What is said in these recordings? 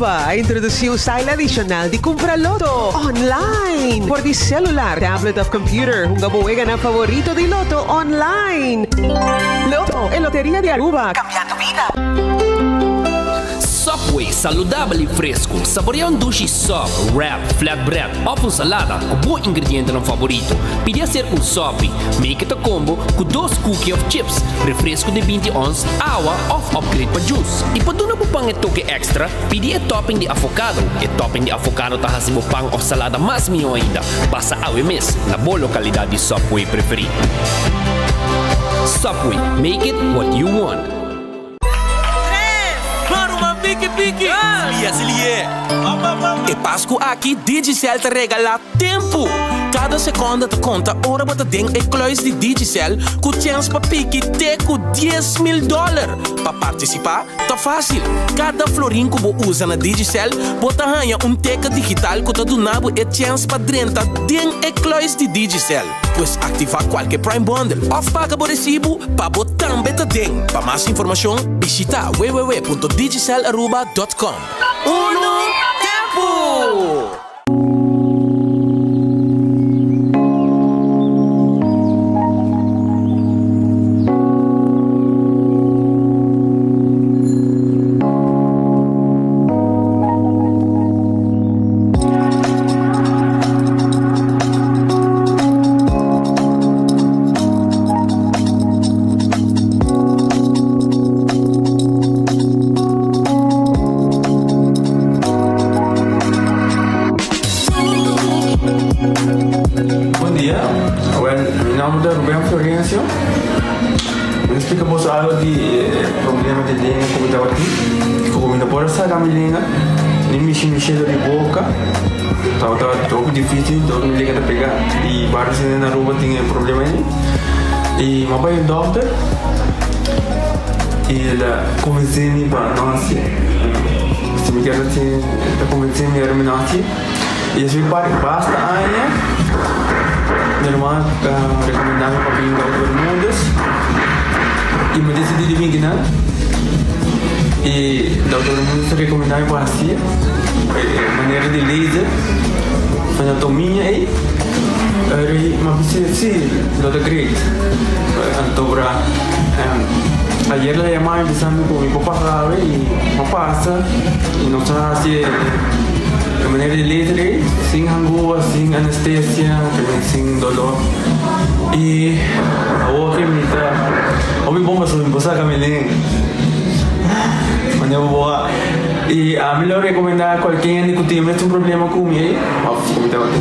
Aruba a introduci un style adicional di cumpra Lotto online. For di celular, tablet of computer, hunga bo weganan favorito di Lotto online. Lotto, e loteria di Aruba, cambiando bida. Subway, saludabel y fresco. Saborea un dushi sub, wrap, flatbread of un salada cu bo ingredientenan favorito. Pidi hacer un sopi. Make it a combo cu dos cookie of chips, refresco di binti ons, awa of upgrade pa juice. Y pa duna bo pan e toke extra, pidi e topping di avocado. E topping di avocado ta haci bo pan of salada mas miho ainda. Pasa awe mes na bo localidad di Subway preferi. Subway, make it what you want. E Pasku aki Digicel ta regalá tempu! Kada sekonda ta konta ora bo ta den e kluis di Digicel ku chèns pa piki te ku 10,000 dòler. Pa partisipá ta fásil, kada florin ku bo usa na Digicel bo ta haña un teken digital ku ta duna bo e chèns pa drenta den e kluis di Digicel. Pues aktivá kualke Prime Bundle òf paga bo resibu pa bo tambe ta den. Pa mas informashon bishitá www.digicelaruba.com. Unu tempu! Bon dia, wel mi nomber ta Ruben Florencio. Mi ta splika boso algo di e problema di lenga ku mi tabatin. Ku mi no por a saka mi lenga, ni mishi mi shelo di boka. Tabata hopi difícil, dor mi lenga ta pega. I varios hende na Aruba tin e problema ei. I mi a bai un dòkter i el a konvensé mi pa no hasié. Si mi kier hasié, el ta konvensé mi ora mi no hasié. I despues di basta aña, mi ruman a rekomendá mi pa bin Dòkter Bermúdez i mi a disidí di bin kinan. I Dòkter Bermúdez a rekomendá mi pa hasié e manera di laser, anatomia ei. Mi a bisa sí, lo ta great. Anto bra ayer el a yama mi bisa mi ku mi por pasa awe i mi a pasa i nos a hasi e. E manera di laser ei, sin hangua, sin anestesia, sin dolor. I awor ke mi ta hopi bon pasobra mi por saka mi lenga. Manera bo por wak. I ami lo rekomendá kualke hende ku tin mes un problema ku mi ei, òf ku mi tabatin,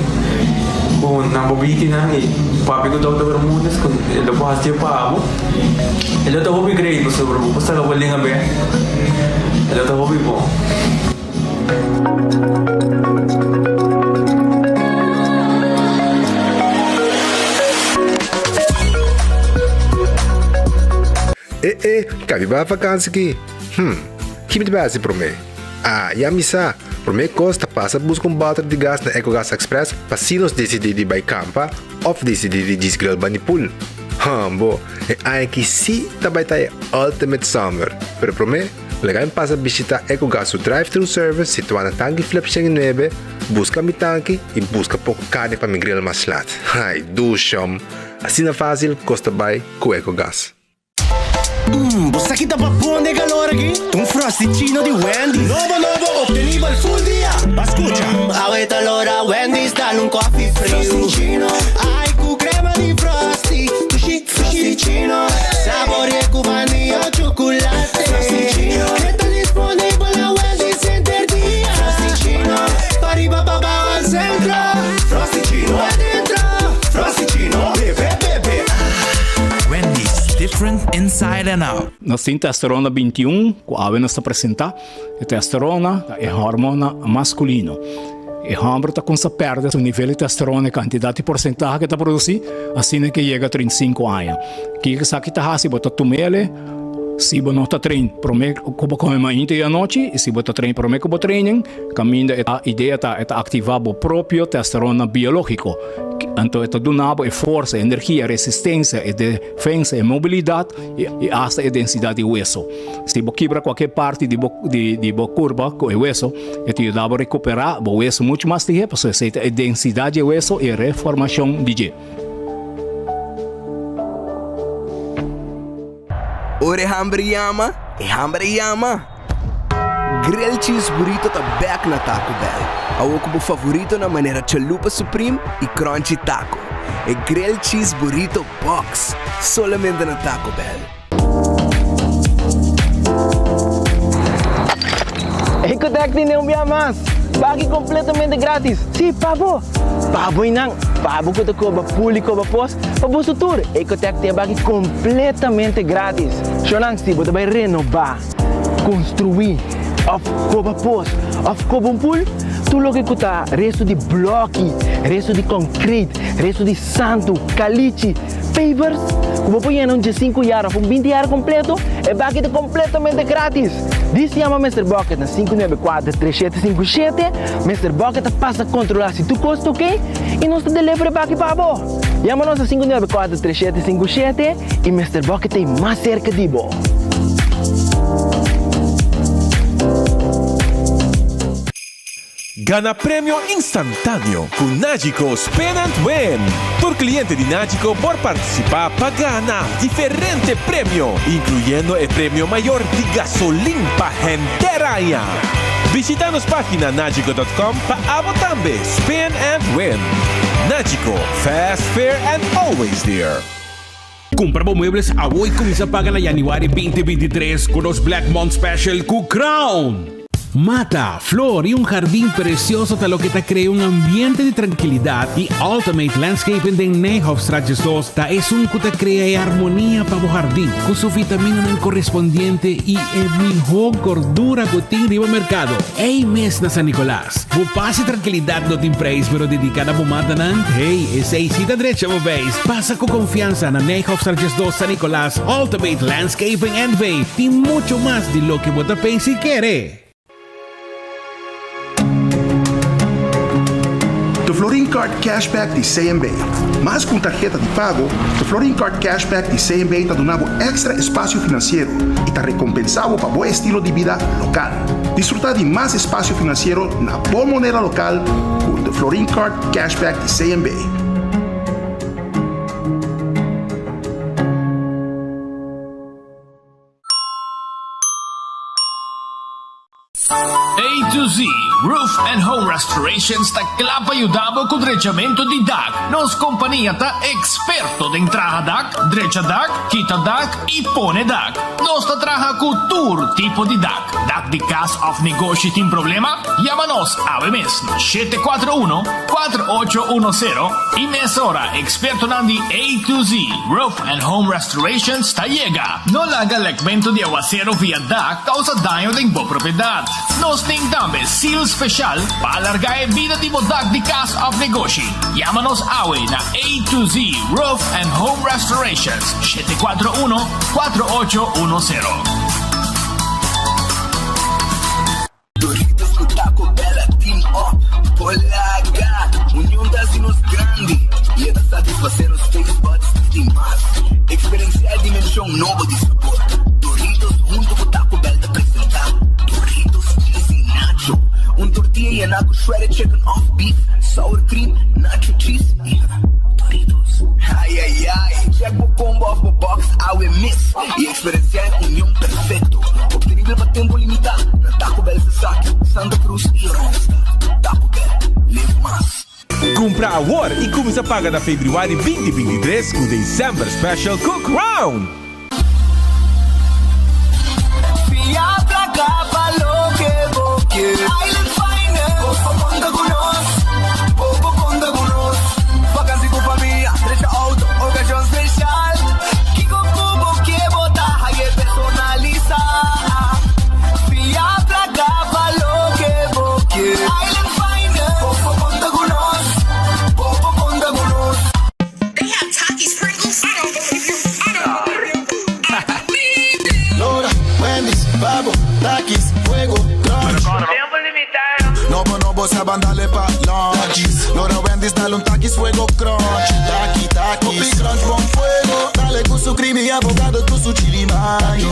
ku nan por bini kinan i papia ku Dòkter Bermudez ku e lo por hasié pa bo. E lo ta hopi great pasobra bo por saka bo lenga bèk. E lo ta hopi bon. E e, kabi bai vakansi ki? Hm, ki mi ta bai hasi promé? Ah, ya mi sa! Promé kos ta pasa buska un bòter di gas na Ecogas Express pa si nos disidí di bai kampa òf disidí di djis grill bani pool. Hòmbo, e aña aki sí ta bai ta e ultimate summer! Pero promé, Laga mi pasa bishita Ecogas su drive-thru service situá na Tanki Flip 109, buska mi tanki i buska poko karni pa mi grill mas lat. Ai, dushom! Asina fásil kos ta bai ku Ecogas. Mmm, bo sa ki ta babon den calor aki? Ta un Frosty-chino di Wendy's. Nobo nobo, obtenibel full dia! Ba scucha! Mmm, awe ta lora Wendy's dal un coffee friu. Frosty-chino, ai cu crema di Frosty. Dushi, Frosty-chino, saborea cu vanilla o chocolate. Frosty-chino, e ta disponibel na Wendy's henter dia. Frosty-chino, pariba pa bao al centro. Frosty-chino adentro. Frosty-chino, bebe, bebe. Wendy's, different inside and out. Nos tin testosterona 21 ku awe nos ta presentá. E testosterona ta e hormona maskulino. E hòmber ta kumsa pèrdè su nivel di testosterona, e kantidat i porsentahe ke ta produsí, asina ke yega 35 aña. Kiko esaki ta hasi? Bo ta tum'el. Si bo no ta train prome ku bo kome mainta i anochi i si bo ta train prome ku bo training, kaminda e idea ta e ta aktivá bo propio testosterona biológiko. Anto e ta duna bo e forsa, e energia, e resistensia, e defensa, e mobilidat i asta e densidat di weso. Si bo kibra kualke parti di bo di bo kurpa ku e weso, e ta yuda bo rekuperá bo weso muchu mas lihé pasobra esei ta e densidat di e weso i e reformashon di dje. Ora e hamber yama, e hamber a yama! Grilled Cheese Burrito ta bek na Taco Bell. Awor ku bo favoritonan manera Chalupa Supreme i Crunchy Taco. E Grilled Cheese Burrito Box! Solamente na Taco Bell. Ecotec tene un bia mas! Pagi completamente gratis! Si, pa bo! Pa bo y nan! Pa bo cu ta coba pul y coba pos, pa boso tur! Ecotec tin e baki completamente gratis! Shonan, si bo ta bay renoba, construi, of coba pos, of coba un pul, tur loke cu ta resto di bloki, resto di concrete, resto di santu, calichi, pavers, cu bo por yena un diesinku yar of un binti yar completo, e baki ta completamente gratis! Dis yama Mister Bucket na 594 3757, Mister Bucket ta pasa controla si tur cos ta ok y nos ta deliver e baki pa bo! Yama nos na 594 3757 y Mister Bucket ta ey mas cerca di bo! Gana premio instantáneo ku Nagico Spin and Win! Tur kliente di Nagico por partisipá pa gana diferente premio, inkluyendo e premio mayor di gasolin pa henter aña. Bishita nos página nagico dot com pa abo tambe spin and win! Nagico, fast, fair and always there! Kumpra bo muebles awo i kuminsá paga na yanüari 2023 ku nos Black Month Special ku Crown! Mata, flor y un jardin precioso ta loke ta crea un ambiente di trankilidad y Ultimate Landscaping den Nijhofstraat 12 ta esun cu ta crea e armonia pa bo jardin cu su vitaminanan correspondiente y e miho gordura cu tin riba mercado. Ey mes na San Nicolas. Bo paz y trankilidad no tin prijs pero dedica na bo matanan, hey, esey si ta drecha bo beis. Pasa cu confiansa na Nijhofstraat 12 San Nicolas, Ultimate Landscaping NV tin mucho mas di loke bo ta pensa y kere. The Florin Card Cashback di CMB. Mas ku un tarheta di pago, The Florin Card Cashback di CMB ta duna bo èkstra espasio finansiero i ta rekompensá bo pa bo estilo di bida lokal. Disfrutá di mas espasio finansiero na bo moneda lokal ku The Florin Card Cashback di CMB. A to Z Roof and Home Restorations ta kla pa yuda bo ku drechamentu di dak. Nos kompania ta eksperto den traha dak, drecha dak, kita dak i pone dak. Nos ta traha ku tur tipo di dak. Dak di kas òf negoshi tin problema? Yama nos awe mes na 741 4810 i mesora ekspertonan di A to Z Roof and Home Restorations ta yega. No laga lekmentu di awasero via dak kousa daño den bo propiedat. Nos tin tambe seal speshal pa alargá e bida di bo dak di kas òf negoshi. Yama nos awe na A to Z Roof and Home Restorations, 741 4810. Doritos ku Taco Bell a team up por laga. Union ta hasi nos grandi i e ta satisfasé nos taste buds di mas. Eksperensiá e dimenshon nobo di sabor. Doritos huntu ku Taco Bell ta presentá Doritos Cheesy Nacho, un tortilla yená ku shredded chicken òf beef, sour cream, nacho cheese i Doritos. Ai ai ai! Check bo combo òf bo box awe mes i Eksperensiá e union perfekto, optenibel pa tempu limitá na Taco Bell Sasaki, Santa Cruz i Oranjestad. Taco Bell, live mas! Kumpra awor i kuminsá paga na febrüari 2023 ku December Special ku Crown! Fia plaka pa loke bo kier. Island Finance, bo por konta ku nos, bo por konta ku nos. Vakansi ku famia, drecha outo, okashon speshal. Kiko ku bo ke bo ta haye personalisa. Fia plaka pa loke bo ke. Island Finance, bo por konta ku nos, bo por konta ku nos. They have Takis Pringles? I don't believe you. I don't believe you. Lunchies. Lora Wendy's dale un takis fuego crunch. Taki takis. Hopi crunch bon fuego. Dale cu su creamy avocado cu su chili mayo.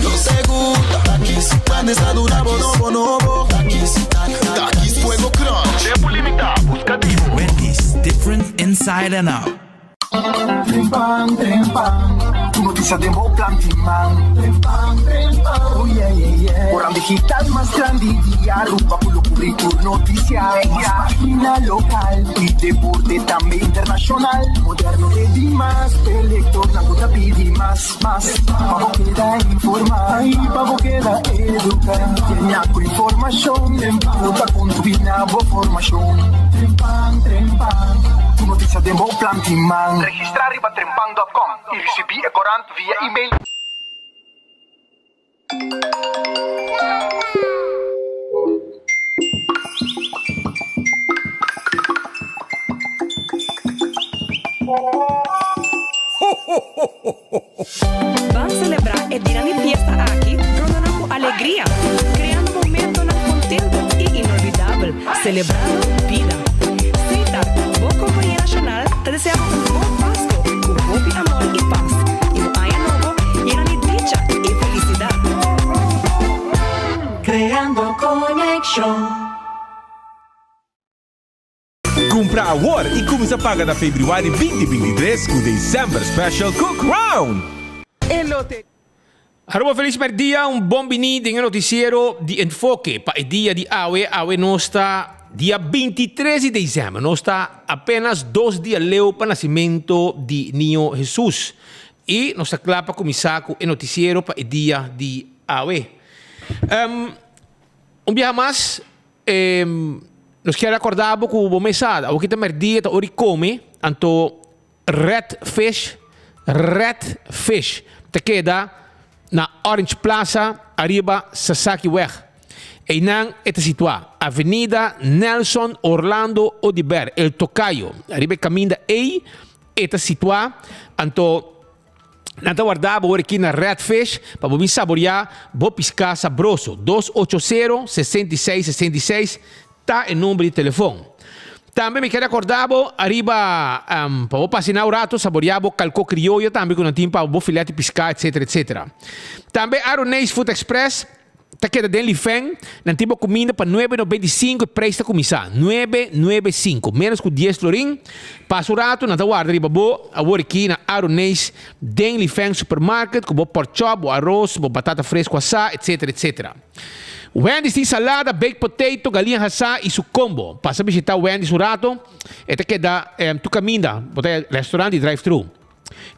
Nos te gusta. Takis. Wendy's ta duna bo nobo nobo. Takis. Takis fuego crunch. Tempo limita, busca di bo. Wendy's, different inside and out. Trempan, trempan, tur noticia den bo plan di man. Trempan, trempan, oh yeah, yeah, yeah. Corant digital mas grandi di Aruba cu lo cubri tur noticia. Mas pagina local y deporte tambe internacional. Moderno e di mas, p'e lectornan cu ta pidi mas, mas. Pa bo keda informa y pa bo keda educa. Llena cu informacion cu ta contribui na bo formacion. Trempan, trempan, tur noticia den bo plan di man. Registra riba trempan dot com y ricibi e corant via email. Ban selebrá e dianan di fiesta aki rondonan ku alegria, kreando momentonan kontentu i inolvidabel, selebrando bida. Setar, bo kompania nashonal, ta deseá bo un bon Pasko ku hopi amor i pas, i un aña nobo yena di dicha i felisidat. Creando conexion. Cumpra awor y cuminsa paga na februari 2023 cu December Special cu Crown! Aruba Feliz Merdia, un bon bini den e noticiero di Enfoke pa e dia di awe. Awe nos ta dia 23 di december, nos ta apenas dos dia leu pa nacimento di Niño Jesus. Y nos ta cla pa cuminsa cu e noticiero pa e dia di awe. Un biaha mas, nos kier recorda bo cu bo mesa awo kita merdia ta ora di come, anto Red Fish, Red Fish ta keda na Orange Plaza ariba Sasaki Weg. Einan e ta situa, Avenida Nelson Orlando Oduber, El Tocayo. Ariba e caminda ei e ta situa, anto Nan ta warda bo ora aki na Red Fish pa bo bin saboreá bo piská sabroso. Dos ocho sero, 66 66 ta e number di telefon. Tambe mi kere akorda bo ariba pa bo pasiná un rato saboreá bo kalkó krioyo tambe ku nan tin pa bo filet di piská etcetera etcetera. Tambe Aroneis Food Express Ta keda den Lifeng, nan tin bo kuminda pa nuebe nobenta i sinku e preis ta kuminsá, nuebe nuebe sinku, ménos ku dies florin. Pasa un ratu nan ta warda riba bo awor aki na Aroneis den Lifeng Supermarket ku bo pork chop, bo aros, bo batata fresku asá, etcetera etcetera. Wendy's tin salada, baked potato, galiña hasá i su combo. Pasa bishitá Wendy's un ratu, e ta keda tur kaminda, bo ta restaurant di drive thru.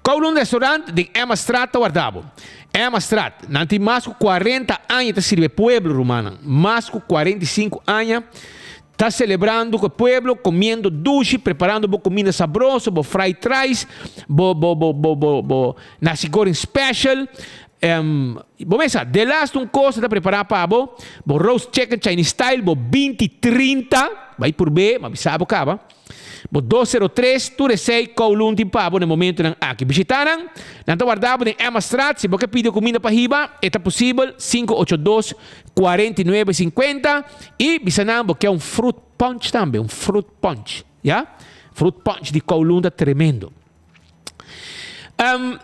Kowloon Restaurant den Emmastraat ta warda bo. Emmastraat, nan tin mas ku kuarenta aña ta sirbi e pueblo, rumannan. Mas ku 45 aña ta selebrando ku e pueblo, komiendo dushi, preparando bo kuminda sabroso, bo fried rice, bo bo bo bo bo bo nasi goreng special. Bo mesa, delaste un kos ta prepara pa bo, bo roast chicken Chinese style, bo binti trinta, bai purb'é, ma bisa bo kaba. Bo 203 tur esei Kowloon tin pa bo na e momentonan aki. Bishita nan, nan ta warda bo den Emmastraat. Si bo ke pidi kuminda pa hiba, e ta posibel, 582 49 50 i bisa nan bo ke un fruit punch tambe, un fruit punch, ya. Fruit punch di Kowloon ta tremendo. Um,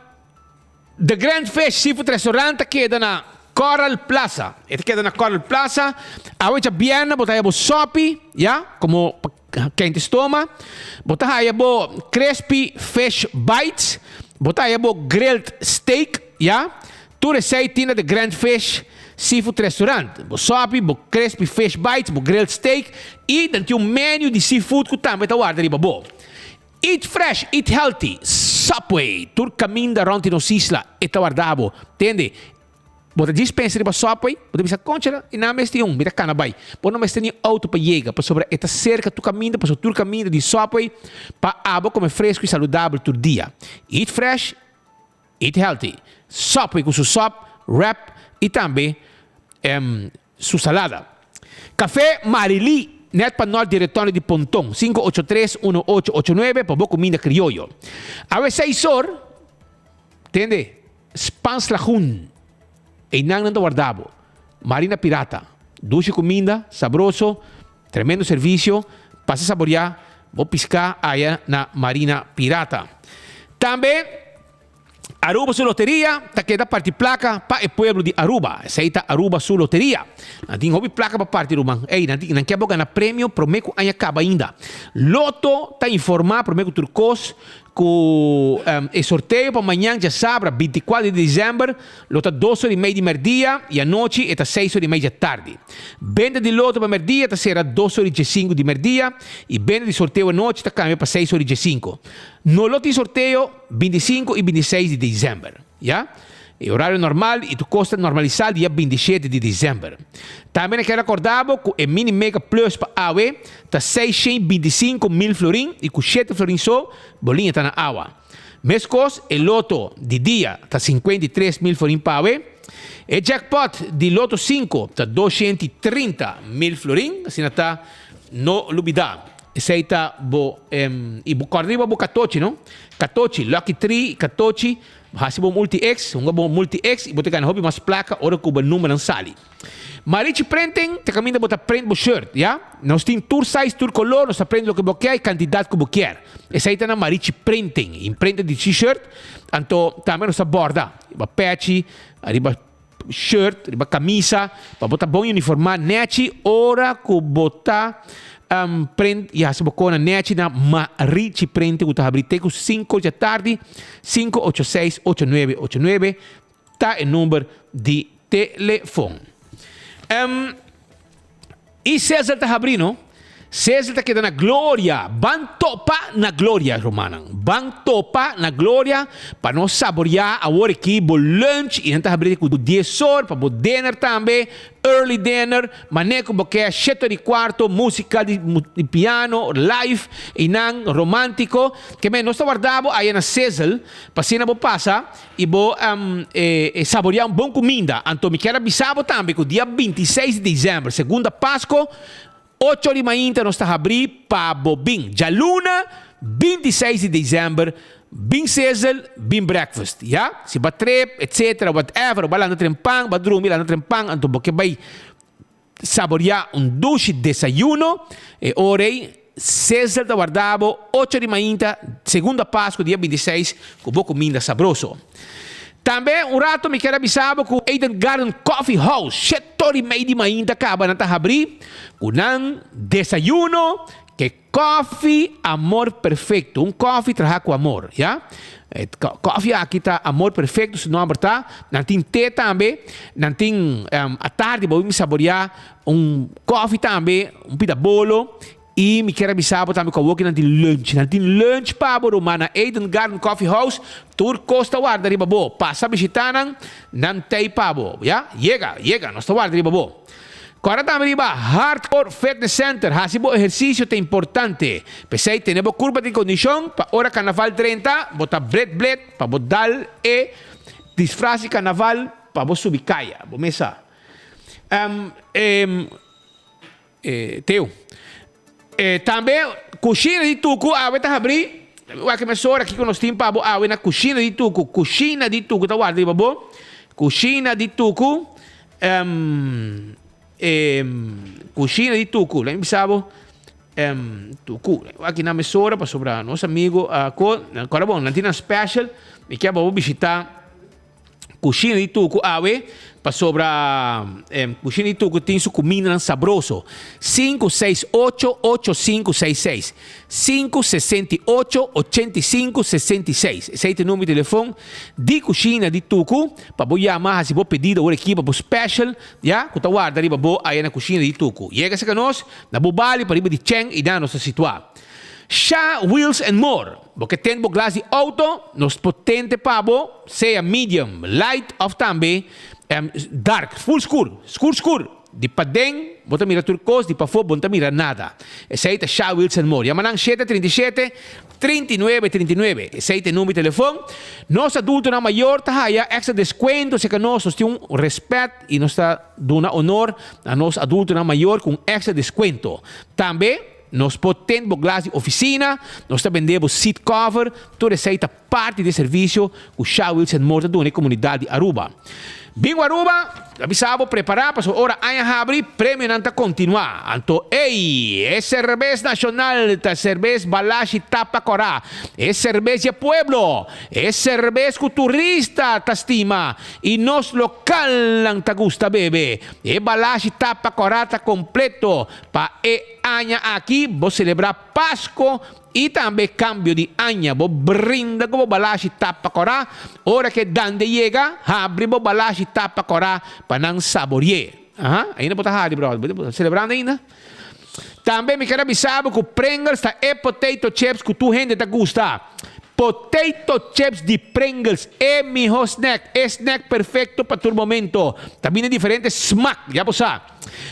The Grand Fish Seafood Restaurant ta keda na Coral Plaza. E ta keda na Coral Plaza. Awe djabièrnè bo ta haya bo sopi, ya, komo pa kente stoma. Bo ta haya bo crispy fish bites. Bo ta haya bo grilled steak, ya. Tur esei tin na The Grand Fish Seafood Restaurant. Bo sopi, bo crispy fish bites, bo grilled steak i nan tin un menu di seafood ku tambe ta warda riba bo. Eat fresh, eat healthy, Subway! Tur caminda rond di nos isla e ta warda bo. Tende, bo ta djis pensa riba Subway, bo ta bisa, Conchale, e nan mester un, mi ta cana bay. Bo no mester ni auto pa yega, pasobra e ta cerca tur caminda, pasobra tur caminda di Subway pa abo come fresco y saludabel tur dia. Eat fresh, eat healthy. Subway cu su sub, wrap y tambe Su salada. Café Marily, net pa nort di Retorno di Ponton, 583 1889 pa bo cuminda crioyo. Awe seis or, tende, Spans Lagoen, eynan nan ta warda bo. Marina Pirata, dushi cuminda, sabroso. Tremendo servicio, pasa saboria bo pisca aya na Marina Pirata. Tambe Aruba su loteria ta keda parti placa pa e pueblo di Aruba. Esey ta Aruba su loteria. Nan tin hopi placa pa parti ruman. Ey, nan tin, nan kier bo gana premio prome cu aña caba ainda. Lotto ta informa prome cu tur cos Ku e sorteo pa mañan djasabra bintikuater di desèmber lo ta dos ora i mei di mèrdia i anochi e ta seis ora i mei djatardi. Benta di loto pa mèrdia ta sera dos ora i diesinku di mèrdia i benta di sorteo anochi ta kambia pa seis ora i diesinku. No lo tin sorteo bintisinku i bintiseis di desèmber. Ya. E orario normal i tur kos ta normalisá dia 27 di desèmber. Tambe nan kier rekordá bo ku e Mini Mega Plus pa awe ta 625 mil florin i ku shete florin so bo liña ta na awa. Meskos e loto di dia ta 53 mil florin pa awe. E jackpot di Loto 5 ta 230 mil florin, asina ta no lubidá. Esei ta bo i bo kòrda riba bo katochi no. Katochi, Lucky 3, katochi. Hasi bo multi X, hunga bo multi X i bo ta gana hopi mas plaka ora ku bo numbernan sali. Marichi Printing ta kaminda bo ta print bo shirt, ya. Nos tin tur size, tur kolor, nos ta print loke bo kier i kantidat ku bo kier. Esei ta na Marichi Printing, imprenta di t-shirt, anto tambe nos ta borda riba pechi, riba shirt, riba kamisa, pa bo ta bon uniformá nechi ora ku bo ta print i hasi bo kona nechi na Marichi Printing ku ta habri te ku sinku djatardi, 586 8989 ta e number di telefon. I Cesar ta habri, no? Cesar ta keda na Gloria. Ban topa na Gloria, rumannan. Ban topa na Gloria pa nos saboreá awor aki bo lunch i nan ta habri ku 10 or pa bo dinner tambe, early dinner, mane ku bo ke 7:15, músika di piano live i nan romántiko. Ke men nos ta warda bo aya na Sizzle pa asina bo pasa i bo saboreá un bon kuminda. Anto mi kier a bisa bo tambe ku dia 26 di desèmber, segunda Pasko, 8 di mainta nos ta habrí pa bo bin. Djaluna 26 di desèmber, bin Sizzle, bin breakfast, ya. Si bo a trip, etcetera, whatever, bo a lanta trempan, bo a drumi lanta trempan, anto bo ke bai saboreá un dushi desayuno, e ora ei Sizzle ta warda bo 8 di mainta, segunda Pasku, dia 26, ku bo kuminda sabroso. Tambe un rato mi kier a bisa bo ku Eden Garden Coffee House, 7:30 di mainta kaba nan ta habrí ku nan desayuno ke kofi Amor Perfecto. Un kofi traha ku amor, ya. E kofi aki ta Amor Perfecto su nomber ta. Nan tin te tambe, nan tin atardi bo bin saboreá un kofi tambe, un pida bolo. I mi kier a bisa bo tambe ku awoki nan tin lunch. Nan tin lunch pa bo ruman na Eden Garden Coffee House. Tur kos ta warda riba bo. Pasa bishita nan, nan tei pa bo. Ya, yega, yega, nos ta warda riba bo. Kòrda tambe riba Hardcore Fitness Center. Hasi bo ehersisio ta importante. P'esei tene bo kurpa den kondishon pa ora karnaval drenta, bo ta blet blet pa bo dal e disfras di karnaval pa bo subi kaya. Bo mes sa. Teo. Tambe Kushina di Tuku awe ta habrí. Wak mesora kiko nos tin pa bo awe na Kushina di Tuku. Kushina di Tuku ta warda riba bo. Kushina di Tuku. Kushina di Tuku. Lei mi bisa bo. Tuku. Wak na mesora pasobra nos amigo ko. Kora bon, nan tin nan special. Mi kier pa bo bishita Kushina di Tuku awe pasobra Kushina di Tuku tin su kumindanan sabroso. 568 8566. 568 8566. Esei ta e numero di telefon di Kushina di Tuku pa bo yama hasi bo pedido awor aki pa bo special ya ku ta warda riba bo aya na Kushina di Tuku. Yega serka nos na bo bali pariba di Cheng i nan nos ta situá. Sha Wheels and More, Bo ke tende bo glas di auto, nos por tente pa bo, sea medium, light of tambe dark, full skur, skur skur. Di paden bo ta mira tur kos, di pafó bo no ta mira nada. Esei ta Sha Wheels and More. Yama nan 737, 39 39. Esei ta e number di telefon. Nos adultonan mayor ta haya extra descuento serka nos. Nos tin un respet i nos ta duna honor na nos adultonan mayor ku un extra descuento. Tambe. Nos por tende bo glas di oficina, nos ta bende bo seat cover, tur esey ta. parti di e servisio ku Sha Wilson Moore ta duna e komunidat di Aruba. Bingo Aruba ta bisa bo prepará pasobra ora aña habri premionan ta kontinuá. Anto ey! E serbes nashonal ta serbes Balashi Tapa Kòrá, e serbes dje pueblo, e serbes ku turista ta stima i nos lokalnan ta gusta bebe. E Balashi Tapa Kòrá ta kompleto pa e aña aki bo selebrá Pasko I tambe kambio di aña, bo brinda ku bo balashi tapa kòrá, ora ku e dande yega, habri bo balashi tapa kòrá pa nan sabori'é. Aha, ainda bo ta hari, bròder, bo ta selebrando ainda? Tambe mi ker a bisa bo ku Pringles ta e potato chips ku tur hende ta gusta. Potato chips di Pringles, e mihó snack, e snack perfekto pa tur momento. Ta bini diferente smak, ya bo sa.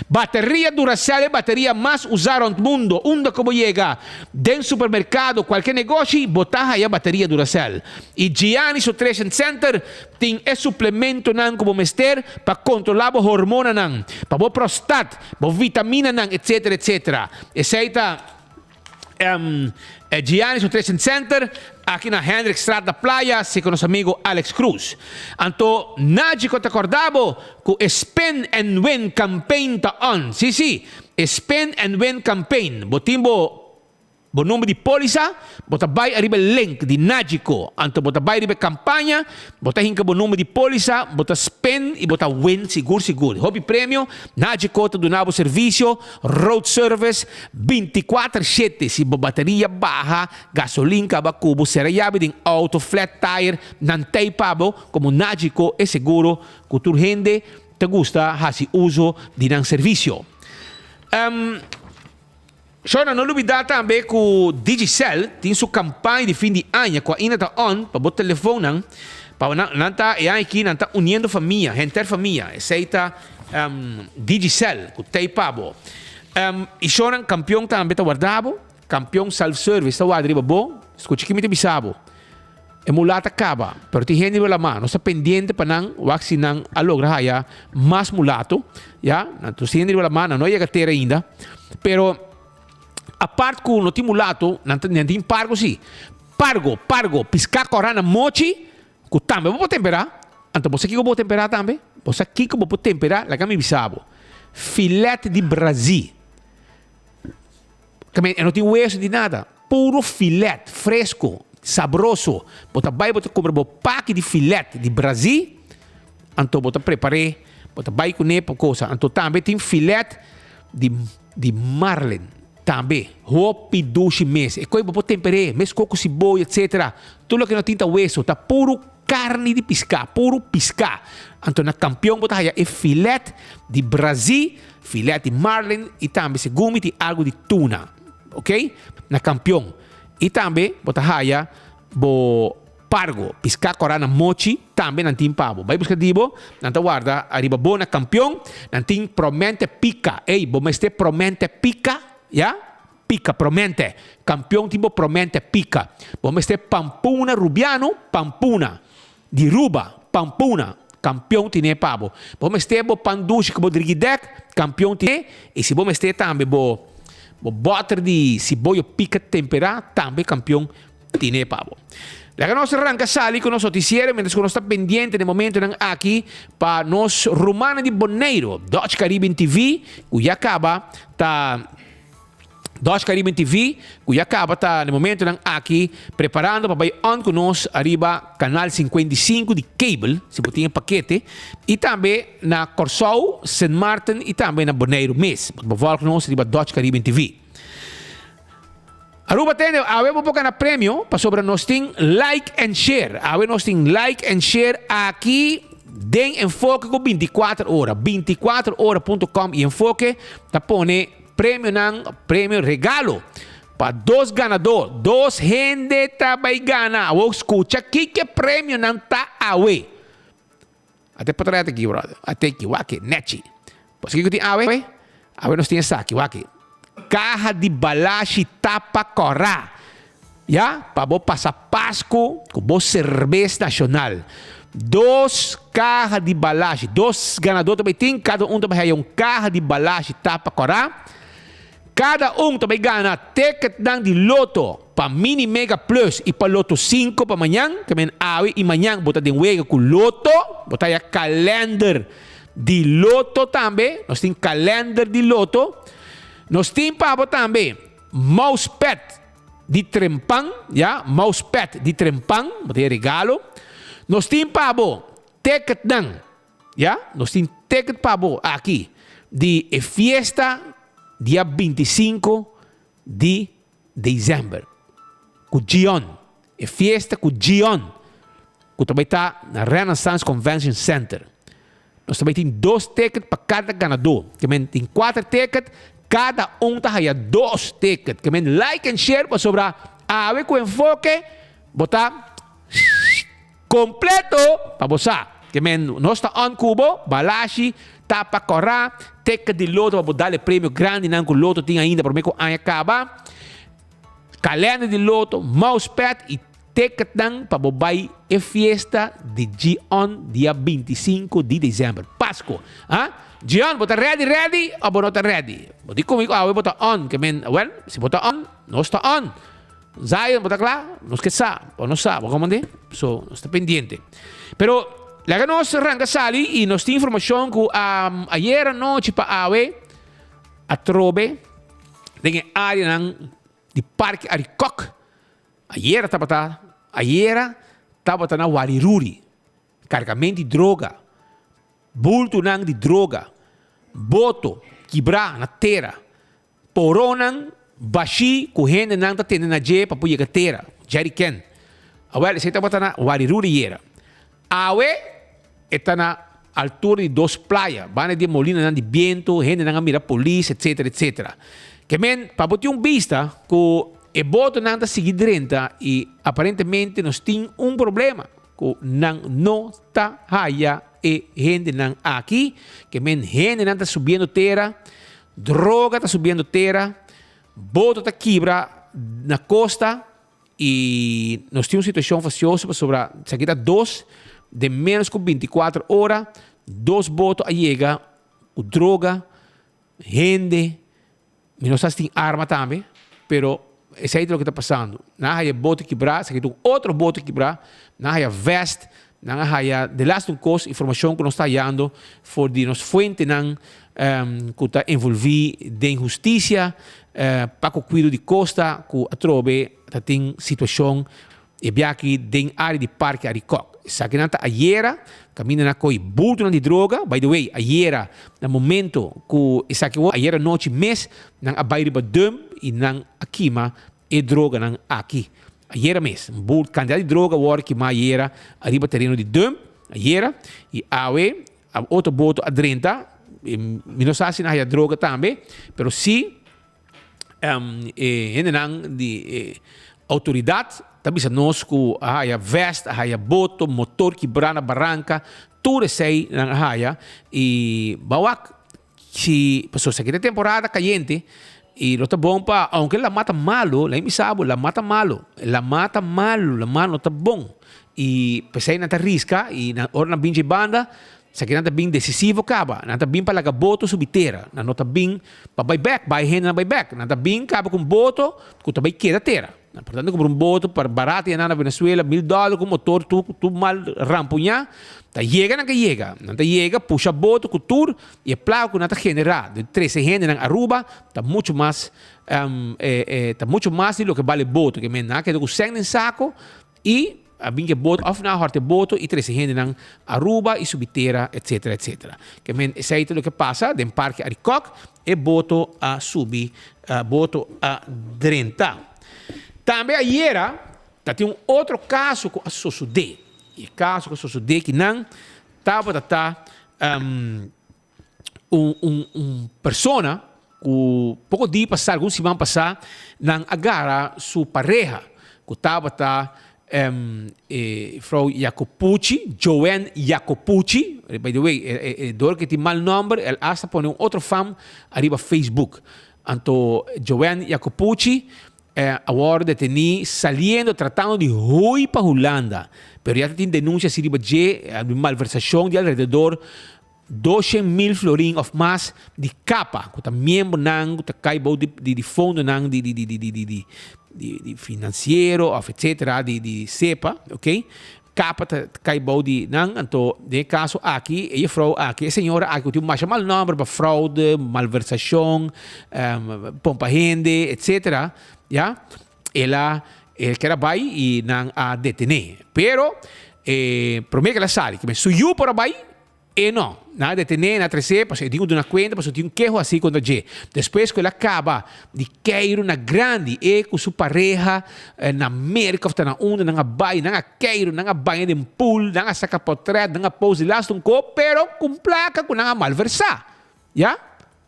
Bateria Duracell e bateria mas usá rond mundo. Unda ku bo yega, den supermerkado, kualke negoshi, bo ta haya bateria Duracell. I Gianni's Nutrition Center tin e suplementonan ku bo mester pa kontrolá bo hormonanan, pa bo prostat, bo vitaminanan, etcetera, etcetera. Esei ta. Giannis Nutrition Center, aki na Hendrikstraat na Playa, segun nos amigo Alex Cruz. Anto Nagico ta corda bo cu e Spin and Win campaign ta on. Si, si, e Spin and Win campaign. Bo tin bo bo number di polisa, bo ta bay ariba e link di Nagico. Anto bo ta bay riba e campaña, bo ta hinca bo number di polisa, bo ta spin y bo ta win sigur sigur. Hopi premio, Nagico ta duna bo servicio. Road service binticuater shete si bo bateria baha, gasolin caba cu bo, cera yabi den auto, flat tire, nan tey pa bo, como Nagico e seguro cu tur hende ta gusta haci uzo di nan servicio. Shona, no lubida tambe cu Digicel tin su campaña di fin di aña cu ainda ta on pa bo telefoonnan, pa nan, nan ta e aña aki nan ta uniendo famia, henter famia, esey ta Digicel ku tei pa bo. I shownan kampion tambe ta warda bo. Kampion self service ta warda riba bo. Skucha ki mi ta bisa bo. E mulata kaba, pero tin hende riba lamá. Nos ta pendiente pa nan wak si nan a logra haya mas mulato. Ya, nan tin hende riba lamá, nan no a yega tera ainda. Pero apart ku no tin mulato, nan tin pargo si. Pargo, pargo, piská kòrá na mochi. Ku tambe bo por temperá. Anto bo sa kiko bo por temperá tambe? Bo sa kiko bo por temperá? Laga mi bisa bo. Filet di brazí. Kame e no tin weso di nada. Puro filet, fresco, sabroso. Bo ta bai bo ta kumpra bo paki di filet di brazí. Anto bo ta prepar'é, bo ta bai kuné pa kosa. Anto tambe tin filet di di marlin. Tambe, hopi dushi mes. E koe bo por temper'é, mes koko siboyo, etcetera. Tur loke no tin ta weso, ta puru karni di piská, puru piská. Anto na Kampion bo ta haya e filet di brazí, filet di marlin i tambe segun mi tin algu di tuna. Ok? Na Kampion. I tambe bo ta haya bo Pargo, piská kòrá na mochi, tambe nan tin pa bo. Bai buska di bo, nan ta warda ariba bo na kampion, nan tin promente pika. Ey, bo mester promente pika, ya? Pika, promente. Kampion tin bo promente pika. Bo mester pampuna rubiano, pampuna di Ruba, pampuna. Kampion tine pa bo. Bo mester bo pan dushi ku bo drigidèk, kampion tine. I si bo mester tambe bo bo bòter di siboyo pika temperá, tambe kampion Tine pa bo. Laga nos ranka sali ku nos notisiero mientras ku nos ta pendiente den momentonan aki pa nos rumannan di Boneiru, Dutch Caribbean TV, ku ya kaba ta Dutch Caribbean TV, ku ya kaba ta den momentonan aki preparando pa bai on ku nos ariba kanal 55 di cable, si bo tin e pakete, i tambe na Kòrsou, Sint Maarten i tambe na Boneiru mes. Bo por vòlg nos riba Dutch Caribbean TV. Aruba tende, awe bo por gana premio pasobra nos tin like and share. Awe nos tin like and share aki den Enfoke ku 24 ora. 24 ora.com y Enfoke ta pone premionan, premio regalo pa dos ganador. Dos hende ta bay gana. Awo skucha kiko e premionan ta awe. Ate potret aki brother. Ate aki wak nechi. Pues kiko tin awe? Awe nos tin esaki wak. Kaha di balashi tapa kòrá. Ya, pa bo pasa Pasku ku bo serbes nashonal. Dos kaha di balashi. Dos ganadó ta bai tin, kada un ta bai haya un kaha di balashi tapa kòrá. Kada un ta bai gana ticketnan di Lotto pa Mini Mega Plus y pa Lotto 5 pa mañan. Ta men awe y mañan bo ta den wega cu Lotto. Bo ta haya kalender di Lotto tambe. Nos tin kalender di Lotto. Nos tin pa bo tambe mousepad di Trempan, ya, mousepad di Trempan, bo ta haya regalo. Nos tin pa bo ticketnan. Ya, nos tin ticket pa bo aki di e fiesta dia 25 di december cu Gion. E fiesta cu Gion cu ta bay ta na Renaissance Convention Center. Nos ta bay tin dos ticket pa cada ganador. Ke men tin cuater ticket, cada un ta haya dos ticket. Ke men like and share pasobra awe cu Enfoke bo ta Completo pa bo sa. Ke men nos ta on ku bo, balashi, tapa kòrá, teken di loto pa bo dal e premio grandinan ku loto tin ainda promé ku aña kaba, kalender di loto, mousepad i teketnan pa bo bai e fiesta di Gion dia 25 di december, Pasco. Ha? Gion, bo ta ready ready o bo no ta ready? Bo di ku mi ku awe bo ta on, ke men, well, si bo ta on, nos ta on. Zion, bo ta kla? Nos ke sa, bo no sa, bo komandé? So, nos ta pendiente. Pero, laga nos ranka sali i nos tin informashon ku um, ayer anochi pa awe atrobe den e áreanan di Parke Arikok. Ayera tabata, ayera tabata na Wariruri. Kargament di droga, bultunan di droga, boto kibrá na tera. Poronan bashí ku hendenan ta tene na dje pa por yega tera, jerrycan. Awel, esei tabata na Wariruri yera. Awe e ta na altura di Dos Playa, banda di e molinanan di bientu, hendenan a mira polis, etsetera, etsetera. Ke men, pa bo tin un bista ku e botonan ta sigui drenta i aparentemente nos tin un problema ku nan no ta haya e hendenan aki. Ke men, hendenan ta subiendo tera. Droga ta subiendo tera, boto ta kibra na costa y nos tin un situacion facioso pasobra esaki ta dos den menos cu 24 ora dos boto a yega cu droga, hende, mi no sa si tin arma tambe, pero esey ta loke ta pasando. Nan a haya boto kibra, esaki ta un otro boto kibra, nan a haya vest, Nan a haya delaste un kos, informashon ku nos ta hayando for di nos fuentenan ku ta envolví den hustisia pa ku kuido di kosta ku atrobe ta tin situashon e biaha aki den área di Parke Arikok. Esakinan ta ayera kaminda nan a kohe bultonan di droga. By the way, ayera na momento ku esaki wou ayera nochi mes nan a bai riba dump i nan a kima e droganan aki. Ayera mes, un bul kantidat di droga wòrdu kimá ayera ariba tereno di dump, ayera, i awe otro boto a drenta, mi no sa si nan haya droga tambe, pero si e hendenan di e outoridat ta bisa nos ku a haya vèst, a haya boto, motor kibrá na baranka, tur esei nan a haya i bawak Si, pasobra esaki ta e temporada kayente i lo ta bon pa, aunke lamá ta malu, la'i mi sa bo, lamá ta malu, lamá ta malu, lamá no ta bon. I p'esei nan ta riska i nan ora nan bin dje banda, esaki nan ta bin desisivo kaba, nan ta bin pa laga boto subi tera, nan no ta bin pa bai bèk, bai hende nan bai bèk, nan ta bin kaba ku un boto ku ta bai keda tera. Nan por tanto kumpra un boto par barato yanan na Venezuela, mil dòler ku motor tur tur mal rampuñá, ta yega nan ka yega. Nan ta yega pusha boto ku tur i e plaka ku nan ta generá di trese hendenan Aruba ta muchu mas ta muchu mas di loke bal e boto. Ke men nan a keda ku sèn den sako i a bin ku e boto òf nan a hòrta e boto i trese hendenan Aruba i subi tera etsetera etsetera. Ke men esei ta loke pasa den Parke Arikok. E boto a subi, boto a drenta. Tambe ayera ta tin un otro kaso ku a sosodé. E kaso ku a sosodé kinan tabata ta un un un persona ku poko dia pasá, algun siman pasá, nan a gara su pareha ku tabata E frou Jacopucci, Joanne Jacopucci, by the way, e dor ke tin mal nomber, el hasta pone un otro fam ariba Facebook. Anto Joanne Jacopucci a wòrdu detení saliendo, tratando di hui pa Hulanda. Pero ya ta tin denuncia así riba dje, di malversacion di alrededor. 200,000 florin of mas di capa cu ta miembronan cu ta cay bou di di fondonan di di di di di di di financiero of etcetera di di sepa ok capa ta cay bou di nan anto den e caso aki e juffrouw aki e señora aki cu tin masha mal nomber pa fraude malversacion pompa hende etcetera ya el a el ker a bay y nan a detene pero e prome cu el a sali su yu por a bay. E no. Nan a detené, nan a tres'é, pasobra e tin ku duna kuenta, pasobra tin un keho así kontra dje. Despues ku el a kaba di keiru na grandi, e ku su pareha na Merka òf ta na unda nan a bai, nan a keiru, nan a baña den pool, nan a saka pòtrèt, nan a post di lastu un kos, pero ku un plaka ku nan a malversá. Ya?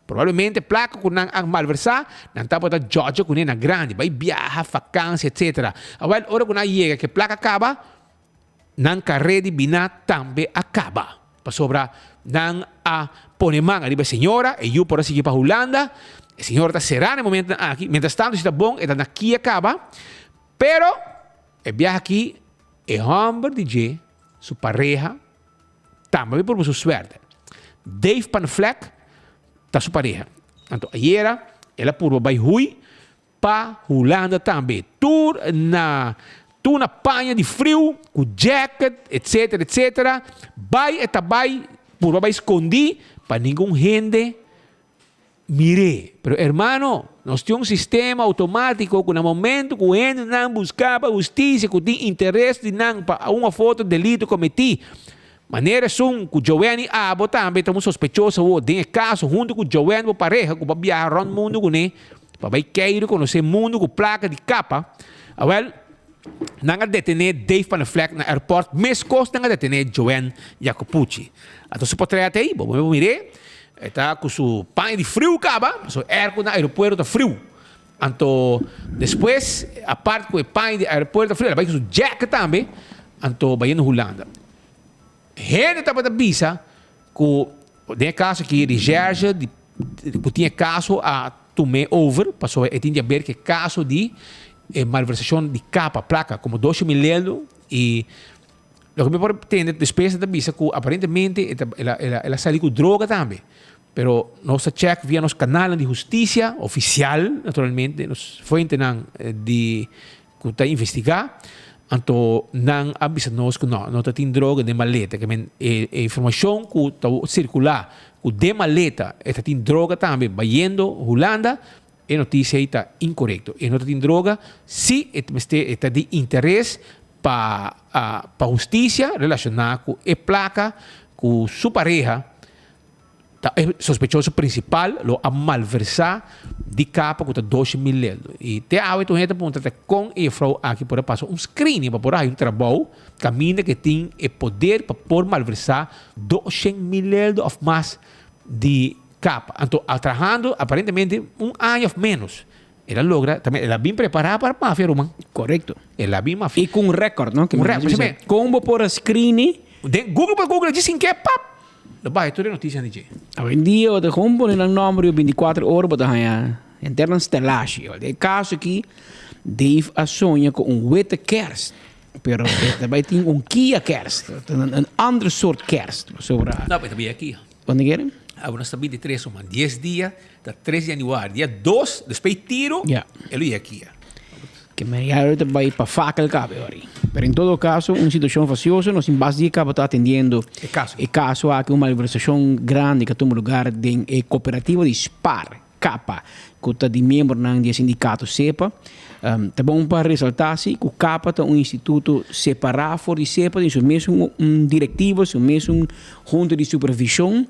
Probablemente plaka ku nan a malversá, nan tabata djòdja kuné na grandi, bai biaha, fakansia, etsetera. Awèl, ora ku nan a yega ku e plaka kaba, Nan karé di biná tambe a kaba, pasobra nan a pone man ariba e señora, e yu por a sigui pa Hulanda, e señora ta será na e momentonan aki, mientras tanto si ta bon e ta na kia kaba, pero e biaha aki e hòmber di dje, su pareha, tambe a purba su suerte. Dave Panflek ta su pareha. Anto ayera el a purba bai hui Pa Hulanda tambe. Tur na tur na paña di friu, ku jacket, etcetera, etcetera. Bai e ta bai, purba bai skondí pa ningun hende mir'é. Pero hermano, nos tin un sistema outomátiko ku na momento ku hendenan buska pa hustisia, ku tin interes di nan pa un òf otro delito kometí, manera esun ku Joanne i abo tambe ta un sospechoso awor den e kaso huntu ku Joanne bo pareha ku bo a biaha rònt mundu kuné, Pa bai keiru konosé mundu ku plaka di kapa. Awel, nan a detené Dave van der Vlek na airport meskos nan a detené Joanne Jacopucci. Anto su potret ei, bo por mir'é, e ta ku su paña di friu kaba, pasobra airco na aeropuerto ta friu. Anto despues, apart ku e paña di aeropuerto ta friu, el a bai ku su jacket tambe, anto bayendo Hulanda. Hende tabata bisa ku den e kaso aki recherche di ku tin e kaso a tum'é over pasobra e tin di aber ku e kaso di e malversashon di kapa, plaka, komo doshi mil leldo i loke mi por tende despues e ta bisa ku aparentemente e ta el a el a sali ku droga tambe pero nos ta check via nos kanalnan di hustisia ofisial naturalmente nos fuentenan di ku ta investigá, anto nan a bisa nos ku no, no ta tin droga den maleta. Ke men e e informashon ku ta sirkulá ku den maleta e ta tin droga tambe bayendo Hulanda, e notisia ei ta inkorekto. E no ta tin droga, si e mester e ta di interes pa pa hustisia relashoná ku e plaka ku su pareha Ta e sospechoso principal lo a malversa di capa cu ta doce mil leldo. Y te awe tur hende ta puntra ta con e juffrouw aki por a pasa un screening pa por a haya un trabou caminda cu e tin e poder pa por malversa doce mil leldo of mas di capa. Anto a trahando aparentemente un aña of menos el a logra tambe el a bin prepara pa mafia ruman. Correcto. El a bin mafia. Y cu un record no. Un record. Con bo por a screening? Den Google por Google dje sin ke pap. Lo baha tur e noticianan di dje. Awendia bo ta gewoon pone nan nomber riba binticuater ora bo ta haña henter nan stelashi. Den e caso aki Dave a soña cu un witte kerst, pero e ta bay tin un Kia kerst, un ander soort kerst pasobra. No, pero ta bia Kia. Cuando kere? Abo nos ta bintitres man, dies dia Ta tres januari, dia dos, despues tiro, e lo yega kia. Ke men ya ta bai pa fakel kabe ori. Pero en todo caso, un situacion facioso, nos tin bas dia kaba ta atendiendo e caso. E caso aki, un malversacion grandi ku a tuma lugar den e cooperativa di Spar, Capa, ku ta di miembronan di e sindicato SEPA. Ta bon pa resalta si ku Capa ta un instituto separa for di SEPA, tin su mesun directiva, su mesun hunta di supervision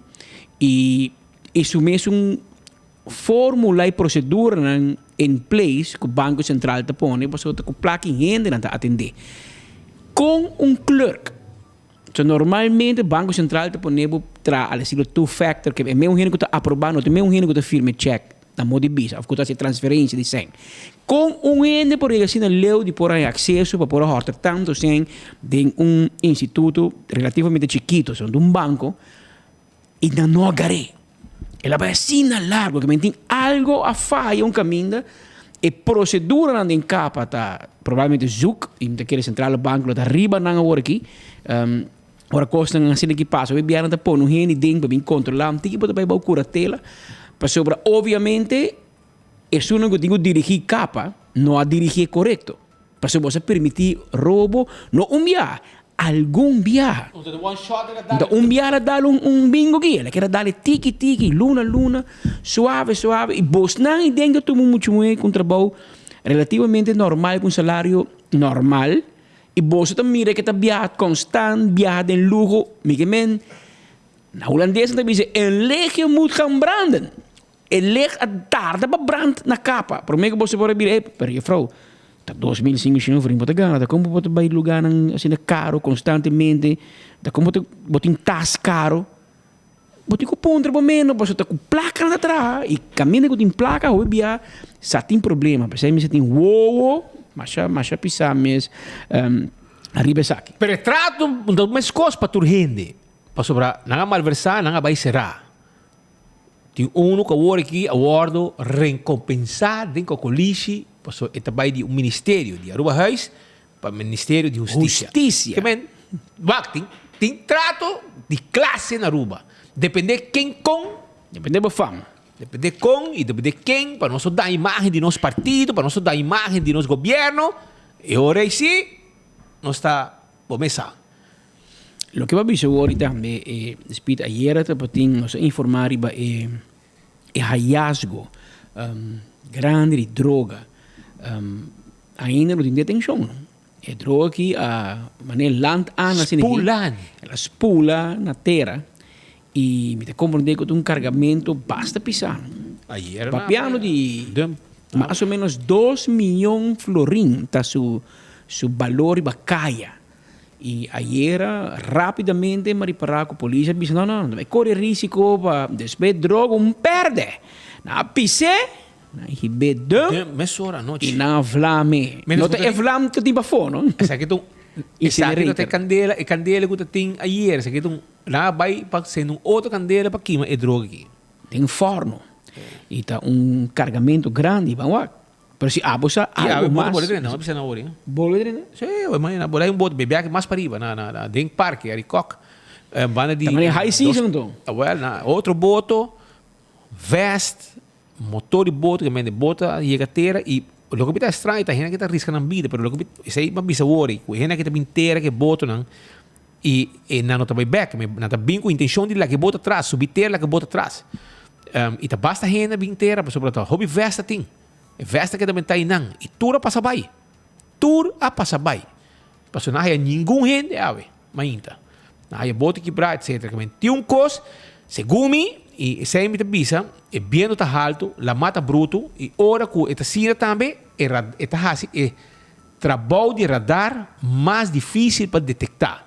i E su mesun formula y proceduranan in place cu Banco Central ta pone pasobra ta cu placa y hendenan ta atende. Con un clerk, so normalmente Banco Central ta pone bo traha al estilo two factor ke e mesun hende cu ta aproba no ta e mesun hende cu ta firma e check na modo di bisa of cu ta haci e transferencia di cen. Con un hende por yega asina leu di por haña acceso pa por a horta tanto cen den un instituto relativamente chikito, so un banco? I nan no a gar'é. El a bai asina largu ke men tin algo a faya un kaminda. E proseduranan den kapa ta probablemente zoek i mi ta kere Centrale Bank lo ta riba nan awor aki. Ora kosnan asina ki pasa, hopi biaha nan ta pone un hende den pa bin kontrolá un tiki bo ta bai bou kuratela, pasobra obviamente esunnan ku tin ku dirigí kapa no a dirigié korekto, pasobra bo sa permití robo no un biaha, algun biaha. Nta un biaha el a dal un bingo aki, el a keda dal e tiki tiki, luna luna, suave suave, i bosnan i den ta tuma un mucha muhé ku un trabou relativamente normal ku un salario normal, I boso ta mira ke ta biaha konstant, biaha den luho, mi ke men, na hulandes nan ta bisa, een lichtje moet gaan branden. E licht a tarda pa brand na kapa. Prome ku boso por a bira, ey, pero juffrouw, ta 2500 florin bo ta gana, ta kon bo ta bai lugarnan asina karo konstantemente, ta kon bo ta, bo tin tas karo. Bo tin ku puntra bo meno, pasobra ta ku plaka nan ta traha i kaminda ku tin plaka hopi bia sa tin problema. P'esei mester tin wowo masha masha pisá mes ariba esaki. Pero e trato no ta meskos pa tur hende, pasobra nan a malversá, nan a bai será. Tin unu ku awor aki a wòrdu rekompensá den kokolishi pasobra e ta bai di un ministerio di Aruba Huis Pa Ministerio di Husticia. Husticia. Ke men, wak, tin, tin trato di clase na Aruba. Depende ken con. Depende bo fam. Depende con y depende ken, pa nos no da imagen di nos partido, pa nos no da imagen di nos gobierno, e ora ey si nos ta bo mesa. Loke bo a bisa wor tambe, e Speed, ayera tabatin, nos a informa riba e. E hallazgo grandi di droga ainda no tin detencion. E droga aki a manera land aan asina aki. Spula. El a spula na tera y mi ta comprende cu ta un cargamento basta pisa. Ayer na. Papiando di mas o menos dos miyon florin ta su balor riba caya. Y ayera rapidamente m'a ripara cu polis a bisa no no no e core risico pa despues droga un perde. Nan a pis'e, nan a hib'e dump Mesora anochi. y nan a vlam'e. No ta e vlam ta tin pafó no. Esaki ta un esaki no ta e candela e candela cu ta tin ayer esaki ta un nan a bay pa sende un otro candela pa kima e droga aki. Den forno y ta un cargamento grandi ban wak. Pero si abo sa algo mas. Bolbe drenta, no bisa na ori. Bolbe drenta? Sí, imagina, por ahí un bote, bebe aki mas pariba, na, na, na, den parke, Arikok. Banda di. Ta manera high season to. Wel, na otro boto, vest, motor di boto, ke mende boto a yega tera y loke mi ta extraño ta hende ke ta riska nan bida, pero loke mi, esei mi a bisa wori, ku hende ke ta bin tera ke botonan y e nan no ta bai bek, nan ta bin ku intencion di laga e boto atras, subi tera laga e boto atras. Y ta basta hende bin tera pasobra ta hopi vest ta tin. E vest ta keda benta einan y tur a pasa bai. Tur a pasa bai. Pasobra nan haya ningun hende awe mainta. Nan haya bote kibra etcetera. Kimen tin un kos segun mi y esei mi ta bisa e biento ta halto, lama ta bruto y ora ku e ta sira tambe e e ta hasi e trabou di radar mas dificil pa detecta.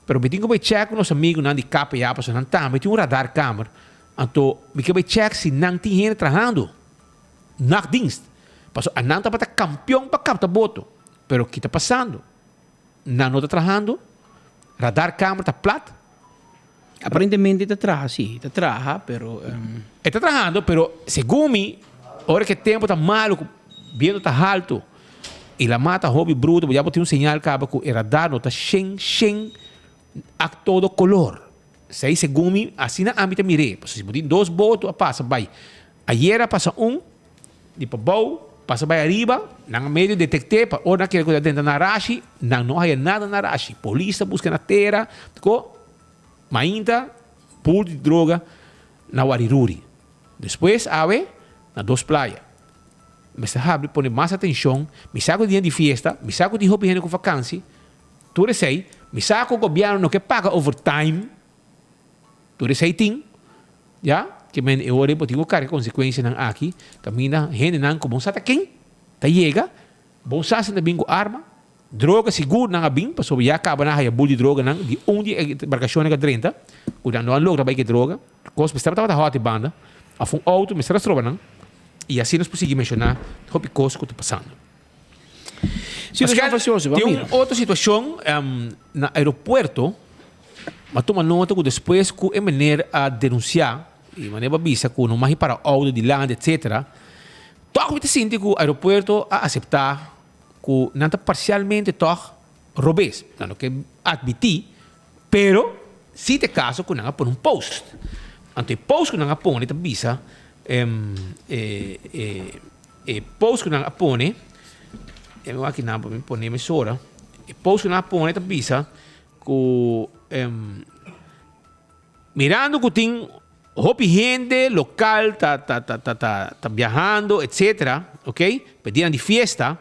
Pero mi tin ku bai check ku nos amigunan di KPA pasobra nan tambe tin un radarkamer. Anto mi ke bai check si nan tin hende trahando nachtdienst. Pasobra nan tabata kampion pa kapta boto. Pero ki ta pasando? Nan no ta trahando, radarkamer ta plat. Aparentemente ta traha si, ta traha pero. E ta trahando pero segun mi ora ke tempo ta malo ku biento ta halto y lama ta hopi bruto ya bo tin un señal kaba ku e radar no ta shen shen a todo color. Esei segun mi asina ami ta mir'é pasobra si bo tin dos boto a pasa bai ayer a pasa un di pabou pasa bai ariba nan a medio detekt'é pa ora nan kere ku ta drenta na rashi nan no haya nada na rashi polis ta buska na tera ko Mainta pul di droga na Wariruri. Despues awe na Dos Playa. Mester habri pone mas atencion. Mi sa cu dia di fiesta, mi sa cu tin hopi hende cu vakantie. Tur esey, mi sa cu gobierno no ke paga overtime. Tur esey tin. Ya, ke men e ora bo tin cu carga consecuencianan aki. Caminda hendenan cu bo sa ta ken ta yega, bo sa si nan ta bin cu arma. Droga sigur nan a bin pasobra ya caba nan haya bul di droganan di un di e embarcacionnan cu a drenta cu nan no a logra bay cu e droga. Cos mester tabata hot e banda of un auto mester a stroba nan y asina nos por sigui menciona hopi cos cu ta pasando. Situacion facioso, Tin un otro situacion na aeropuerto a tuma nota cu despues cu e meneer a denuncia y meneer a bisa cu no mag para auto dilanti etcetera toch mi ta sinti cu aeropuerto a acepta Ku nan ta parsialmente tòg robes. Nan no ke atmití, Pero si ta e kaso ku nan a pone un post. Anto e post ku nan a pone ta bisa e e post ku nan a pone, e mi wak kinan pa mi pone mesora. E post ku nan a pone ta bisa ku mirando ku tin hopi hende lokal ta ta ta ta ta biahando etcetera, ok, pa e dianan di fiesta.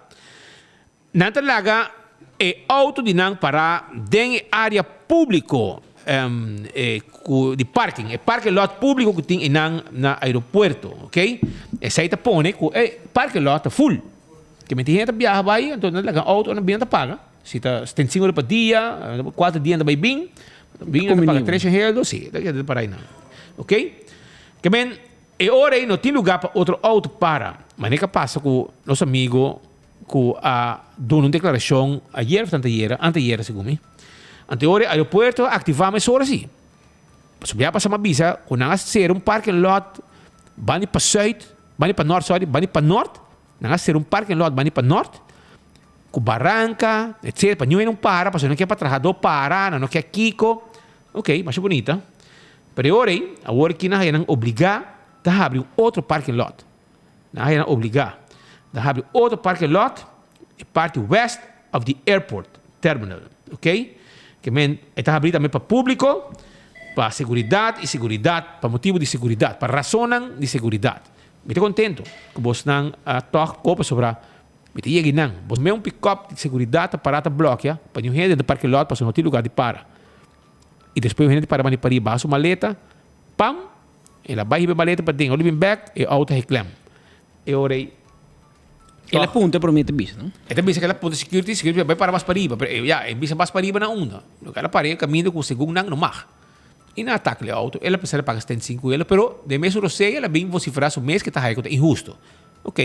Nan ta laga e auto di nan pará den e área públiko di parking, e parking lot públiko ku tin einan na aeropuerto, ok. Esei ta pone ku e parking lot ta full. Ke menti hende ta biaha bai, anto nan ta laga auto nan bin nan ta paga. Si ta 75 euro pa dia, kuater dia nan ta bai bin, bin nan ta paga tres shen euro, si, ta keda pará einan, ok. Ke men e ora ei no tin lugá pa otro auto para, manera ku a pasa ku nos amigo ku a duna un deklarashon ayer of tantayera, antayera segun mi. Anto e ora e aeropuerto a aktivá mesora si. Pasobra ya pasa mi a bisa ku nan a sera un parking lot banda di pa sùit, banda di pa nòrt sòri, banda di pa nòrt, nan a sera un parking lot banda di pa nòrt ku baranka etcetera pa niun hende no para pasobra nan ke pa trahadó para, nan no ke kiko. Ok, masha bunita. Pero e ora ei, awor ki nan haya nan obligá ta habri un otro parking lot. Nan a hera obligá na habri otro parking lot e parti west of di airport terminal, ok. Ke men e ta habri tambe pa públiko pa seguridat i seguridat pa motibu di seguridat, pa rasonnan di seguridat. Mi ta kontento ku bosnan a tòg kopa pasobra mi ta yega einan. Bos mei un pikòp di seguridat ta pará ta blòkia pa niun hende den parking lot pasobra no tin lugá di para. I despues un hende ta para banda di pariba baha su maleta, pam! El a bai hiba e maleta paden, ora el bin bek, e auto a heklem. E ora ei, El a punta prome ta bisa, no? E ta bisa ku el a punta security, security a bai para mas pariba, pero ya, e bisa mas pariba na unda. Loke el a para e kaminda ku segun nan no mag. I nan a takla e auto, el a pensa el a paga 75 euro, pero den mes un rosea el a bin vocifera su mes ke ta haya ku ta inhusto. Ok,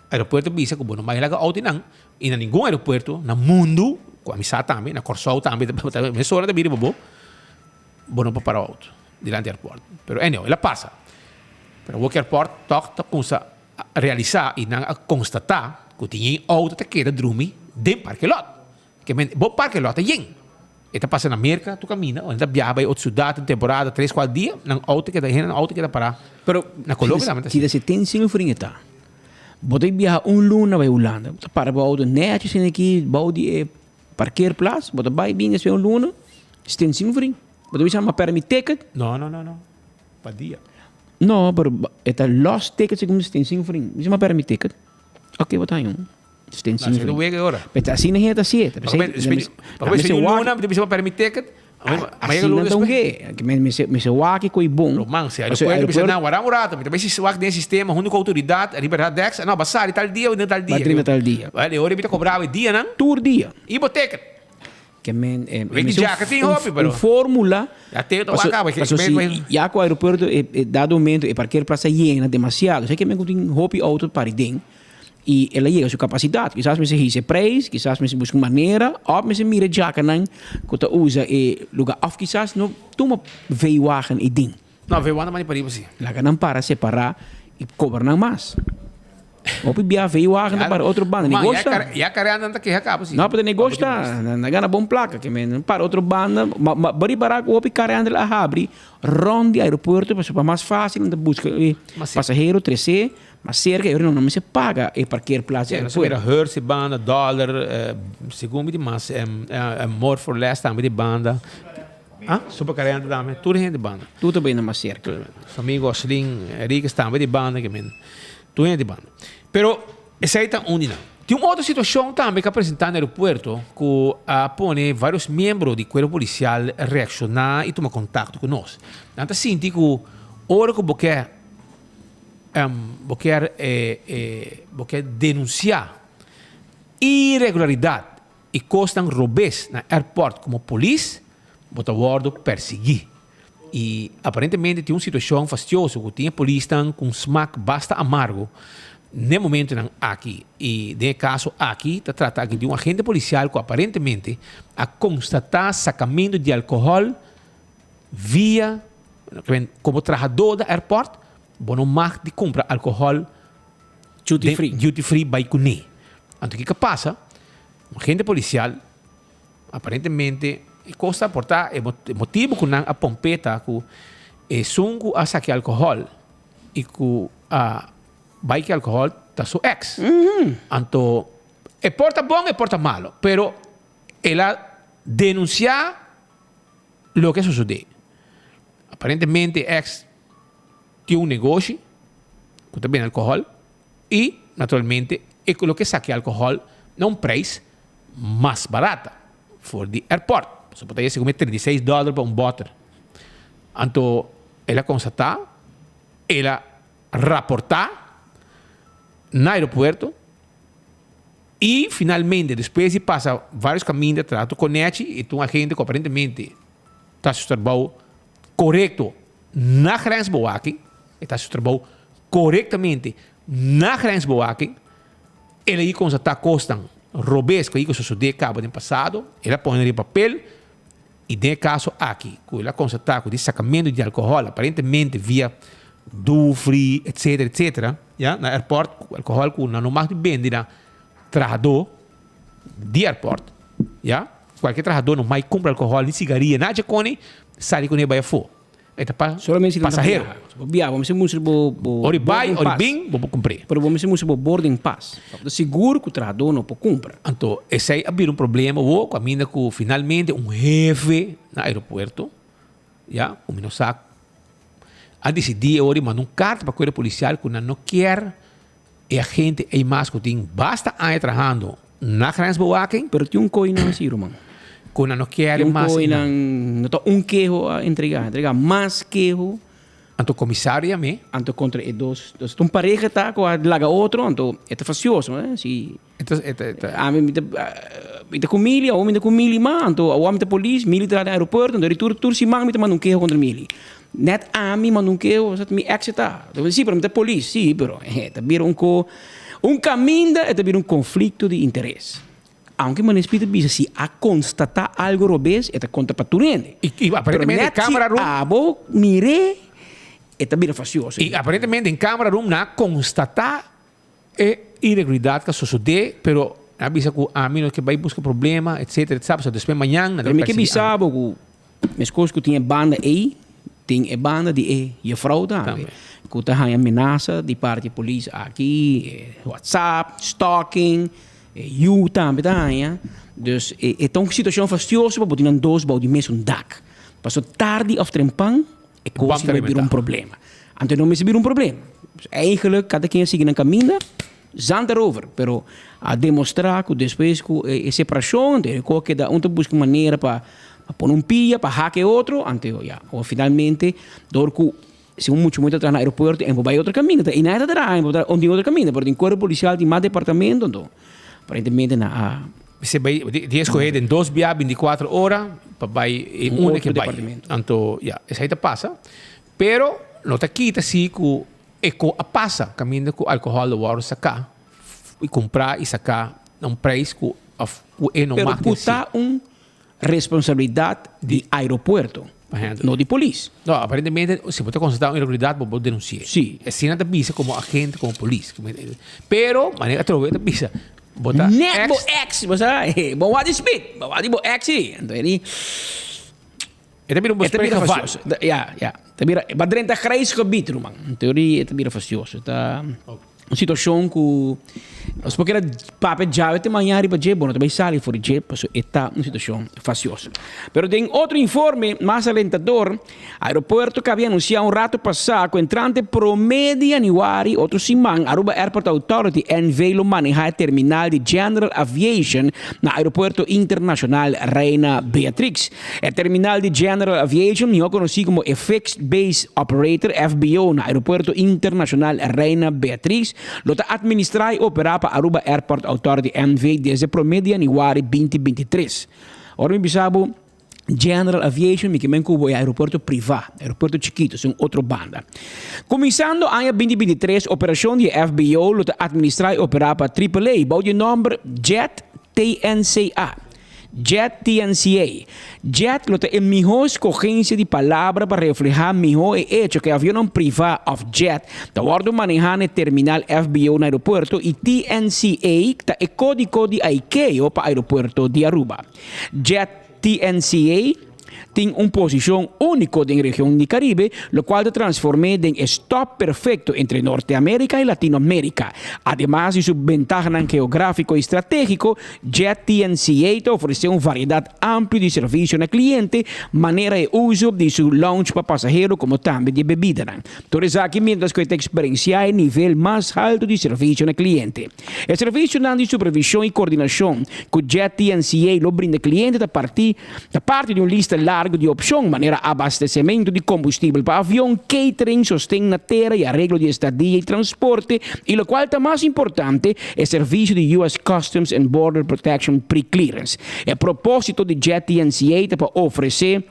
aeropuerto bisa ku bo no mag laga auto einan, i na ningun aeropuerto na mundu, ku ami sa tambe, na Kòrsou tambe, mesora ta bira pa bo. Bo no por para auto dilanti airport. Pero anyhow, el a pasa. Pero awor ki airport tog ta cuminsa realisa y nan a constata cu tin yen auto ta keda drumi den parke lot. Ke men, bo parke lot ta yen. E ta pasa na Merca tur caminda, ora nan ta biaha bay otro ciudad un temporada, tres, cuatro dia, nan auto keda, hende nan auto keda para. Pero na Colombia tambe ta si asina. Ta si ten sin frin e ta. Bo ta biaha un luna bay Hulanda, bo ta para bo auto nechi asina aki bou di e Parkeerplaats, bo ta bai bin esei un luna, sten sin fri. Bo ta bisa ma perde mi ticket? No, no, no, no. Pa dia. No, pero e ta lost ticket segun sten sin fri. Bisa ma perde mi ticket. Ok, bo ta haña un. Sten sin fri. wega e ora. Pero asina hende ta hasié. Pa ku un luna, bo ta bisa ma perde mi ticket. Asina ta un ge. Mi se wak ku e bon. Roman, si aeropuerto bisa nan, wara un rato. Mi ta bai wak den e sistema hunto ku outoridat riba Radex. No, ba sali tal dia o den tal dia. Ba drenta tal dia. Wèl, e ora mi ta kobra e dianan. Tur dia. I bo ticket. Ke men, Wek di djaka tin hopi, pero. Un formula. Ya te ta wak awe. Paso si ya ku aeropuerto e dado momento e parkeerplaats a yena demasiado. Esei ke men ku tin hopi auto pari den. I el a yega su kapasidat. Kisas mester hisa e preis, kisas mester buska un manera, òf mester mira e djakanan ku ta usa e lugá. Òf kisas no tuma V-wagen ei den. No, V-wagen ta manda pariba si. Laga nan para separá i kobra nan mas. Hopi bia V-wagen ta para otro banda. Man, Negosh ta. ya kareannan ta keha kaba si. No, pero negosh ta. Nan a gana bon plaka. Ke men para otro banda. Ma, ma bo ripará ku hopi kareannan a habri rònt di aeropuerto pasobra pa mas fásil nan ta buska e pasahero tres'é. Mas cerca e ora no mester paga e parkeerplaats di aeropuerto. Mira Hertz di banda, dollar, segun mi di mas, more for less tambe di banda. Ah, super caliente tambe, tur hende di banda. Tur ta bini mas cerca. Su amigo Oshlin Enriquez tambe di banda, ke men, tur hende di banda. Pero esei ta un di nan. Tin un otro situacion tambe cu a presenta na aeropuerto cu a pone varios miembro di cuerpo policial reacciona y tuma contacto cu nos. Nan ta sinti cu ora cu bo ke Bo kier bo kier denuncia iregularidad y cosnan robes na airport como polis, bo ta wordo persigui. Y aparentemente tin un situacion fastioso cu tin e polisnan cu un smak basta amargo n'e momentonan aki. Y den e caso aki ta trata aki di un agente policial cu aparentemente a constata sacamento di alcohol via, como trahador di airport, Bo no mag di kumpra alkohòl Duty free. Duty free bai kuné. Anto kiko a pasa? Un agente polisial aparentemente E kos ta por ta e motibu ku nan a pomp'é ta ku esun ku a saki alkohòl i ku a bai ku e alkohòl ta su eks. Anto e por ta bon e por ta malo pero el a denunsiá loke a sosodé. Aparentemente e eks tin un negoshi ku ta bende alkohòl i naturalmente e loke saki alkohòl na un preis mas barata for di airport. Pasobra por ta yesi kume 36 dòler pa un bòter. Anto el a konstatá, el a raportá na aeropuerto i finalmente despues di pasa vários kaminda trato konechi i ta un agente ku aparentemente ta hasi su trabou korekto na grensbewaking, e ta hasi su trabou korektamente na grensbewaking. El a yi konstatá kosnan robes ku a yi ku sosodé kaba den pasado, el a pone riba papel i den e kaso aki ku el a konstatá ku di sakamentu di alkohòl aparentemente via dufri etsetera etsetera ya na airport ku alkohòl ku nan no mag di bende na trahadó di airport ya kualke trahadó no mag kumpra alkohòl ni sigaria nada dje koni sali kuné bai afó. E ta pa Solamente si pasahero. Bo biaha, bo mester mustra bo bo Ora i bai, boarding ora i pass. bin, bo por kumpr'é. Pero bo mester mustra bo boarding pass. Pa bo ta sigur ku trahadó no por kumpra. Anto esei a bira un problema awor ku aminda ku finalmente un hefe na aeropuerto, ya, ku mi no sa, a disidí awor di manda un karta pa kuerpo polisial ku nan no kier e agente ei mas ku tin basta aña trahando na grensbewaking. Pero tin un koinan si, ruman. Ku nan no kier Tin un mas koinan, einan. no ta un keho a entrega, a entrega mas keho. Anto komisario yam'é. Anto kontra e dos, dos ta un pareha ta ku a laga otro, anto e ta fasioso, eh, si. E ta, e ta, e ta. Ami mi ta, mi ta ku Mili, awor mi ta ku Mili mas, anto awor mi ta polis, Mili traha den aeropuerto, anto tur, tur siman mi ta manda un keho kontra Mili. Net ami manda un keho, esaki mi ex e ta. Anto mi di, si, pero mi ta polis. Si, pero e ta bira un ko, un kaminda e ta bira un konflikto di interes. Aunke Manes Pieter bisa si a konstatá algo robes, e ta konta pa tur hende. I, i aparentemente Pero net si camera room abo mir'é, e ta bira fastioso. I aparentemente den camera room nan a konstatá E iregularidat ka sosodé, pero nan a bisa ku ami no ke bai buska problema, etsetera, etsetera. Pasobra despues mañan nan ta Pero mi ke persiguí bisa ami. bo ku meskos ku tin e banda ei, tin e banda di e jefrou tambe, Tambe. ku ta haña menasa di parti polis aki, e whatsapp, stalking, e yu tambe ta haña. Dus e e ta un situashon fastioso pa bo tin nan dos bou di mesun dak. Pasobra tardi òf trempan E kos ta bira un problema. Anto no mester bira un problema. Eigenlijk kada ken a sigui nan kaminda, zand erover. Pero a demostrá ku despues ku e separashon, anto e kos keda un ta buska un manera pa pone un pia, pa hak e otro, anto ya. Awor finalmente dor ku si un mucha muhé ta traha na aeropuerto en por bai otro kaminda, ta i nan ta traha en por traha otro kaminda, pero den kuerpo polisial tin mas departamento anto aparentemente nan a. Mester bai di escoge den dos bia binticuatro ora pa bai e Un unda otro ke bai. departamento. Anto ya, esei ta pasa. Pero no ta kita si ku e ko a pasa kaminda ku alkohòl lo wòrdu saká i kumprá i saká na un preis ku òf ku e no Pero mag ku den si. ta un responsabilidat di aeropuerto, no di polis. No, aparentemente si bo ta konstatá un iregularidat bo por denunsi'é. Sí. Asina ta bisa komo agente, komo polis. Pero manera atrobe ta bisa bo ta Net bo ex. ex, bo sa, bo wak di spit, bo wak di bo ex sí. Anto e di, E ta bira un e ta bira bespreekgeval. fastioso. Ya, ya. Ta bira, bo a drenta grijs gebied, ruman. Anto e di, e ta bira fastioso. Ta. Un situacion cu nos por keda papia djawe te maña riba dje, bo no ta bay sali for di dje, pasobra e ta un situacion facioso. Pero den otro informe mas alentador, Aeropuerto cabia anuncia un rato pasa cu entrante prome di januari otro siman, Aruba Airport Authority NV lo maneha e terminal di General Aviation na Aeropuerto Internacional Reina Beatrix. E terminal di General Aviation, mihó konosí komo e Fixed Base Operator, FBO, na Aeropuerto Internashonal Reina Beatrix, lo ta atministrá i operá pa Aruba Airport Authority NV desde promé di yanüari 2023. Ora mi bisa bo General Aviation, mi ke men ku bo e aeropuerto privá, aeropuerto chikitu, es un otro banda. Kuminsando aña 2023, operashon di e FBO lo ta atministrá i operá pa AAA bou di e nòmber Jet TNCA. Jet TNCA. Jet lo ta e mihó skogensia di palabra pa reflehá mihó e echo ku e avionnan privá òf jet ta wòrdu manehá na e terminal FBO na aeropuerto i TNCA ta e kódiko di ICAO pa aeropuerto di Aruba. Jet. Jet TNCA tin un posishon úniko den region di Karibe, lokual ta transform'é den e stòp perfekto entre Norteamérika i Latinoamérika. Ademas di su bentahanan geográfiko i stratégiko, Jet TNCA ta ofresé un variedat amplio di servisio na kliente, manera e uso di su lounge pa pasahero komo tambe di e bebidanan. Tur esaki miéntras ku e ta eksperensiá e nivel mas haltu di servisio na kliente. E servisionan di supervishon i kordinashon ku Jet TNCA lo brinda kliente ta parti ta parti di un lista largu di opshon, manera abastesementu di kombustibel pa avion, catering, sosten na tera i areglo di estadia i transporte, i lokual ta mas importante, e servisio di US Customs and Border Protection Pre-Clearance. E propósito di Jet TNCA ta pa ofresé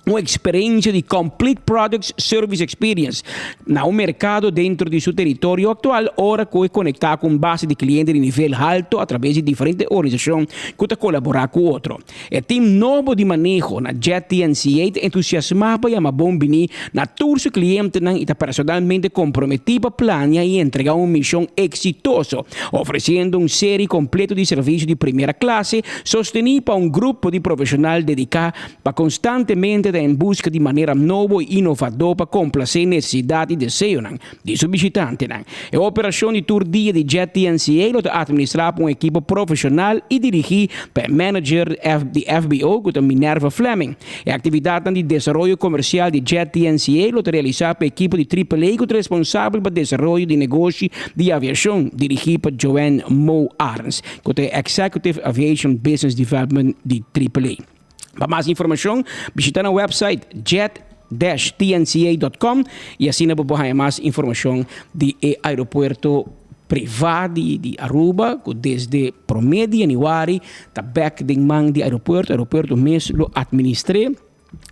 un eksperensia di Complete Products Service Experience na un merkado dentro di su teritorio aktual ora ku e konektá ku un base di kliente di nivel halto atrabes di diferente organisashon ku ta kolaborá ku otro. E tim nobo di maneho na Jet TNCA ta entusiasmá pa yama bon biní na tur su klientenan i ta personalmente komprometí pa plania i entregá un mishon eksitoso, ofresiendo un seri kompleto di servisio di primera klase sostení pa un grupo di profeshonal dediká pa konstantemente ta en buska di manera nobo i inovadó pa komplasé nesesidat i deseonan di su bishitantenan. E operashon di tur dia di Jet TNCA lo ta atministrá pa un ekipo profeshonal i dirigí pa e manager di FBO ku ta Minerva Fleming. E aktividatnan di desaroyo komersial di Jet TNCA lo ta realisá pa e ekipo di Triple A ku ta responsabel pa desaroyo di negoshi di aviashon dirigí pa Joanne Mo Arends ku ta e Executive Aviation Business Development di Triple A. Pa mas informashon, bishita nan website jet-tnca.com i asina bo por haña mas informashon di e aeropuerto privá di di Aruba ku desde promé di yanüari ta bèk den man di aeropuerto. Aeropuerto mes lo atministr'é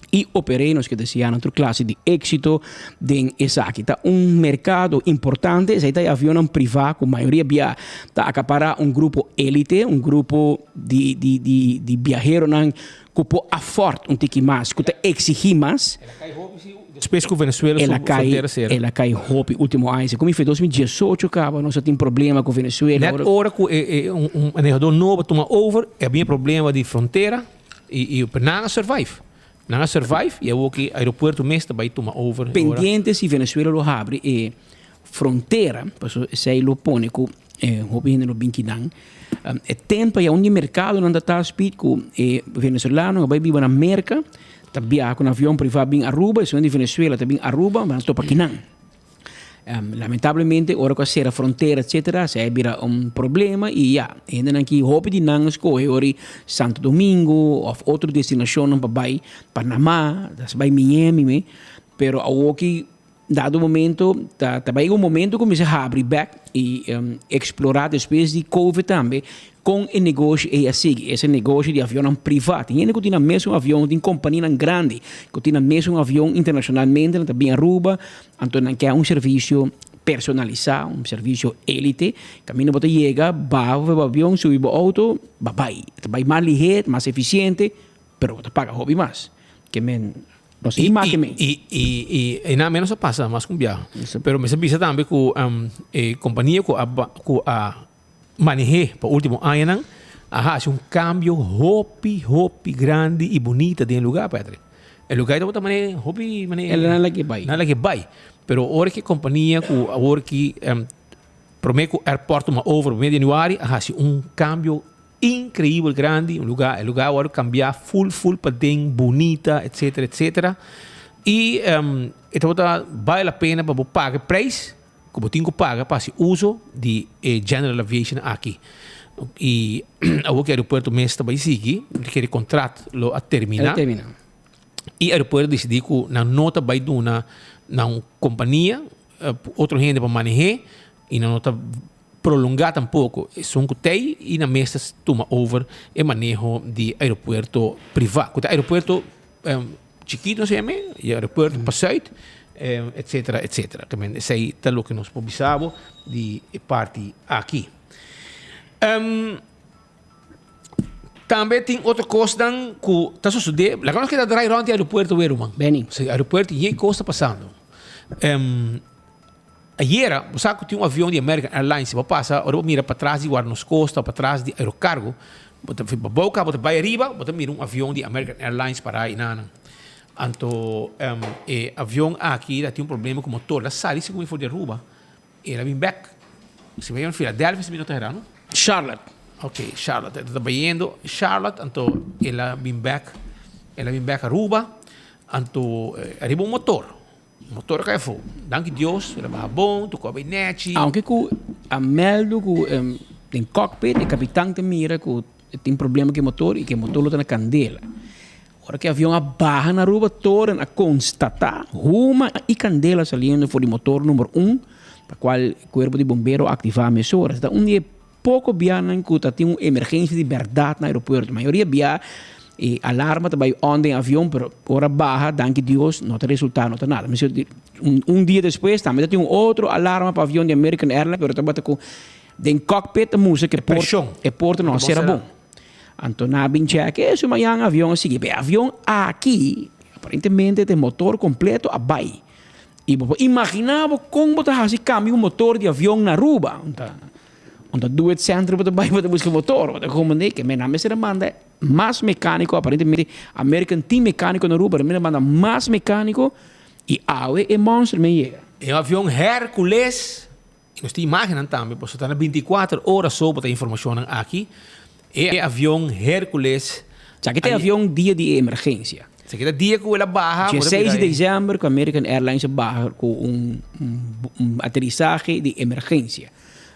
i oper'é. Nos ke deseá nan tur klase di éksito den esaki. Ta un merkado importante, esei ta e avionnan privá ku mayoria bia ta akapará un grupo élite, un grupo di di di di biaheronan ku por afford un tiki mas, ku ta eksigí mas. El a kai hopi si despues ku Venezuela su frontera sera. El a kai hopi ultimo aña. Komo fe 2018 kaba nos a tin problema ku Venezuela. Net ora ku e e un un manehador nobo a tuma over e a bin e problema di frontera i i pero nan a survive. Nan a survive i awor ki aeropuerto mes ta bai tuma over. Pendiente si Venezuela lo habri e frontera, pasobra esei lo pone ku E hopi hende lo bin kinan. E tempo ya un di mercadonan ta ta speed cu e venezolano a bay biba na Merca, ta biaha cu un avion priva bin Aruba, esun di Venezuela ta bin Aruba, nan topa kinan. Lamentablemente ora cu a cera frontera etcetera, esey a bira un problema y ya, e hendenan ki hopi di nan a scoge ori Santo Domingo of otro destinacionnan pa bay Panama, ta bay Miami me, pero awoki Dado momento ta ta bai un momento ku mester habri bek i eksplorá despues di covid tambe kon e negoshi ei a sigui. Ese negoshi di avionnan privá. Tin hende ku tin nan mes un avion, tin kompanianan grandi ku tin nan mes un avion internashonalmente, nan ta bin Aruba, anto nan ke un servisio personalisá, un servisio élite. Kaminda bo ta yega, baha for bo avion, subi bo outo, bo a bai. Ta bai mas lihé, mas efisiente, pero bo ta paga hopi mas. Ke men Nos I, i make i, men. i, i, i, i na menos a pasa mas ku un biaha. Pero mester bisa tambe ku um, e kompania ku a, ku a maneh'é pa último añanan a hasi un kambio hopi, hopi grandi i bunita den e lugá, Patrick. E lugá ei tabata mane hopi mane. El nan lag'é bai. Nan lag'é bai. Pero ora ku e kompania ku awor ki um, promé ku airport tuma over promé di yanüari a hasi un kambio Increibel grandi, un lugar, e lugar a wòrdu kambiá ful ful paden, bunita, etcetera, etcetera. I e tabata bale la pena pa bo paga e prijs ku bo tin ku paga pa hasi uso di e General Aviation aki. I awor ku e aeropuerto mes ta bai sigui, mi ta kere kontrat lo a terminá. I aeropuerto a disidí ku nan no ta bai duna na un kompania, otro hende pa maneh'é i nan no ta prolongá tampoko. Esun ku t'ei i nan mes ta tuma over e maneho di aeropuerto privá, ku ta aeropuerto chikitu nos a yam'é, i aeropuerto pa sùit, etsetera, etsetera. Ta men esei ta loke nos por bisa bo di e parti aki. Tambe tin otro kosnan ku ta sosodé. Laga nos keda drai rònt di aeropuerto wei ruman. Beni. Si aeropuerto yei kos ta pasando. Ayera, bo sa ku tin un avion di American Airlines, si bo pasa, ora bo mira patras di Guarda Nos Costa o patras di Aerocargo, Bo ta bou ka bo ta bai ariba, bo ta mira un avion di American Airlines pará einan. Anto e avion aki ta tin un problema ku motor. El a sali segun mi for di Aruba, el a bin bèk. Si mi a yama Philadelphia si mi no ta hera, no? Charlotte. Ok, Charlotte. E ta bayendo Charlotte, anto el a bin bèk, el a bin bèk Aruba, anto ariba un motor. Motor a kai afó. Danki Dios, el a baha bon, tokó a bai nèchi. Aunke ku a mèldu ku den cockpit e kapitan ta mira ku tin problema ku e motor i ku e motor lo ta na kandela. Ora ku e avion a baha na Aruba, toren a konstatá huma i kandela saliendo for di motor number un, pa kual kuerpo di bombero a aktivá mesora. Ta un di e poko bianan ku ta tin un emergensia di bèrdat na aeropuerto. Mayoria bia e alarma ta bai on den avion, pero ora baha, danki Dios, no ta resultá, no ta nada. Mester di un dia despues tambe ta tin un otro alarma pa avion di American Airlines, pero tabata ku den cockpit ta mustra ku e porta no a sera bon. Anto nan a bin chèk e su mañan avion a sigui. Pero e avion aki aparentemente ta e motor kompleto a bai. I bo por imaginá bo kon bo ta hasi kambia un motor di avion na Aruba. Un ta do it centro bo ta bai bo ta buska motor. Bo ta komprendé ke men nan mester a manda mas mekániko aparentemente American tin mekániko na Aruba pero nan mester a manda mas mekániko i awe e mònster men yega. E avion Hercules I nos tin imagennan tambe, pasobra ta na bintikuater ora so bo ta informashonnan aki. E avion Hercules. Esaki ta e avion dia di e emergensia. Esaki ta dia ku el a baha. Dieseis di desèmber ku American Airlines a baha ku un aterisahe di emergensia.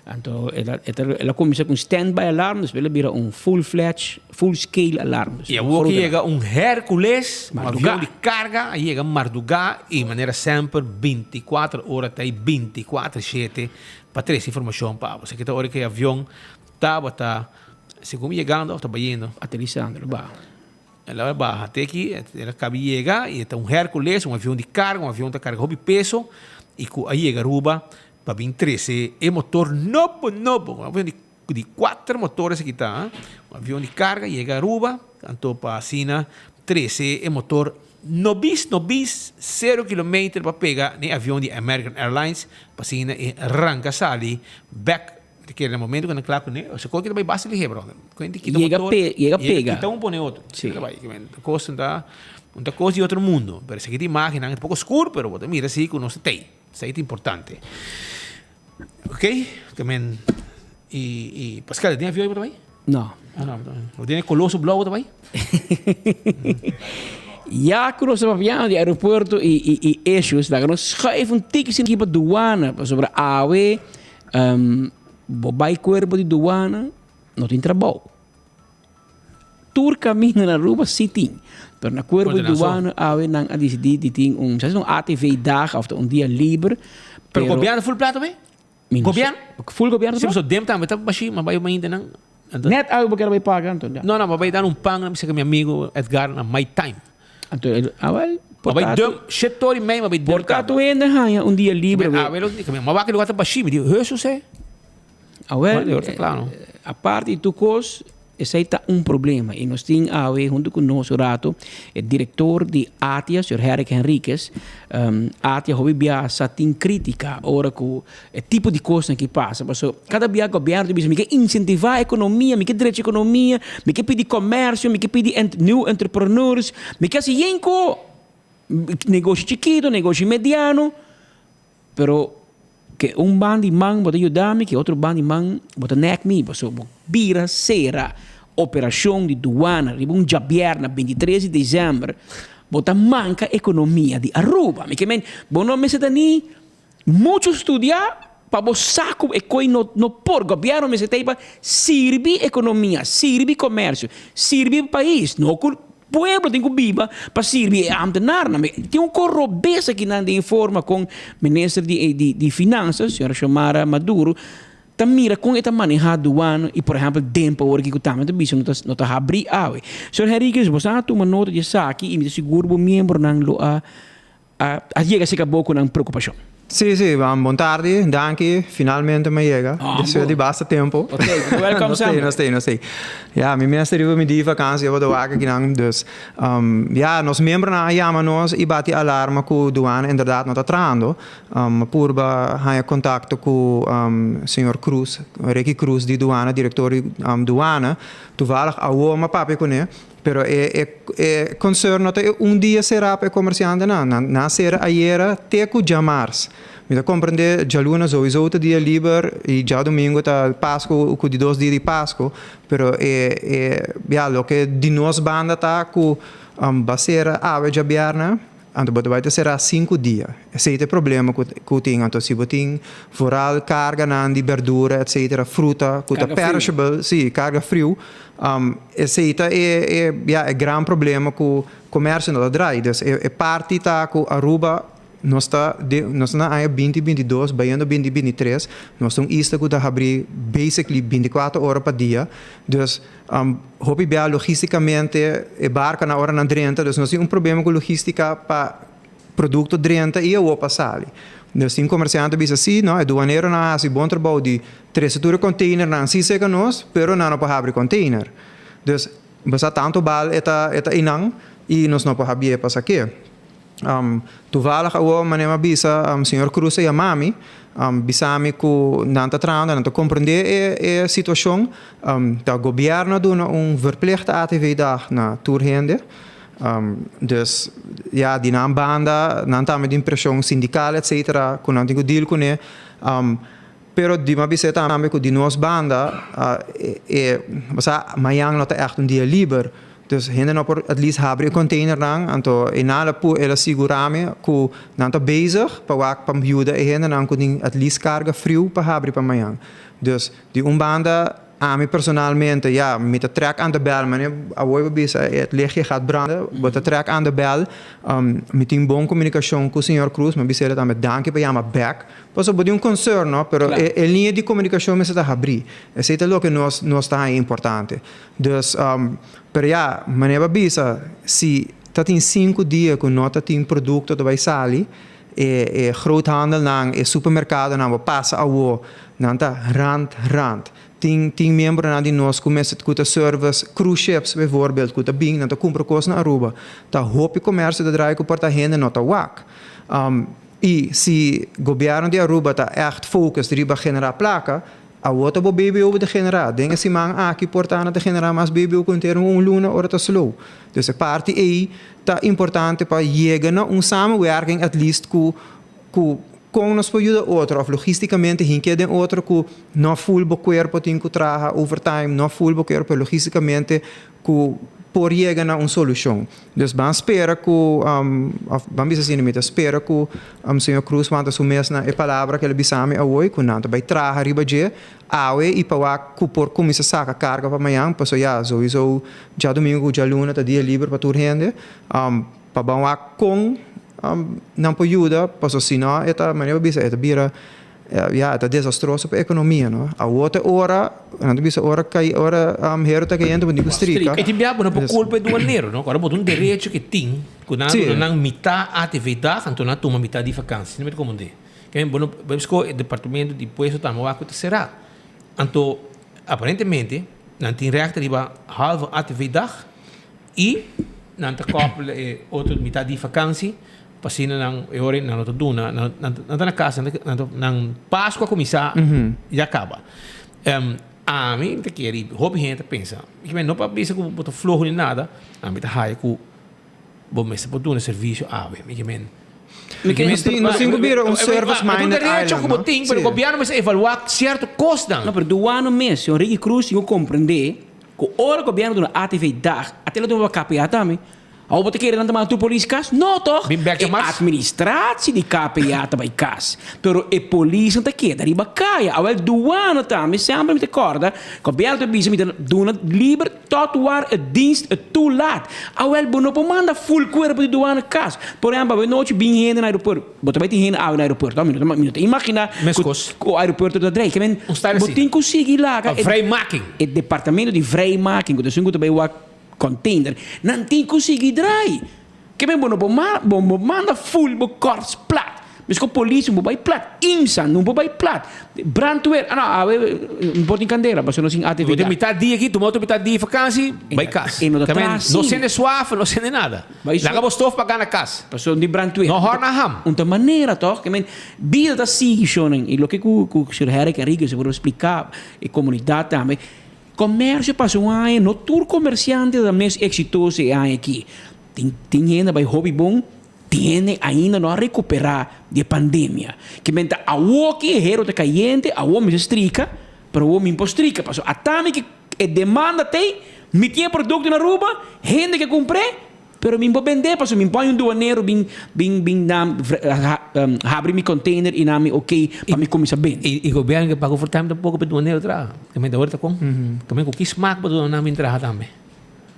Anto el a kuminsá ku un standby alarm, despues el a bira un full fledged, full scale alarm. I awor ku yega un Hercules, un avion di karga, a yega mardugá i manera semper bintikuater ora ta i bintikuater shete pa trese informashon pa abo. Esaki ta ora ku e avion tabata segun yegando òf ta bayendo? Aterisando, el a baha. El a baha te aki, el a kaba di yega i e ta un Hercules, un avion di karga, un avion ta karga hopi peso i ku a yega Aruba pa bin trese e motor nobo nobo, un avion di di kuater motor esaki ta, un avion di karga yega Aruba, anto pa asina trese e motor nobis nobis sero kilometer pa pega n'e avion di American Airlines pa asina e ranka sali bek. Mi ta kere na momento ku nan kla kuné, osea kos ki ta bai basta lihe brother. Kuenta kita Yega motor, pe- yega pega. kita un pone otro. Sí. Ta bai, ta kos ta un ta kos di otro mundo. Pero esaki ta imagennan, ta poko skur pero bo ta mira si ku nos ta tei. Esei ta importante. Ok, ke men i i Pascal, tin avion bo ta bai? No. Ah, no, bo tin e koloso blou bo ta bai? Ya ku nos ta papiando di aeropuerto i i i issues, laga nos schuif un tiki sin pa duana, pasobra awe um, bo bai kuerpo di duana, no tin trabou. Tur kaminda na Aruba si tin, pero na Cuerpo di Duana awe nan a disidí di tin un, sa un ATV dag of ta un dia liber. Pero gobierno full plata be? Gobierno? Full gobierno? Si paso dem tambe ta bashi, ma bai mainta nan. Net awe bo kier bai paga anto ya. No, no, ma bai dan un pan, mi saka mi amigo Edgar na my time. Anto, ah wel, Ma bai dem, shit tori mei, ma bai dem. Por ta tu hende haña un dia liber. Awe lo, ma wak lugar ta bashi, mi di, Hesus eh. Awel, aparte di tur kos, esei ta un problema i nos tin awe huntu ku nos un rato e direktor di ATIA, señor Herrick Henriquez. ATIA hopi bia sa tin kritika ora ku e tipo di kosnan ki pasa, pasobra kada bia gobièrnu ta bisa mi ke insentivá ekonomia, mi ke drecha ekonomia, mi ke pidi komersio, mi ke pidi new entrepreneurs, mi ke hasi yen ku negoshi chikito, negoshi mediano. Pero ke un ban di man bo ta yuda mi, ke otro ban di man bo ta nek mi, pasobra bo bira sera operashon di duana riba un djabièrnè bintitres di desèmber, bo ta manka ekonomia di Aruba. Mi ke men, bo no mester ta ni muchu studiá pa bo sa ku e koi no no por. Gobièrnu mester ta ei pa sirbi ekonomia, sirbi komersio, sirbi pais, no ku Pueblo tin ku biba pa sirbi e ambtenarnan. Tin un korobes akinan den e forma kon minister di di Finansa, señora Xiomara Maduro, ta mira kon e ta maneha duano i por ehempel Dempo awor aki ku tambe ta bisa no ta no ta habri awe. Señor Henriquez, bo sa a tuma nota di esaki i mi ta sigur bo miembronan lo a a yega serka bo ku nan preokupashon. Sí, sí, bon tardi, danki, finalmente mi a yega, despues di basta tempo. Ok, welcome Sam. Nos tei, nos tei. Ya, mi mes ta riba mi di vakantie tabata wak akinan, dus ya, nos miembronan a yama nos i bati alarma ku duana inderdaad no ta trahando. Mi a purba haña kontakto ku señor Cruz, Ricky Cruz di duana, direktor di duana, toevallig awo mi a papia kuné. Pero e e e concern no ta e un dia será pa e comerciantenan. Nan nan a sera ayera te cu djamars. Mi ta comprende djaluna sowieso ta dia liber y djadomingo ta Pasco cu di dos dia di Pasco. Pero e e ya loke di nos banda ta cu ba sera awe djabièrnè. Anto bo ta bai ta será sinku dia. Esei ta e problema ku ku tin. Anto si bo tin vooral karganan di berdura etcetera, fruta ku ta perishable, si, karga friu, esei ta e e ya e gran problema ku komersio no ta drai. Dus e e parti ta ku Aruba nos ta den nos ta na aña binti 22 bayendo binti 23, nos ta un isla ku ta habrí basically 24 ora pa dia. Dus Hopi bia logisticamente e barcanan ora nan drenta, dus nos tin un problema cu logistica pa producto drenta y awor pa sali. Dus tin comerciante bisa si, no, e duaneronan a haci bon trabou di trece tur e containernan si cerca nos, pero nan no por habri container. Dus bo sa tanto bal e ta e ta eynan y nos no por habié pa saké. Toevallig awor manera mi a bisa señor Cruz a yama mi bisa mi cu nan ta trahando nan ta comprende e e situacion ta gobierno a duna un verplichte ATV dag na tur hende dus ya di nan banda nan tambe tin presion sindical etcetera cu nan tin cu deal cune pero di mi a bisa tambe cu di nos banda e bo sa mañan no ta echt un dia liber. Dus hende no por at least habri e containernan, anto e nan a pu el a sigura mi cu nan ta bezig pa wak pa yuda e hendenan cu tin at least carga friu pa habri pa mañan. Dus di un banda ami personalmente ya mi ta trek aan de bel, mane awor bo bisa het lichtje gaat branden, bo ta trek aan de bel, mi tin bon comunicacion cu señor Cruz, mi a bisa el tambe danki pa yama bek, pasobra bo tin un concern no, pero e liña di comunicacion mester ta habri, esey ta loke nos nos ta haña importante. Dus, pero ya, manera bo a bisa, si ta tin sinku dia ku no ta tin produkto ta bai sali, e e groothandelnan, e supermerkadonan bo pasa awo, nan ta rand rand. Tin tin miembronan di nos ku mester ku ta service cruise ships bijvoorbeeld ku ta bin, nan ta kumpra kos na Aruba. Ta hopi komersio ta draai ku por ta hende no ta wak. I si gobièrnu di Aruba ta ègt focus riba generá plaka, Awor ta bo BBO bo ta generá. Den e siman aki por ta nan ta generá mas BBO ku henter un luna ora ta slow. Dus e parti ei ta importante pa yega na un samenwerking at least ku ku kon nos por yuda otro of logisticamente hinke den otro ku no full bo kuerpo tin ku traha overtime, no full bo kuerpo logisticamente ku por yega na un solushon. Dus ban spera ku, òf ban bisa asina, mi ta spera ku señor Cruz wanta su mes na e palabra ku el a bisa mi awoy, ku nan ta bai traha riba dje awe i pa wak ku por kuminsá saka karga pa mañan, pasobra ya, souiso djadumingu ku djaluna ta dia liber pa tur hende, pa ban wak kon nan por yuda, pasobra si no e ta, manera bo bisa, e ta bira. Ya, ta desastroso pa economia, no? Awor ta ora, nan ta bisa ora cay, ora hero ta cayente bo tin cu strika. E tin bia bo no por culpa e duanero, no? Ora bo ta un derecho ke tin, cu nan a duna nan mitad ATV dag, anto nan a tuma mitad di vakantie. No mi ta comprende. Ke bo no, bo sco e departamento di impuesto tambe wak cu ta cera. Anto, aparentemente, nan tin recht riba halve ATV dag y nan ta koppel e otro mitad di vakantie. Pa asina nan e ora nan no ta duna, nan nan ta na kas, nan ta nan Pascua a kuminsá ya kaba. Ami ta kere i hopi hende ta pensa, mi no pa bisa ku bo ta floho ni nada, ami ta haya ku bo mester por duna servisio awe. Mi ke men Mi ke Nos tin nos tin ku bira un service minded E ta un derecho island, ku bo no? tin, pero gobièrnu mester evaluá sierto kosnan. No, pero duano mes, señor Ricky Cruz tin ku komprendé ku ora gobièrnu duna ATV dag, a tela duna pa KPA tambe. Awor bo ta kere nan ta manda tur polis kas? No toch! Bin bek E mas. administratie di KPA ta bai kas, pero e polisnan ta keda riba kaya. Awel duana tambe, semper mi ta kòrda, gobièrnu ta bisa mi ta duna liber tot waar e dienst het toelaat. Awel bo no por manda full kuerpo di duana kas. Por ehèmpel awe nochi bin hende na aeropuerto, bo ta bai tin hende awe na aeropuerto, mi no ta mi no ta imaginá ku Meskos. ku aeropuerto ta drei. Ke men Un style bo asina. tin ku sigui laga Pa vrijmaking. e departamento di vrijmaking ku ta esun ku ta bai wak Container, nan tin cu sigui draai. Ke men bo no por bo no manda full bo korps plat. Mesko polis no por bai plat, IMSA no por bai plat, brandweer, ah no, awe no por tin kandela pasobra nos tin ATV. Bo tin mitad dia aki, tuma otro mitad dia di vakansi, bai kas. E no ta traha No asina. sende suave, no sende nada. Laga bo stof paga na kas. Pasobra no tin brandweer. No hòrna ham. Un ta manera tòg, ke men bida ta sigui shownan i loke ku ku Sir Herrick Henriquez a por splika e komunidat tambe, komersio pasa un aña, no tur komersiante ta mes eksitoso e aña aki. Tin tin hende a bai hopi bon. Tin hende ainda no a recuperá di e pandemia. Ke men ta awoki e hero ta cayente, awo mi sa strika, pero awo mi por strika. Pasobra ata mi ke e demanda t'ei, mi tin e producto na Aruba, hende ke cumpr'é, pero mi por bend'é pasobra mi por hay un duanero bin bin bin na habri mi container y na mi ok pa mi cuminsa bende. Y gobierno ke paga overtime tampoco pa e duanero traha. Ke men ta awor ta con? Ke men cu ki smaak pa duna nan bin traha tambe?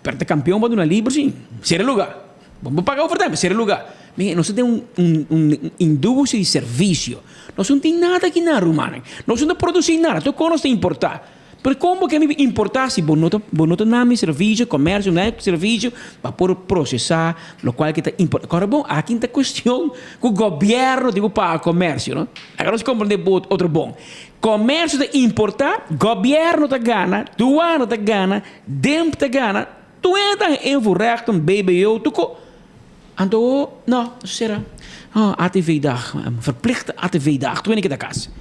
Pero ta campeon pa duna liber si. Cera lugar. Bo no paga overtime, cera lugar. Mira, nos ta den un, un, un industria di servicio. Nos no tin nada aki na rumannan. Nos no ta produci nada. Tur cos nos ta importa. Pero con bo ke mi importa si bo no ta, bo no ta na mi servicio, comercio, na servicio pa por procesa locual ke ta importa. Ora bon, aki ta cuestion cu gobierno tin cu paga comercio, no? Aca nos comprende bo otro bon. Comercio ta importa, gobierno ta gana, duana ta gana, Demp ta gana, tur hende ta invoerrechten, BBO, tur ko. Anto, no, sera, oh, ATV-dag, verplichte ATV-dag, tur hende keda kas.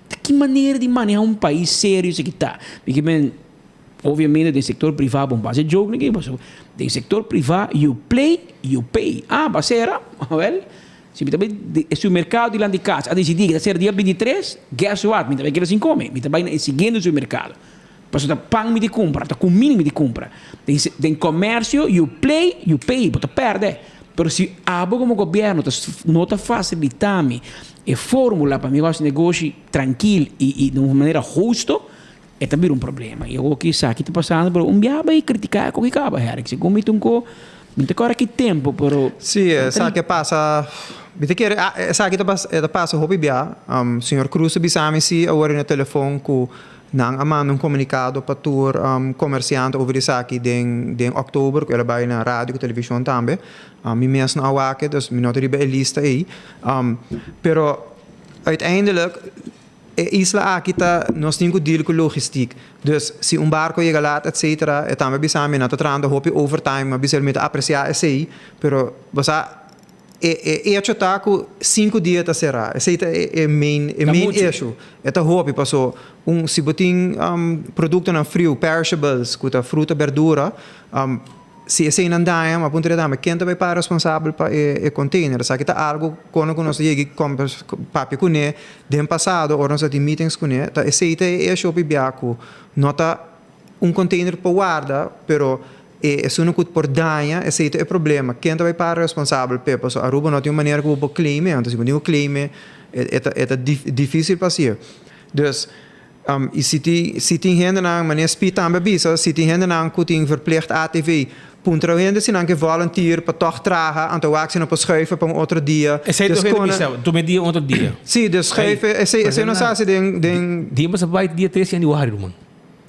Ta ki manera di maneha un pais serio esaki ta? Mi ke men, obviamente den sector priva bo no por hasi joke niki, pasobra den sector priva you play, you pay. Ah, bo a sera? Wel, si mi ta bai e supermercado dilanti kas a disidi ku ta sera dia bintitres, guess what, mi ta bai keda sin come, mi ta bai na e siguiente supermercado. Pasobra ta pan mi di kumpra, ta kuminda mi di kumpra. Den den komersio you play, you pay, bo ta pèrdè. Pero si abo komo gobièrnu ta no ta fasilitá mi e fórmula pa mi hasi negoshi trankil i i di un manera husto, e ta bira un problema. I awor ki esaki ta pasando, pero un biaha bai kritiká e koki kaba, Herrick. Segun mi ta un ko, mi ta kòrda ki tempu, pero. Sí, esaki a pasa, mi ta kere esaki ta e ta pasa hopi bia. Señor Cruz a bisa mi si awor na telefon ku Nan a manda un komunikado pa tur komersiante over di esaki den den òktober ku el a bai na radio ku televishon tambe. Mi mes no a wak e, dus mi no ta riba e lista ei. Pero uiteindelijk e isla aki ta nos tin ku deal ku logistiek. Dus si un barko yega laat etcetera e tambe a bisa mi nan ta trahando hopi overtime, mi a bisa el mi ta apresiá esei, pero bo sa E e echo ta ku sinku dia ta será. Esei ta e e main e main issue. E ta hopi paso un si bo tin produktonan friu, perishables, ku ta fruta, berdura, si eseinan daña, mi a puntra tambe ken ta bai para responsabel pa e e container. Esaki ta algu kono ku nos a yega kombersa papia kuné den pasado ora nos a tin meetings kuné. Ta esei ta e issue hopi bia ku no ta un container por warda, pero e esun cu por daña, esey ta e problema. Ken ta bay para responsabel p'e? Pasobra Aruba no tin un manera cu bo por claim e, anto si bo tin cu claim e, e ta e ta dificil pa haci'e. Dus, y si tin si tin hendenan, manera Speed tambe a bisa, si tin hendenan cu tin verplicht ATV, puntra hende si nan ke volunteer pa tog traha, anto wak si nan por schuiven pa un otro dia. Esey Dus tur hende con bisa, tuma e dia un otro dia. Si, dus schuiven, esey esey nos haci den den. Dia mas a bay dia tres januari, ruman.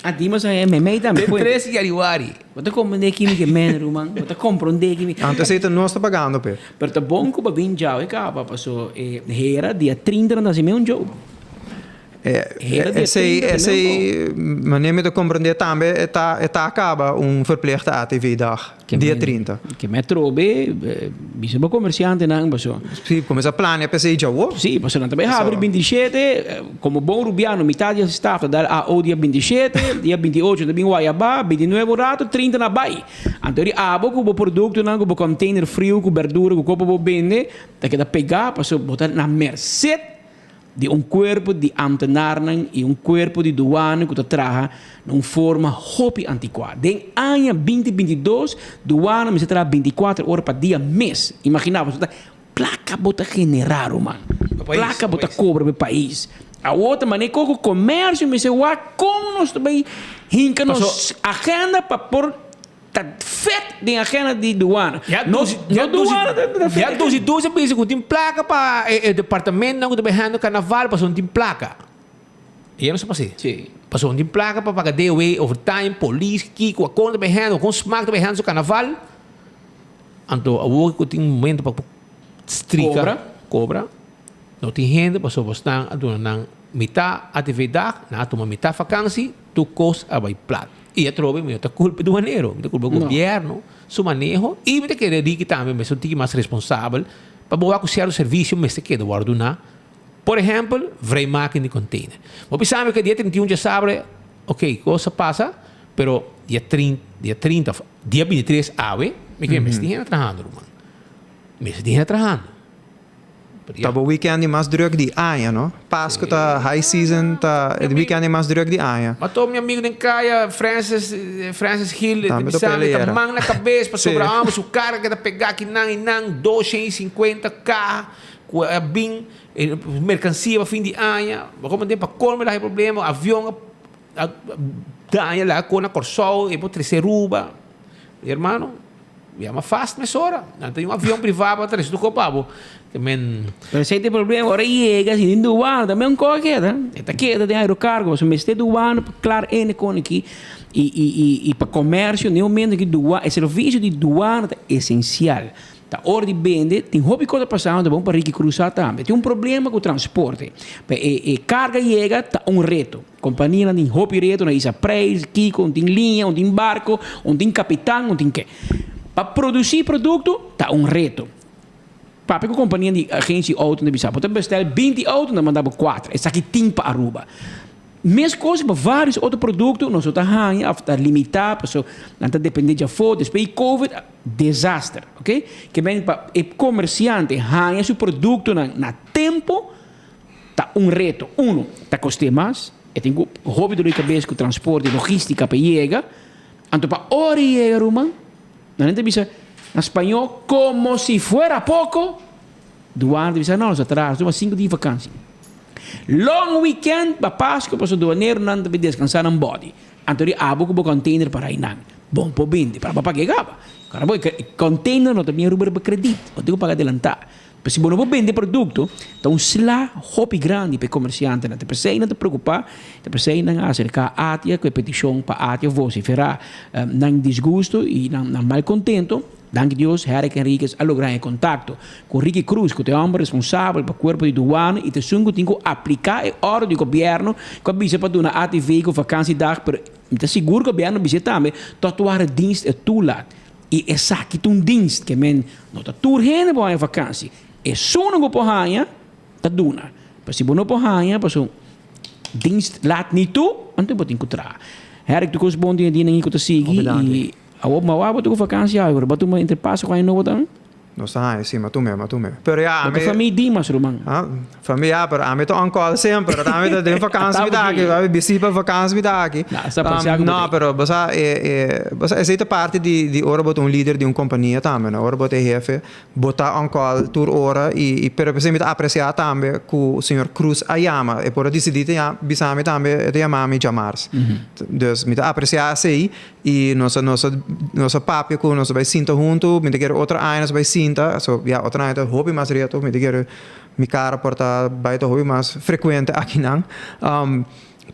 A Dimas a mei tambe. Den 3 januari. Bo ta comprende kimi ke men ruman. Bo ta comprende kimi. Anto esei ta nos ta pagando p'e. Pero ta bon ku bo bin djau e kaba paso e hera dia 30 nan ta hasi meun djou. Hera dia Esei 30 ta meun esei djou. manera mi ta comprende tambe e ta e ta kaba un verplichte ATV dag dia 30. Ke me atrobe bisa bo komersiantenan paso. Si, kuminsá plania p'esei djawo. Si, paso nan ta bai habri bintishete, komo bon rubiano mitad di e staf ta dal AO dia bintishete, dia binti-ocho ta bin Guayabá, bintinuebe un rato, trinta na bai. Anto di abo ku bo produktonan, ku bo container friu, ku berdura, ku kopo bo bende, ta keda pegá paso bo ta na merced di un cuerpo di ambtenarnan y un cuerpo di douane cu ta traha na un forma hopi anticua. Den aña binti binti dos, douane mester traha binticuater ora pa dia mes. Imagina bo, ta placa bo ta genera ruman. Placa bo ta cobra pa e pais. Awor ta manera cu comercio mester wak con nos ta bay hinca nos agenda pa por Ta fet den agenda di douane. Ya No, dus, no ya dus, douane ta ta fet ya dus i dus a bisa ku tin plaka pa e, e departamentonan ku ta bai hando karnaval pasobra no tin plaka. E ya no sa pas'é. Sí. Pasobra no tin plaka pa paga DOW, overtime, polis, kiko, akon ta bai hando, kon smak ta bai hando su karnaval. Anto awor ku tin momento pa strika, Kobra. kobra. No tin hende pasobra bosnan a duna nan mitá ATV dag, nan a tuma mitá vakansi, tur kos a bai plat. I atrobe mi no ta kulpa duanero, mi ta kulpa gobièrnu su maneho i mi ta kere Ricky tambe mester un tiki mas responsabel pa bo wak ku sierto servisio mester keda wòrdu duná. Por ehèmpel, vrijmaking di container. Bo bisa mi ku dia 31 djasabre, ok, kos a pasa, pero dia 30, dia 30 òf dia 23 awe, mi kere mester tin hende trahando ruman. Mester tin hende trahando. Ta bo weekend di mas druk di aña, no? Pascu ta high season, ta e weekend di mas druk di aña. Ma to mi amigo den kaya, Francis, Francis Gil, ta bisa mi ta man na kabes pasobra amo su karga ke ta pega aki nan i nan, 250 kaha ku a bin merkansia pa fin di aña. Bo komo den pa kolmo el a haña problema, avion a daña laga kor na Kòrsou, e por trese Aruba. Mi hermano. Yama fast mesora. Nan ta un avion privá pa trese tur kopa bo. Te men. Pero esei ta e problema. Ora yega si tin duana tambe un koe keda. E ta keda den aerocargo pasobra mester duana pa klar ene kon aki i i i i pa komersio den momento ki dua e servisio di duana ta esensial. Ta ora di bende tin hopi kos ta pasando ta bon pa Ricky Cruz sa tambe. Tin un problema ku transporte. Pa e e karga yega ta un reto. Kompanianan tin hopi reto na hisa prijs, kiko, un tin liña, un tin barko, un tin kapitan, un tin ke. Pa produsí produkto ta un reto. Papia ku kompania di agensia di outo ta bisa bo ta bestel 20 outo nan manda bo kuater. Esaki tin pa Aruba. Meskos pa vários otro produkto nos no ta haña òf ta limitá pasobra nan ta dependé dje afó. Despues di covid, desaster, oke. Ke men pa e komersiante haña su produktonan na tempo. Ta un reto. Uno, ta kost'é mas. E tin ku hopi dolor di kabes ku transporte, logístika pa e yega. Anto pa ora e yega ruman, nan ta bisa na spañó como si fuera poco, duana ta bisa no, nos a traha, nos tuma sinku dia vakansi. Long weekend pa Pasku pasobra duaneronan ta bin deskansá nan body. Anto di abo ku bo container para einan, bon por bindi, pero abo a pag'é kaba. Kòrda bo, e container no ta bin Aruba riba kredit, bo tin ku paga adelantá. Pero si bo no por bende producto, ta un sla hopi grandi pa e comerciantenan. Ta p'esei nan ta preocupa, ta p'esei nan a acerca ATIA cu e peticion pa ATIA vocifera nan disgusto y nan malcontento. Danki Dios, Herrick Henriquez a logra haña contacto cu Ricky Cruz, cu ta e homber responsabel pa cuerpo di douane y ta esun cu tin cu aplica e ordo di gobierno cu a bisa pa duna ATV cu vakantiedag, pero mi ta sigur gobierno a bis'e tambe, tot ware dienst e toelaat. I esaki ta un dienst ke men no ta tur hende por haña vakansi. Esunnan ku por haña ta duna. Pero si bo no por haña pasobra dienst laat ni tu, anto bo tin ku traha. Herrick tur kos bon den e dianan ku ta sigui i awor bo a bo ta ku vakansi awe pero bo a tuma entre Pasku ku aña nobo tambe? Nos ta haña, si, ma tum'é, ma tum'é. Pero ya, ami. Bo ta famia Dimas, ruman. Ah, famia, pero ami ta on call semper. Ami ta den vakansi mi ta aki. Ami bisi pa vakansi mi ta aki. No, sa parse algo No, pero bo sa, e, e, bo sa, esei ta parti di, di ora bo ta un lider di un kompania tambe, no? Ora bo ta e hefe, bo ta on call tur ora i, i, pero p'esei mi ta apresiá tambe ku señor Cruz a yama. E por a disidí ta ya, bisa mi tambe, e ta yama mi djamars. Dus mi ta apresiá esei. I nos a nos a nos a papia ku nos a bai sinta huntu, mi ta kere otro aña nos a bai sinta, so ya otro aña ta hopi mas reto, mi ta kere mi kara por ta bai ta hopi mas frekuente akinan.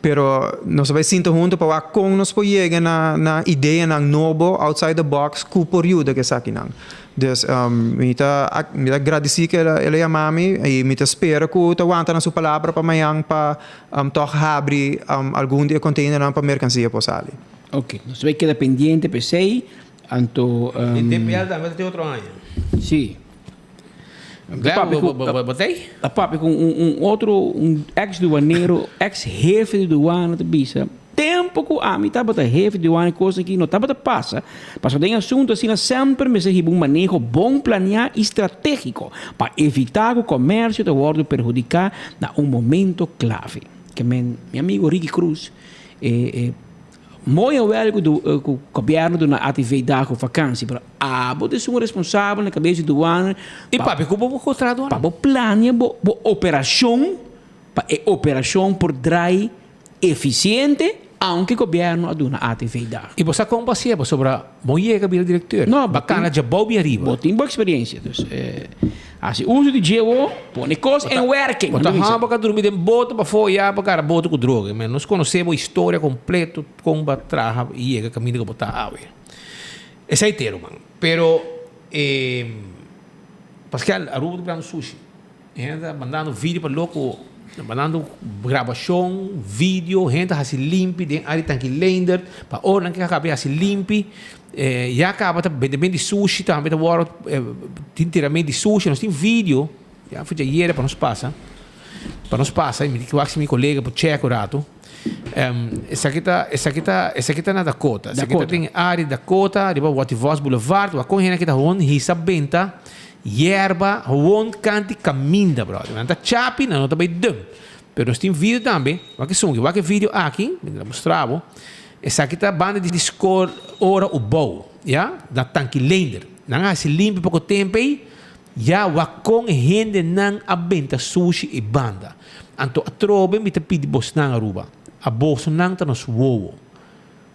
Pero nos a bai sinta huntu pa wak kon nos por yega na na ideanan nobo outside the box ku por yuda ku esakinan. Dus mi ta mi ta gradisí ku el a el a yama mi i mi ta spera ku ta wanta na su palabra pa mañan pa tòg habri algun di e konteinernan pa merkansia por sali. Ok, nos ta bay keda pendiente pa esey, anto. Di TPL tambe ta tin otro aña. Si. Glenn, bo t'ey? A papia cu un otro, un ex duanero, ex hefe di duana ta bisa, tempo cu ami tabata hefe di duana e cos aki no tabata pasa, pasobra den asunto asina semper mester hiba un maneho bon planea y strategico pa evita cu comercio ta wordo perhudica na un momento clave. Ke men mi amigo Ricky Cruz E mooi en wel ku gobièrnu duna ATV dag ku vakansi, pero abo ta esun responsabel na kabes di duana. I papia ku bo por kontra duana? Pa bo plania bo operashon, pa e operashon por drai efisiente, aunke gobièrnu a duna ATV dag. I bo sa kon bo hasié pasobra bo yega bira direkteur. No, bo kana djabou bin ariba. Bo tin bo eksperensia, dus Hasi uso di dje wo, pone kos en werking. Bo ta hamba ka durmi den boto pa foya pa gara boto ku droga. Men nos konosé bo historia kompleto kon bo a traha i yega kaminda ku bo ta awe. Esei te ruman. Pero Pascal, Aruba ta brando sushi. Hende ta mandando video pa loko, mandando grabashon, video, hende ta hasi limpi den área di Tanki Leendert, pa ora nan ke kaba hasi limpi, ya kaba ta bende bende sushi tambe ta wòrdu tin tiramento di sushi, nos tin video, ya for djayera pa nos pasa, pa nos pasa, i mi tin ke wak si mi kolega por chèk un ratu. Esaki ta, esaki ta, esaki ta na Dakota. Esaki ta den área di Dakota, riba Watty Vos Boulevard, wak kon hende aki ta hon hisa benta yerba hon kanti kaminda, brother. Nan ta chapi, nan no ta bai dum. Pero nos tin video tambe, wak esun, wak e video aki, mi ta mustra bo. Esaki ta banda di skol ora ubou, ya, na Tanki Leender. Nan a hasi limpi poko tempu ei. Ya wak kon hendenan a benta sushi e banda. Anto atrobe mi ta pidi bosnan Aruba, a bosonan ta nos wowo.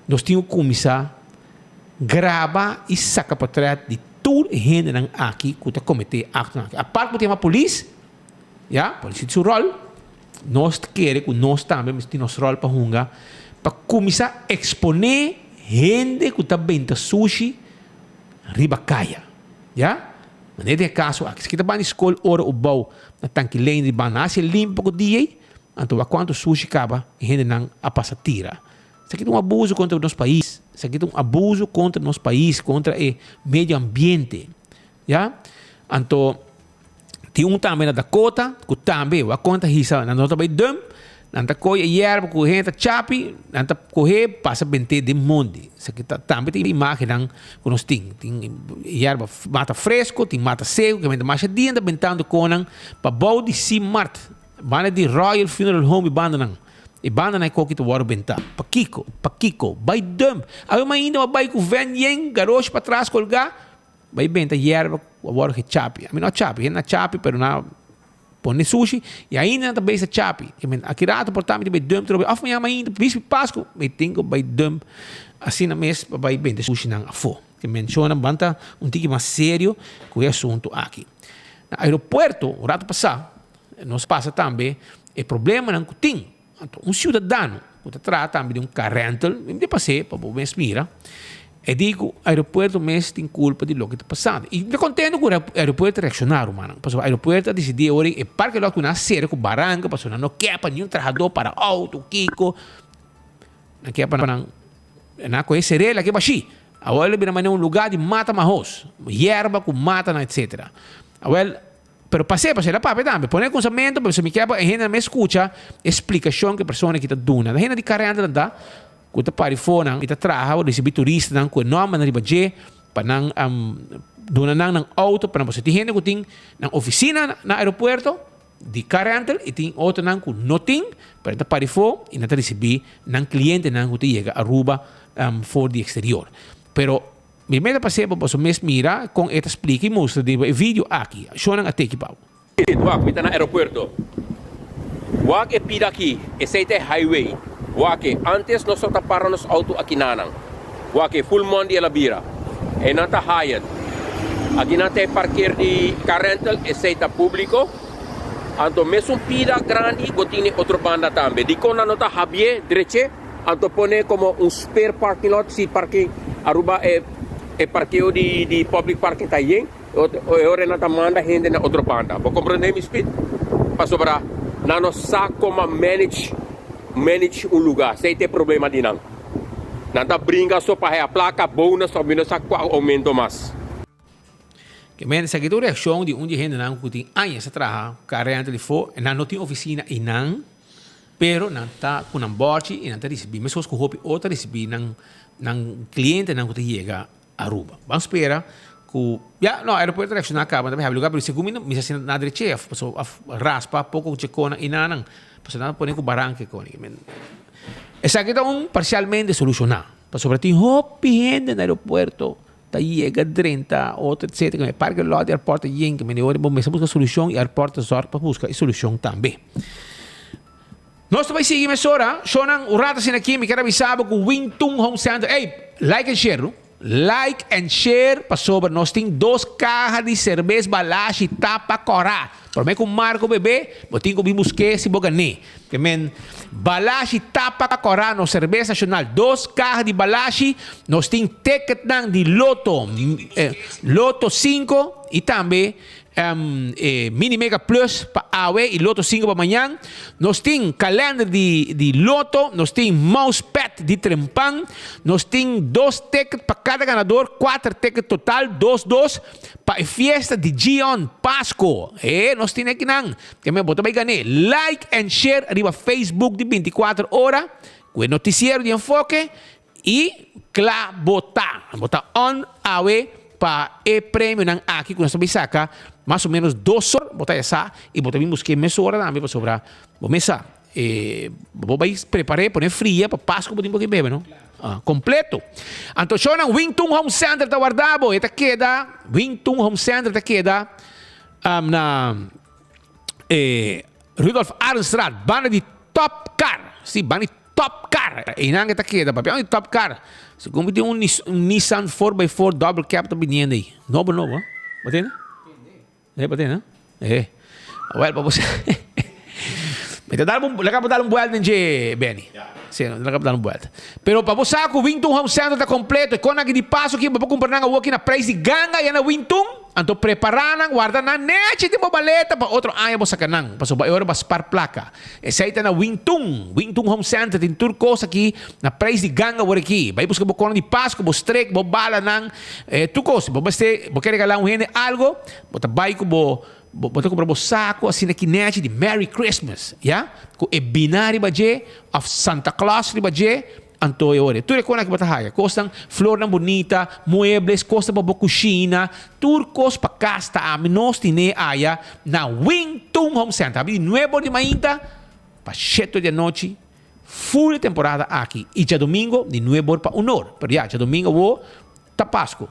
Nos tin ku kuminsá graba i saka potret di tur e hendenan aki ku ta kometé aktonan aki. Apart ku ta yama polis, ya, polis tin su ròl, nos ta kere ku nos tambe mester tin nos ròl pa hunga pa kuminsá eksponé hende ku ta benta sushi riba kaya. Ya? Manera den e kaso aki, si kita ban di skol ora u bou na Tanki Lane di ban hasi limpi poko dia ei, anto wak kuantu sushi kaba e hendenan a pasa tira. Esaki ta un abuso kontra nos pais, esaki ta un abuso kontra nos pais, kontra e medio ambiente. Ya? Anto tin un tambe na Dakota ku tambe wak kon ta hisa nan no ta bai dump, Nan ta kohe e yerba ku hende ta chapi, nan ta kohe pasa bent'é den mondi. Esaki ta tambe ta imágennan ku nos tin. Tin yerba mata fresko, tin mata seku, ke mester masha dia nan ta bentando konan pa bou di Simart, banda di Royal Funeral Home e bandanan. E bandanan e koki ta wòrdu bentá. Pakiko? Pakiko? Bai dump! Awe mainda bo a bai ku vèn yen, garoshi patras kolgá, bai benta yerba ku a wòrdu gechapi. Ami no a chapi, hende a chapi pero nan a. Pone sushi y ainda nan ta bezig ta chapi. I men aki rato por ta mi ta bay dump trobe of mañana mainta bispi Pascu mi tin cu bay dump asina mes pa bay bende sushinan afo. Ke menciona ban ta un tiki mas serio cu e asunto aki. Na aeropuerto un rato pasa nos pasa tambe e problemanan cu tin. Anto un ciudadano cu ta traha tambe di un car rental, mi mester pas'é pa bo mes mira, e di cu aeropuerto mes tin culpa di loke ta pasando. Y mi ta contento cu aeropuerto a reacciona rumannan, pasobra aeropuerto a dicidi awor e parke lot cu nan a cera cu baranca pasobra nan no kier pa niun trahador para auto, kico, nan kier pa nan, nan a coge cer'é lake bashi. Awor el a bira manera un lugar di mata mahos, yerba cu matanan etcetera. Awel. Pero pas'é, pas'é la papia tambe. Pone kunsamentu, pasobra mi kier pa e hendenan mes skucha e splikashon ku e persona aki ta duna. E hende di karenta nan ta ku ta pari for nan i ta traha o risibí turistanan ku e nòmbernan riba dje pa nan duna nan nan outo pa nan pasobra tin hende ku tin nan ofisina na aeropuerto di car rental i tin otronan ku no tin pero nan ta pari for i nan ta risibí nan klientenan ku ta yega Aruba for di eksterior. Pero Mi meta pa seba boso mes mira kon e ta splika i mustra den e video aki. Shownan a teki pa bo. Wak, mi ta na aeropuerto. Wak e pida aki, esei ta e highway. Wak e, antes nos tabata para nos auto akinanan. Wak e, full mondi el a bira. Einan ta Hyatt. Akinan ta e parker di car rental, esei ta publico. Anto mesun pida grandi bo tin e otro banda tambe. Dikon nan no ta habié, dreché? Anto pone como un spare parking lot si parking Aruba e e parkeo di di public parking ta yen e ora nan ta manda hende na otro banda. Bo comprende mi speed? Pasobra nan no sa como manage manage un lugar. Esey ta e problema di nan. Nan ta bringa so pa haya placa, bonus of mi no sa cua aumento mas. Ke men esaki ta un reakshon di un di e hendenan ku tin añas ta traha kare anto di fo e nan no tin ofisina einan pero nan ta ku nan bòrchi i nan ta risibí meskos ku hopi otro ta risibí nan nan klientenan ku ta yega Aruba. Ban spera ku ya no aeropuerto ta reakshoná kaba nan ta bai habi lugá pero segun mi no mester hasi nada drechi of pasobra of raspa poko chekónan einanan pasobra nan ta pone ku baranka e koni. Esaki ta un parsialmente solushoná pasobra tin hopi hende na aeropuerto Ta yega drenta otro etcetera ke parke lot di airport ta yen ke mende ora bo mester buska solucion y airport ta zorg pa buska e solucion tambe. Nos ta bay sigui mesora shownan un rato asina aki mi kier avisa bo ku Wing Tun Home Center ey like and share no like and share pasobra nos tin dos kaha di serbes balashi tapa kora. Prome ku Marco bebe, bo tin ku bin busk'é si bo gané. Ke men, Balashi tapa kòrá nos serbes nashonal. Dos kaha di Balashi, nos tin ticketnan di Lotto, Lotto sinku i tambe E Mini Mega Plus pa awe y Lotto 5 pa mañan. Nos tin kalender di di Lotto, nos tin mousepad di Trempan, nos tin dos ticket pa cada ganador, cuater ticket total, dos dos, pa e fiesta di Gion Pasco. E nos tin ekinan. Ke men bo ta bay gané. Like and share riba Facebook di 24 ora cu e noticiero di Enfoke I kla bo ta. Bo ta on awe pa e premionan aki ku nos ta bin saka mas o menos dos or bo ta ya sa i bo ta bin busk'é mesora tambe pasobra bo mes sa e bo bai prepar'é pone fria pa Pasku bo tin por ke bebe no. Kompleto. Anto shownan Wing Tun Home Center ta warda bo. E ta keda Wing Tun Home Center ta keda na e Rudolf Arendstraat banda di Top Car. Si banda di Top Car! Einan ke ta keda papia di Top Car. Segun mi tin un Nissan four by four double cab ta biniendo ei. Nobo nobo ha. Bo tende? Eh, bo tende? Eh. Awel pa bo sa. Mi ta dal un, laga bo dal un buelta den dje, Benny. Si, laga bo dal un buelta. Pero pa bo sa ku Wingtun Home Center ta completo, e kon aki di paso aki bo por kumpra nan awoki na prijs di ganga ya na Wingtun. Anto prepará nan, warda nan nechi den bo baleta pa otro aña bo saka nan, pasobra e ora bo a spar plaka. Esei ta na Wingtun, Wingtun Home Center tin tur kos aki na preis di ganga awor aki. Bai buska bo kona di Pasku, bo strek, bo balanan, tur kos. Bo mester, bo ke regalá un hende algo, bo ta bai ku bo, bo ta kumpra bo saku asina aki nechi di Merry Christmas, ya, ku e bina riba dje òf Santa Claus riba dje. Anto e ora, tur e konan ku bo ta haya, kosnan, flornan bunita, muebles, kosnan pa bo kushina, tur kos pa kas ta ami nos tine aya na Wing Tun Home Center. Habri di nuebe or di mainta pa shete or di anochi full e temporada aki i djadomingo di nuebe or pa un or. Pero ya, djadomingo awor ta Pasku.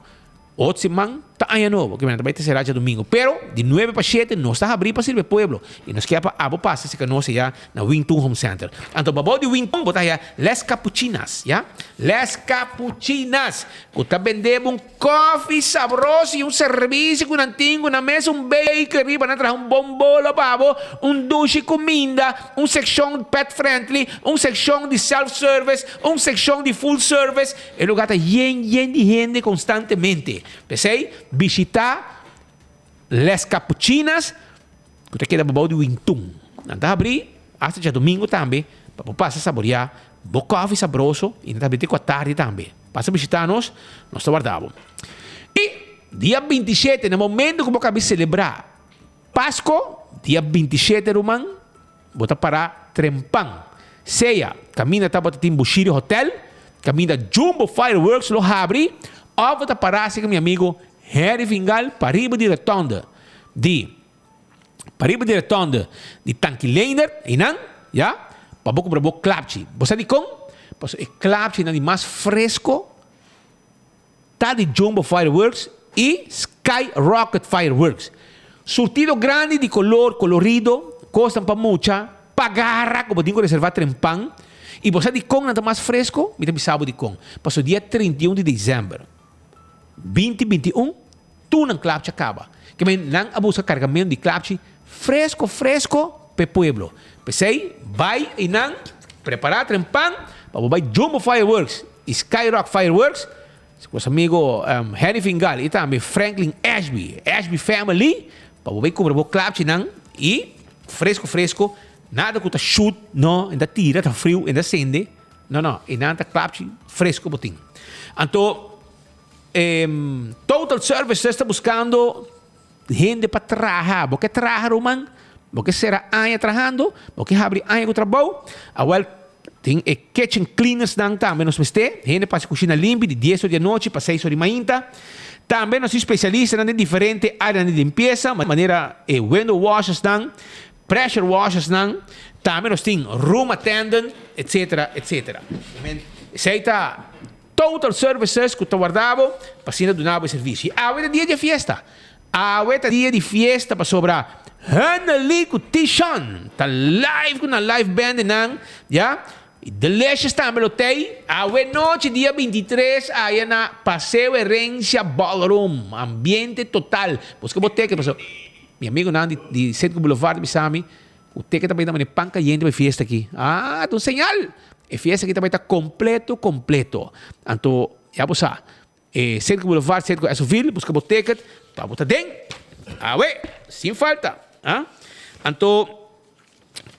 Otro siman ta Aña Nobo, ke mester ta bai ta sera djadumingu. Pero di nuebe pa shete nos ta habrí pa sirbi e pueblo i nos kier pa abo pasa serka nos aya na Wing Tun Home Center. Anto babou di Wing Tun bo ta haya Les Capuchinas, ya, Les Capuchinas, ku ta bende bo un kòfi sabroso i un serbisio ku nan tin ku nan mes un bakery pa nan traha un bon bolo pa bo, un dushi kuminda, un sekshon pet friendly, un sekshon di self service, un sekshon di full service. E lugar ta yen yen di hende konstantemente. P'esei, bishitá Les Capuchinas, ku ta keda bou di Wintun. Nan ta habrí asta djadumingu tambe pa bo pasa saboriá bo kòfi sabroso i nan ta habrí te ku atardi tambe. Pasa bishitá nos, nos ta warda bo. I dia 27, na momento ku bo kabi selebrá Pasko, dia 27 ruman, Bo ta pará trempan. Sea kaminda tabata tin Bushiri Hotel, kaminda Jumbo Fireworks lo habri, òf bo ta pará serka mi amigo Henry Fingal pariba di rotonde di pariba di rotonde di Tanki Leendert, einan, ya, pa bo kumpra bo klapchi. Bo sa dikon? Pasobra e klapchinan di mas fresko Ta di Jumbo Fireworks y Sky Rocket Fireworks. Surtido grandi di color, colorido, cosnan pa mucha, pa gara cu bo tin cu reserva trempan. Y bo sa dicon nan ta mas fresco? Mi ta bisa bo dicon. Pasobra dia 31 di december 2021 tur nan klapchi a caba. Ke men nan a busca cargamento di klapchi fresco fresco p'e pueblo. P'esey bay eynan prepara trempan pa bo bay Jumbo Fireworks. Y Skyrock Fireworks, cu nos amigo Henry Fingal y tambe Franklin Ashby, Ashby Family, pa bo bay cumpra bo klapchinan y fresco fresco, nada cu ta shoot, no, en ta tira, ta friu, en ta sende, no, no, y nan ta klapchi fresco bo tin. Anto, Total Services ta buscando hende pa traha, bo ke traha ruman? Bo ke sera aña trahando? Bo ke habri aña ku trabou? Awel, tin e kitchen cleaners nan tambe nos mester, hende pa hasi kushina limpi di dies or di anochi pa seis or di mainta. Tambe nos tin spesialistanan den diferente areanan di limpiesa, manera e window washers nan, pressure washers nan, tambe nos tin room attendant, etcetera, etcetera. Esei ta. Total Services ku ta warda bo pa asina duna bo e servisio. I awe ta dia di e fiesta. Awe ta dia di fiesta pasobra Hennelly ku Tishon ta live ku nan live band nan, ya. I Delicious tambe lo t'ei. Awe nochi dia 23 aya na Paseo Herencia Ballroom. Ambiente total. Buska bo ticket pasobra mi amigonan di Citgo Boulevard bisa mi Ku teke ta bai ta mane pan kayente pa e fiesta aki. Ah, ta un señal! E fiesta aki ta bai ta kompleto, kompleto. Anto, ya bo sa, e Citgo Boulevard, Citgo Esoville, buska bo ticket pa bo ta den. Awe, sin falta. Ah? Anto,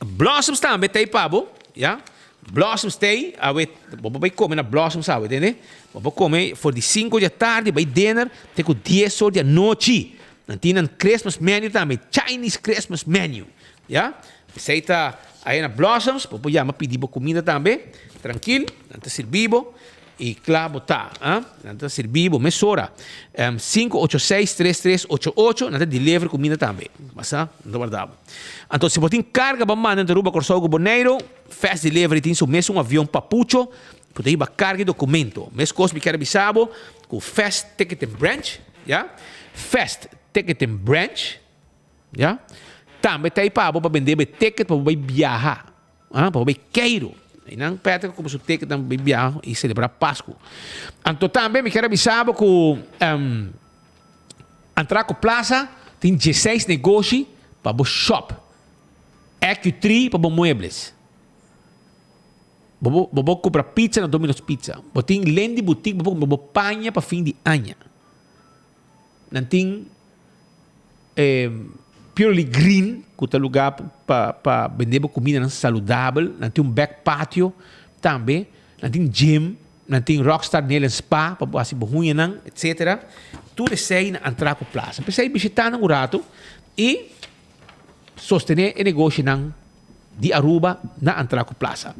Blossoms tambe ta ei pa bo, ya. Blossoms ta ei, awe, bo por bai kome na Blossoms awe, tende? Bo por kome for di sinku di atardi bai dinner te ku dies or di anochi. Nan tin nan Christmas menu tambe, Chinese Christmas menu, ya. Esei ta aya na Blossoms, bo por yama pidi bo kuminda tambe, trankil, nan ta sirbi bo. I kla bo ta, ah. Nan ta sirbi bo mesora. 586-3388, nan ta deliver kuminda tambe. Basa, nan ta warda bo. Anto si bo tin karga pa manda entre Aruba, Kòrsou ku Boneiru, Fast Delivery tin su mesun avion papucho ku ta hiba karga i dokumento. Meskos mi kier a bisa bo ku Fast Ticketing Branch, ya, Fast Ticketing Branch, ya, tambe ta ei pa bo pa bende bo e ticket pa bo bai biaha. Ah, pa bo bai keiru. Einan Patrick a kumpra su ticketnan pa bai biaha i selebrá Pasku. Anto tambe mi kier a bisa bo ku Antraco Plaza tin dieseis negoshi pa bo shop. EQ3 pa bo muebles. Bo bo por kumpra pizza na Domino's Pizza. Bo tin Lendy Boutique bo por kumpra bo paña pa fin di aña. Nan tin Purely Green ku ta lugá pa pa bende bo kumindanan saludabel. Nan tin un back patio tambe. Nan tin gym, nan tin Rockstar Nail and Spa pa bo hasi bo huñanan, etcetera. Tur esei na Antraco Plaza. P'esei bishitá nan un ratu i sostené e negoshinan di Aruba na Antraco Plaza.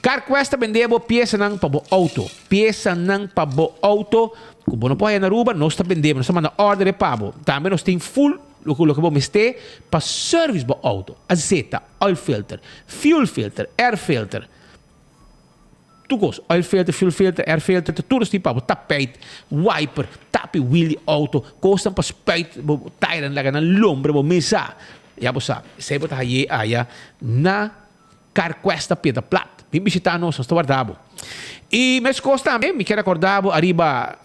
CarQuest ta bende bo piesanan pa bo auto. Piesanan pa bo auto cu bo no por haya na Aruba, nos ta bende bo. Nos ta manda order e pa bo. Tambe nos tin full loke loke bo mester pa service bo auto. Azeta, oil filter, fuel filter, air filter. Tur cos, oil filter, fuel filter, air filter, tur nos tin pa bo. Tapijt, wiper, tapi wiel di auto, cosnan pa spuit bo tairen laga nan lombra bo mesa. Ya bo sa, esei bo ta haye aya na Carquest na Piedra Plat. Bin bishita nos, nos ta warda bo. I mescos tambe mi kier acorda bo ariba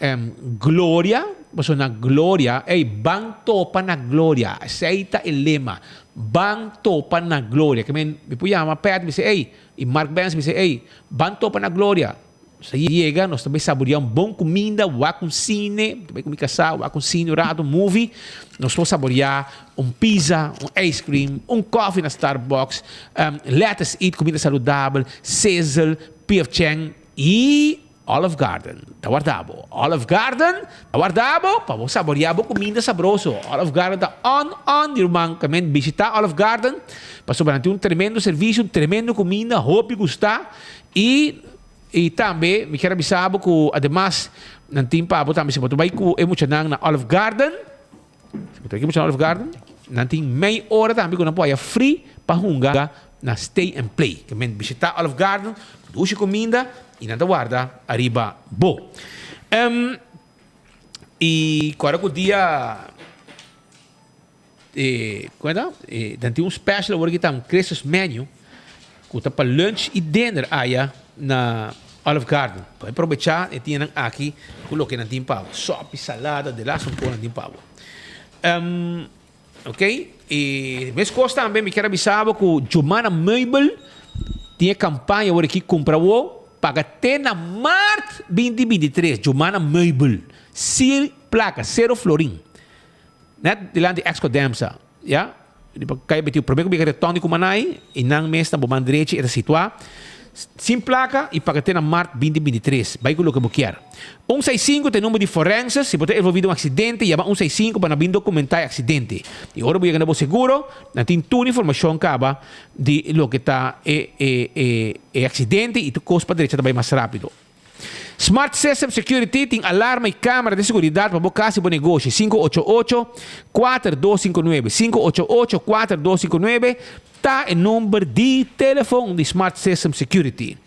Gloria, pasobra na Gloria, ey, ban topa na Gloria, esei ta e lema, ban topa na Gloria. Ke men, mi por yama Pat, mi bisa, ey, I Mark Benz bisa, Ey, ban topa na Gloria. Nos ta yega, nos ta bai saboreá un bon kuminda, wak un sine, ta bai ku mi kasá, wak un sine un rato, un movie. Nos por saboreá un pizza, un ice cream, un koffie na Starbucks, Let Us Eat, kuminda saludabel, Sizzle, P.F. Chang i Olive Garden ta warda bo. Olive Garden ta warda bo pa bo saborea bo kuminda sabroso. Olive Garden ta on on di ruman. Kamen bishita Olive Garden pasobra nan tin un tremendo servisio, un tremendo kuminda, hopi gusta. I i tambe mi kier a bisa bo ku ademas nan tin pa bo tambe si bo ta bai ku e muchanan na Olive Garden, Si bo ta kier mucha na Olive Garden, nan tin mei ora tambe ku nan por haya free pa hunga na Stay and Play. Ke men bishita Olive Garden, dushi kuminda i nan ta warda ariba bo. I kòrda ku dia kon e ta? Nan tin un special awor ki ta un Christmas menu ku ta pa lunch i dinner aya na Olive Garden. Por probechá e dianan aki ku loke nan tin pa bo. Sòpi, salada, de las un kos nan tin pa bo. Ok, i meskos tambe mi kier a bisa bo ku Jumana Meubel tin e kampaña awor aki kumpra bo paga te na mart 2023. Jumana Meubel, sin plaka, sero florin. Net dilanti Exco Demsa, ya. Riba Kaya Betiu, prome ku bika reton di Kumanai, i nan mes na bo man drechi e ta situá. Sin plaka i paga te na mart 2023. Bai ku loke bo kier. Un seis sinku ta e number di forenses. Si bo ta envolví den un aksidente, yama un seis sinku pa nan bin dokumentá e aksidente. I ora bo yega na bo seguro, nan tin tur informashon kaba di loke ta e e e aksidente i tur kos pa drecha ta bai mas rápido. Smart System Security tin alarma y camera di seguridad pa bo cas y bo negoshi. 588 4259 588 4259 ta e number di telefon di Smart System Security.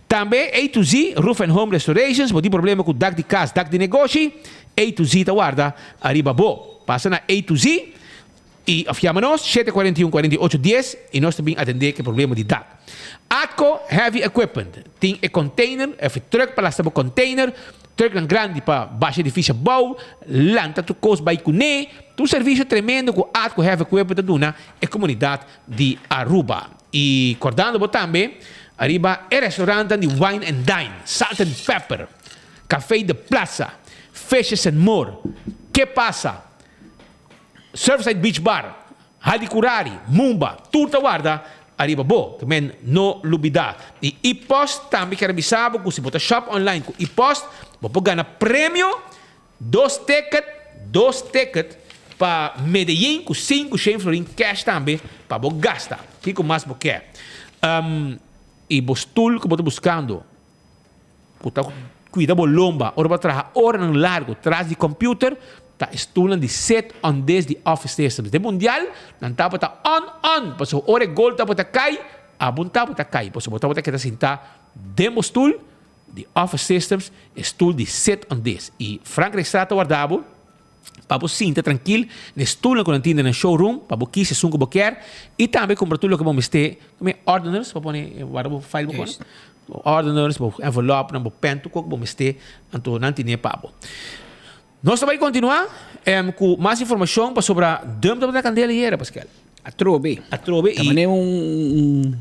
Tambe A to Z Roof and Home Restorations, bo tin problema cu dak di cas, dak di negoshi, A to Z ta warda ariba bo. Pasa na A to Z. I of yama nos 741 48 10 i nos ta bin atendé ku e problema di dak. Atco Heavy Equipment tin e container of e truck pa lasta bo container, trucknan grandi pa basha edifisio abou, lanta tur kos bai kuné. Ta un servisio tremendo ku Atco Heavy Equipment ta duna e komunidat di Aruba. I kordando bo tambe ariba e restaurantnan di Wine and Dine, Salt and Pepper, Café de Plaza, Fishes and More, Ke Pasa? Surfside Beach Bar, Hadicurari, Mumba, tur ta warda ariba bo. Te men no lubida. Y E-Post tambe kier a bisa bo cu si bo ta shop online cu E-Post, bo por gana premio, dos ticket, dos ticket pa Medellin cu sinku shen florin cash tambe pa bo gasta. Kico mas bo kier? Y bo stoel cu bo ta buscando. Ku ta kuida bo lomba ora bo a traha oranan largu tras di computer ta e stulnan di sit on this di Office Systems. Den mundial nan tabata on on pasobra ora e gol tabata kai abo tabata kai pasobra bo tabata keda sinta den bo stul di Office Systems e stul di sit on this i Frank Registraat ta warda bo pa bo sinta trankil na e stulnan ku nan tin den nan showroom pa bo kis esun ku bo kier i tambe kumpra tur loke bo mester mi ordeners pa pone warda bo file bo pone bo ordeners bo envelopnan bo pen tur kos ku bo mester anto nan tine pa bo. Nos ta bai kontinua ku mas informashon pasobra dump tabata kandela ayera Paskel. Atrobe. Atrobe i. Ta manera un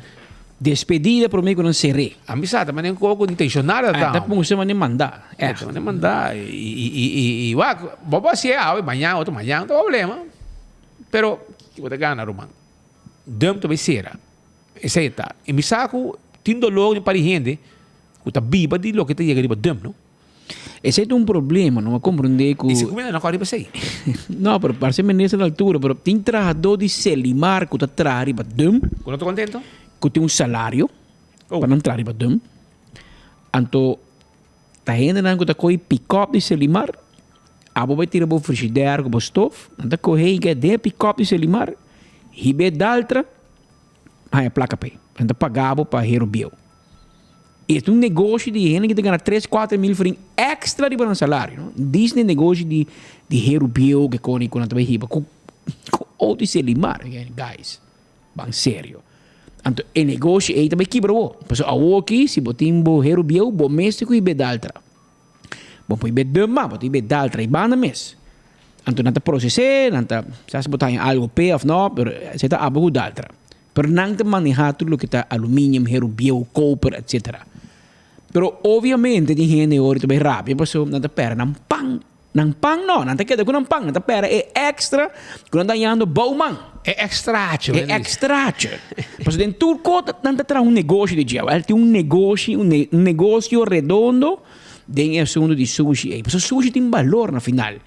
despedida prome ku nan ser'é. A mi sa ta manera un koko intenshonal a ta. Ta pungse manera mandá. Ta manera mandá i wak bo por hasié awe mañan otro mañan no ta problema pero kiko bo ta gana ruman dump ta bai sera esei ta i mi sa ku tin dolor di un par di hende ku ta biba di loke ta yega riba dump no. Esei ta un problema, no a comprende cu. Y si cuminda no riba esei. No, pero parece minister na altura, pero tin trahador di Selimar cu ta traha riba dump. Cu no ta contento? Cu tin un salario pa nan traha riba dump. Anto ta hendenan cu ta coge pick-up di Selimar, abo bay tira bo frigidaire cu bo stof, nan ta coge y den e pick-up di Selimar, hiba e daltra, haña placa p'e. Nan ta paga bo pa hero bieu. E ta un negoshi di hende ki ta gana tres, kuater mil florin extra riba nan salario, no? Disney negoshi di di heru bieu ke koni ku nan ta bai hiba ku ku outo i selimar, guys, ban serio. Anto e negoshi ei ta bai kibra bo, pasobra awoki si bo tin bo heru bieu bo mester ku hib'é daltra. Bo por hib'é dema, bo ta hib'é daltra i banda mes. Anto nan ta proses'é, nan ta sa si bo ta haña algu p'e òf no, pero esei ta abo ku daltra. Pero nan ta maneha tur loke ta aluminium, heru bieu, koper, etc. Pero obviamente tin hende ora ta bay rabia pasobra nan ta pera nan pan. Nan pan no, nan ta keda ku nan pan, nan ta pera e extra ku nan ta hañando bou man. E extraatje. E extraatje. Pasobra den tur kos nan ta traha un negoshi di dje. Awel tin un negoshi, un negocio redondo den e asunto di sushi ey. Pasobra sushi tin balor na final.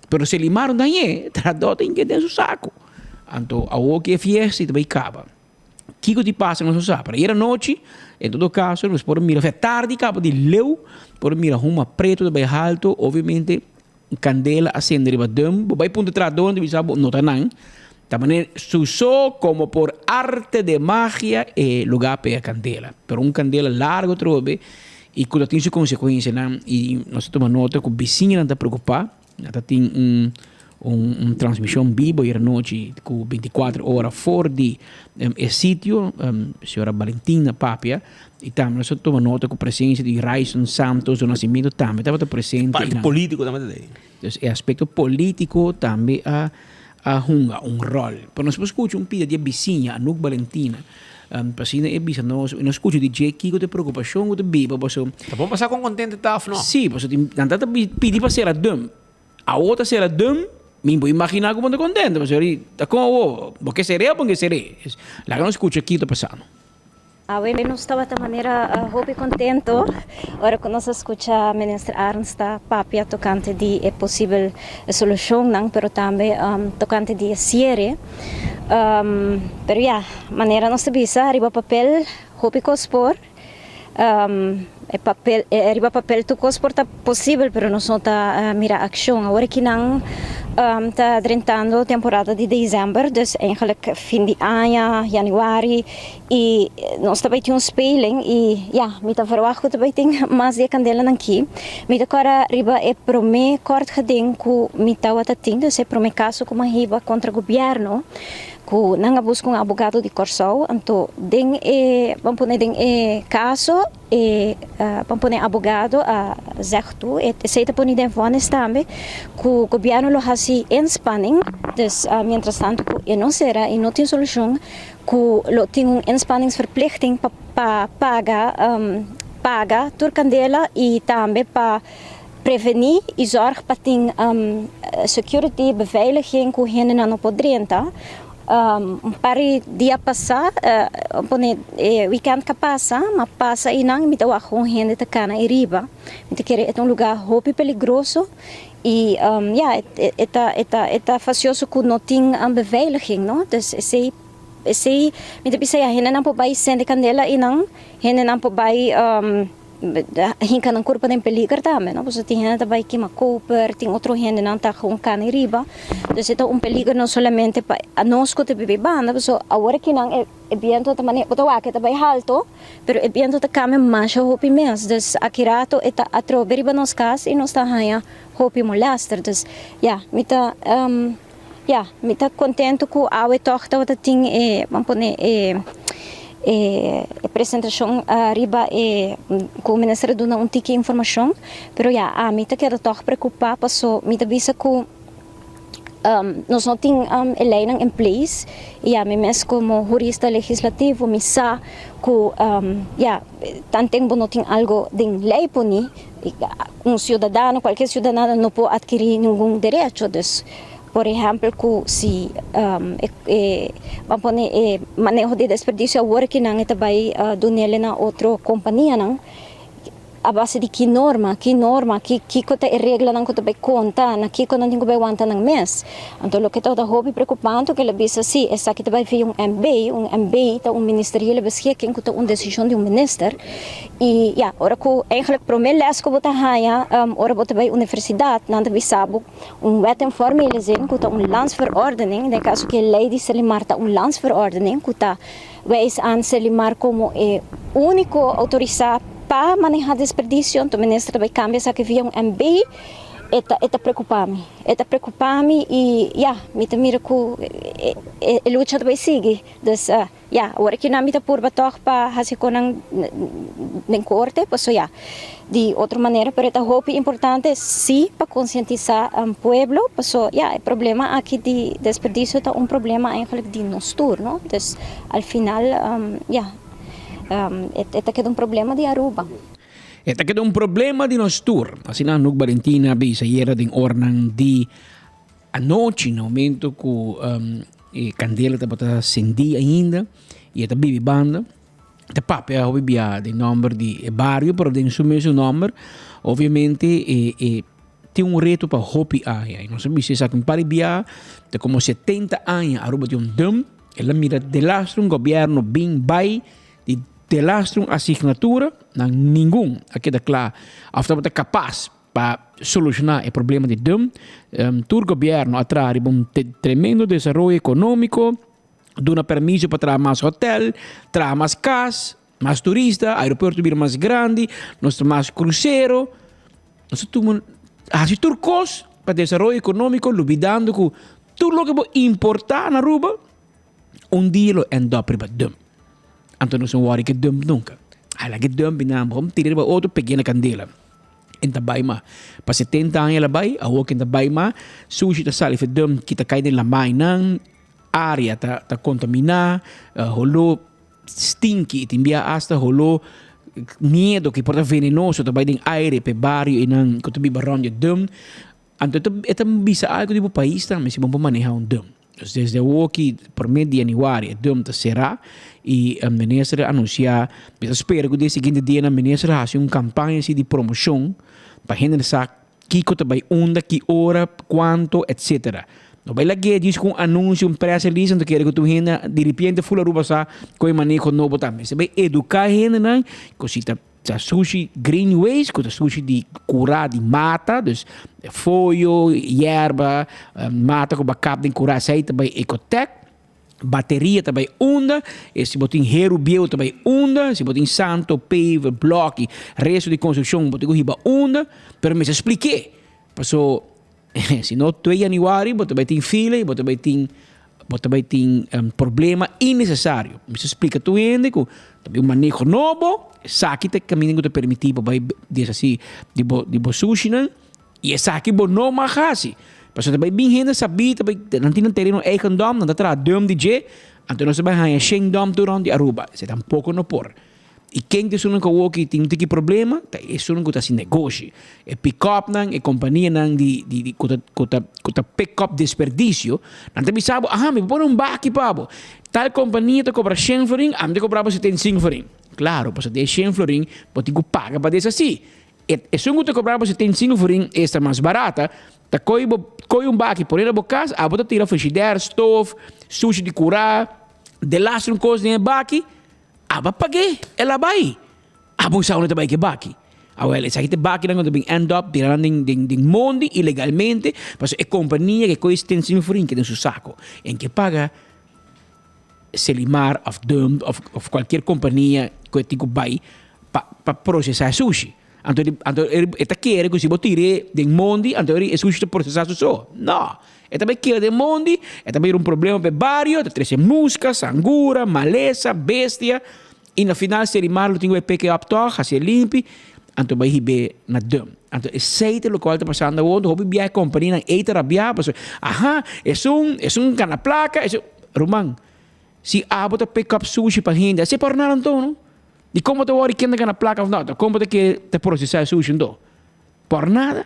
Pero si el mara un dañ'é, trahadó tin ke den su saku. Anto awor ku e fiesta ta bai kaba. Kiko tin pasa nos no sa. Pero ayer anochi, en todo kaso, nos por a mira, osea tardi kaba di leu, por a mira huma pretu ta bai haltu. Obviamente kandela a sende riba dum. Bo bai puntra trahadónan ta bisa bo no ta nan. Ta manera suso komo por arte de magia e lugá pega kandela. Pero un kandela largu atrobe i ku ta tin su konsekuensianan i nos ta tuma nota ku bisiñanan ta preokupá. Nan ta tin un un transmishon bibo ayer anochi ku bintikuater ora for di e sitio. Señora Balentina papia i tambe nos ta tuma nota ku presensia di Ryson Santos do Nascimento tambe tabata presente. Parti politiko tambe ta dei. Dus e aspekto polítiko tambe a a hunga un ròl. Pero nos por skucha un pida di e bisiña, Anouk Balentina, pa asina e bisa nos, i nos skucha di dje kiko ta e preokupashon ku ta biba paso. Ta bon pa sa kon kontento ta òf no. Sí, paso tin nan ta ta pidi pa sera dùm. Awor ta sera dùm, mi por imaginá ku bo ta kontento, pasobra ta kon awor, bo ke ser'é òf bo no ke ser'é? Laga nos skucha kiko ta pasando. Awe nos tabata manera hopi contento ora cu nos a scucha Minister Arends ta papia tocante di e posibel solucionnan, pero tambe tocante di e ciere. Pero ya, manera nos ta bisa riba papel hopi cos por, e papel, riba papel tur cos por ta posibel, pero nos no ta mira accion. Awor aki nan ta drentando temporada di december, dus eigenlijk fin di aña, januari, I nos ta bai tin un speling i ya, mi ta verwagt ku ta bai tin mas di e kandelanan aki. Mi ta kòrda riba e promé kòrt geding ku mi tawata tin, dus e promé kaso ku mi a hiba kontra gobièrnu, ku nan a buska un abogado di Kòrsou, anto den e, ban pone den e kaso e ban pone abogado a zèg tu, esei ta pone den vònis tambe, ku gobièrnu lo hasi inspanning, dus mientrastantu ku e no sera i no tin solushon, Ku lo tin un inspanningsverplichting pa pa paga paga tur kandela i tambe pa Prevení i zòrg pa tin security, beveiliging, ku hendenan no por drenta. Un par di dia pasá, pone e wikènt ka pasa, m'a pasa einan i mi ta wak kon hende ta kana ei riba. Mi ta kere e ta un lugá hopi peligroso i ya, e ta e ta e ta fasioso ku no tin beveiliging, no. Dus esei esei mi ta bisa ya hendenan por bai sende kandela einan, hendenan por bai. Hinka nan kurpa den peliger tambe, no? Pasobra tin hende ta bai kima koper, tin otro hendenan ta gewoon kana i riba. Dus e ta un peliger no solamente pa anos ku ta biba e banda, pasobra awor akinan e e biento ta mane, bo ta wak e ta bai halto, pero e biento ta kambia masha hopi mes. Dus aki rato e ta atrobe riba nos kas i nos ta haña hopi molèster. Dus ya, mi ta ya, mi ta kontentu ku awe tòg tabata tin e, ban pone e e presentashon riba e ku minister a duna un tiki informashon, pero ya, ami ta keda tòg preokupá paso mi ta bisa ku nos no tin e leinan en place i ami mes komo hurista legislativo mi sa ku ya, tanten bo no tin algo den lei poni un siudadano, kualkier siudadano no por atkirí ningun derecho, dus Por ehèmpel ku si e ban pone e maneho di desperdisio awor ki nan e ta bai dunele na otro kompanianan a base di ki norma, ki norma, ki kiko ta e reglanan ku ta bai konta, na kiko nan tin ku bai wanta nan mes. Anto loke ta hopi preokupante ku el a bisa si esaki ta bai via un MB, un MB ta un ministeriële beschikking ku ta un desishon di un minister i ya ora ku eigentlik promé lès ku bo ta haña ora bo ta bai universidat nan ta bisa bo Un wet in formele zin ku ta un landsverordening, den kaso ku e lei di Serlimar ta un landsverordening ku ta wijs aan Serlimar komo e úniko outorisá pa manehá desperdisio, anto minister ta bai kambia esaki via un MB, e ta e ta preokupá mi. E ta preokupá mi i ya, mi ta mira ku e lucha ta bai sigui. Dus Ya, awor aki nan mi ta purba tòg pa hasi konan den korte, paso ya, di otro manera, pero e ta hopi importante sí pa konsientisá pueblo, paso ya, e problema aki di desperdisio ta un problema eigenlijk di nos tur, no? Dus al final, ya, e ta keda un problema di Aruba. E ta keda un problema di nos tur, asina Anouk Balentina a bisa ayera den oranan di Anochi na momento cu e candela tabata cendi ainda y e ta bibi banda, ta papia hopi bia den nomber di e bario pero den su mesun nomber, obviamente e e tin un reto pa hopi aña y nos a bisa esaki un par di bia ta como setenta aña Aruba tin un dump, el a mira delastre un gobierno bin bay di delastre un asignatura nan ningun a keda cla of tabata capas. Pa solushoná e problema di dum, tur gobièrnu a traha riba un tremendo desaroyo ekonómiko, duna permiso pa traha mas hotèl, traha mas kas, mas turista, aeropuerto bira mas grandi, nos ta mas krusero. Nos a tuma hasi tur kos pa desaroyo ekonómiko lubidando ku tur loke bo importá na Aruba un dia lo end up riba dum. Anto nos no wòri ke dump nunka. Hala ke dump i nan bo tira riba otro peg'é na kandela. En ta bai ma. Pa 70 aña el a bai, awor ken ta bai ma, sushi ta sali fedum ki ta kai den lamainan, area ta ta kontaminá, holó stinky i tin bia asta holó miedo ki por ta venenoso ta bai den aire p'e bario einan ku ta biba rònt di e dum. Anto e ta e ta bisa algu di bo pais tambe si bo por manehá un dum. Dus desde awoki promé di yanüari e dum ta será i minister a anunsiá, mi ta spera ku den siguiente dianan minister a hasi un kampaña asi di promoshon pa hende sa kiko ta bai unda, ki ora, kuanto, etsetera. No bai lag'é djis ku un anunsio, un press release, anto kere ku tur hende diripiente ful Aruba sa ku e maneho nobo ta. Mester bai eduká hendenan ku si ta. Ta sushi green waste ku ta sushi di kurá di mata, dus foyo, yerba, mata ku bo a kap den kurá esei ta bai Ecotec. Bateria ta bai unda, e si bo tin heru bieu ta bai unda, si bo tin santo, paver, blòki, resto di konstrukshon bo tin ku hiba unda, pero mester splik'é, paso si no twee yanüari bo ta bai tin fila i bo ta bai tin Bo ta bai tin problema innesesario. Mi ta splika tur hende ku ta bin un maneho nobo, esaki ta e kaminda ku ta permití bo bai deshasí di bo di bo sushinan i esaki bo no mag hasi. Pasobra ta bai bin hende sabí ta bai nan tin nan tereno eigendom, nan ta traha dum di dje, anto nos ta bai haña shen dum tur rònt di Aruba. Esei tampoko no por. I ken ta esunnan ku awoki tin un tiki problema? Ta esunnan ku ta hasi negoshi. E pick-upnan, e kompanianan di di di ku ta ku ta ku ta pick up desperdisio, nan ta bisa bo, aha, mi por pone un baki pa bo. Tal kompania ta kobra shen florin, ami ta kobra bo 75 florin. Klaro, pasobra den e shen florin bo tin ku paga pa deshasí. E esun ku ta kobra bo 75 florin esta mas barata, ta koi bo koi un baki pone na bo kas, abo ta tira frishider, stof, sushi di kurá, delastre un kos den e baki, Aba pag'é, el a bai. Abo sa unda ta bai ku e baki. Awel, esaki ta e bakinan ku ta bin end up tira nan den den den mondi ilegalmente, pasobra e kompania ke koe stensin frin ke den su sako. En ke paga Selimar òf Dump òf òf kualkier kompania ku e tin ku bai pa pa prosesá e sushi. Anto di anto e ta kere ku si bo tir'é den mondi anto e sushi ta prosesá su so. No! E ta bai keda den mondi, e ta bai bira un problema pa e bario, e ta trese muska, sangura, malesa, bestia, i na final Selimar lo tin ku bai pek e op tòg, hasié limpi, anto bai hib'é na dump. Anto esei ta lokual ta pasando awor, hopi biaha e kompanianan ei ta rabiá pasobra, aha, esun, esun gana plaka, esun. Ruman, si abo ta pek op sushi pa hende, así por nada anto no. Di kon bo ta wòrdu ken ta gana plaka òf no? Ta kon bo ta kere ta prosesá e sushi anto? Por nada.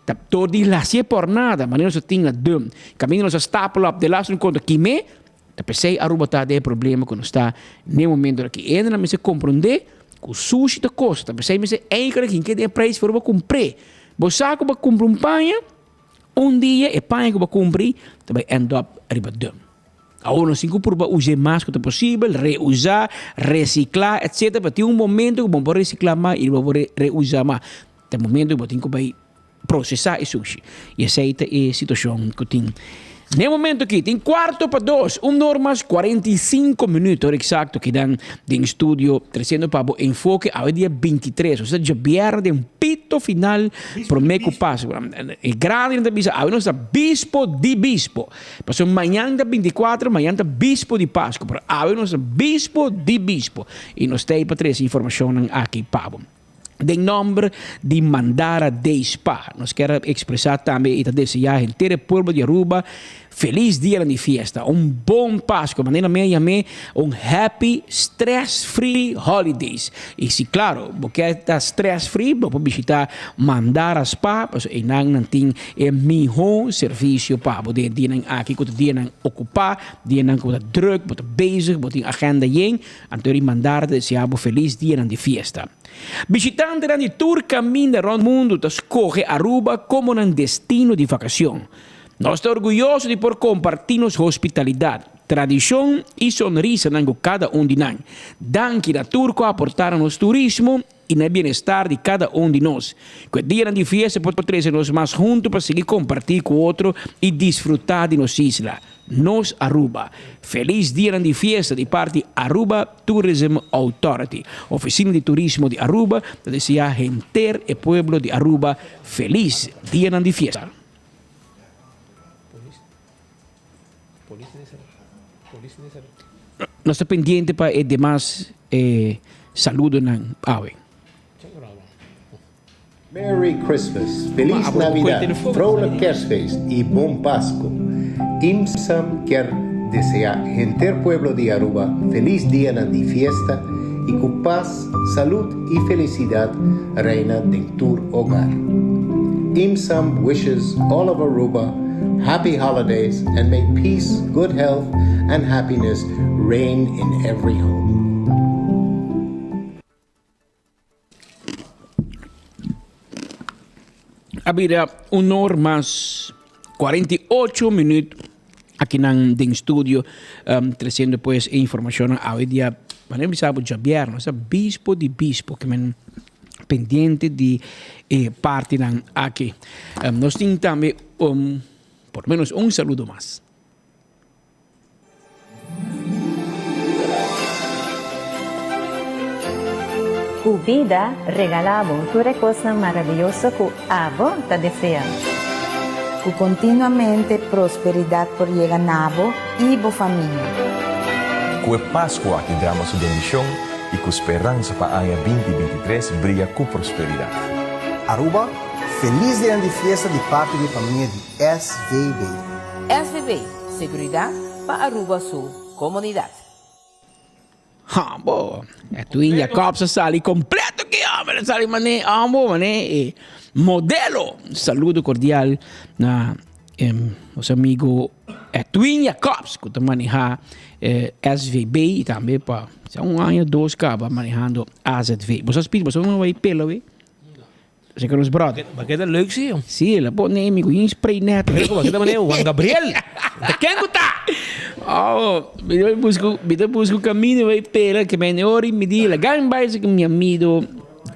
Ta dor di hasié por nada, manera nos a tin na dum, kaminda nos a stapel op de laatste un konta kimé, ta p'esei Aruba ta den e problema ku nos ta n'e momento aki. E hendenan mester komprondé ku sushi ta kosta, ta p'esei mester eigenlijk hinke den e preis for bo kumpr'é. Bo sa ku bo a kumpra un paña, un dia e paña ku bo a kumpra ta bai end up riba dum. Awor nos tin ku purba usa e mas ku ta posibel, reusá, resiklá, etcetera, pero tin un momento ku bo no por resiklá mas i bo por reusá mas. Ta e momento ku bo tin ku bai prosesá e sushi. I esei ta e situashon ku tin n'e momento aki. Tin kuarto pa dos, un or mas 45 minüt, ora eksakto kidan den studio tresiendo pa bo Enfoke awe dia 23, osea djabièrnè den pito final promé ku Pasku. E grandinan ta bisa awe nos ta bispo di bispo. Pasobra mañan ta 24, mañan ta bispo di Pasku, pero awe nos ta bispo di bispo i nos ta ei pa trese informashonnan aki pa bo. Den nòmber di Mandara Day Spa, nos kier a ekspresá tambe i ta deseá henter e pueblo di Aruba felis dianan di fiesta, un bon Pasku, manera mi a yam'é un happy stress free holidays. I si klaro bo kier ta stress free, bo por bishitá Mandara Spa, pasobra einan nan tin E mihó servisio pa bo den e dianan aki ku ta dianan okupá, dianan ku bo ta drùk, bo ta bezig, bo tin agenda yen, anto di mandar ta deseá bo felis dianan di fiesta. Bishitantenan di tur kaminda rònt mundu ta skohe Aruba komo nan destino di vakashon. Nos ta orguyoso di por kompartí nos hospitalidat, tradishon i sonrisanan ku kada un di nan. Danki na tur ku a aportá na nos turismo i na e bienestar di kada un di nos. Ku e dianan di fiesta por trese nos mas huntu pa sigui kompartí ku otro i disfrutá di nos isla, nos Aruba. Felis dianan di fiesta di parti Aruba Tourism Authority. Ofisina di Turismo di Aruba ta deseá henter e pueblo di Aruba felis dianan di fiesta. Nos ta pendiente pa e demas saludonan awe. Merry Christmas, Feliz Navidad, Vrolijk Kerstfeest y Bon Pasco. IMSAM kier desea henter pueblo di Aruba feliz dianan di fiesta y cu paz, salud y felicidad reina den tur hogar. IMSAM wishes all of Aruba happy holidays and may peace, good health and happiness reign in every home. A bira un or mas 48 minuut akinan den studio um, treciendo pues e informacionnan awe dia wanneer bisa bo djabièrnè, sa bispo di bispo ke men pendiente di e partinan aki. Um, nos tin tambe um, por lo menos un saludo mas. Ku bida regalá bo tur e kosnan maravioso ku abo ta deseá. Ku kontinuamente prosperidat por yega na bo i bo famia. Ku e Pasku aki drama su bendishon i ku speransa pa aña 2023 bria ku prosperidat. Aruba, Feliz dia di fiesta di parti di famia di SVB. SVB, Seguridad pa Aruba su comunidad. Hambo, Edwin Jacobs a sali completo ki homber, a sali mane hambo mane e modelo. Saludo cordial na nos amigo Edwin Jacobs ku ta maneha SVB y tambe pa un aña dos caba manehando AZV. Boso a spit, boso no bay pela we? Zeker ons brother. Maar keda leuk zie jong. Sí, la pone mi con spray net. Maar keda meneer Juan Gabriel. De ken ku ta? Oh, mi ta busco, mi ta busco camino bij pera que mijn ori mi di la gang bij ze mi amigo,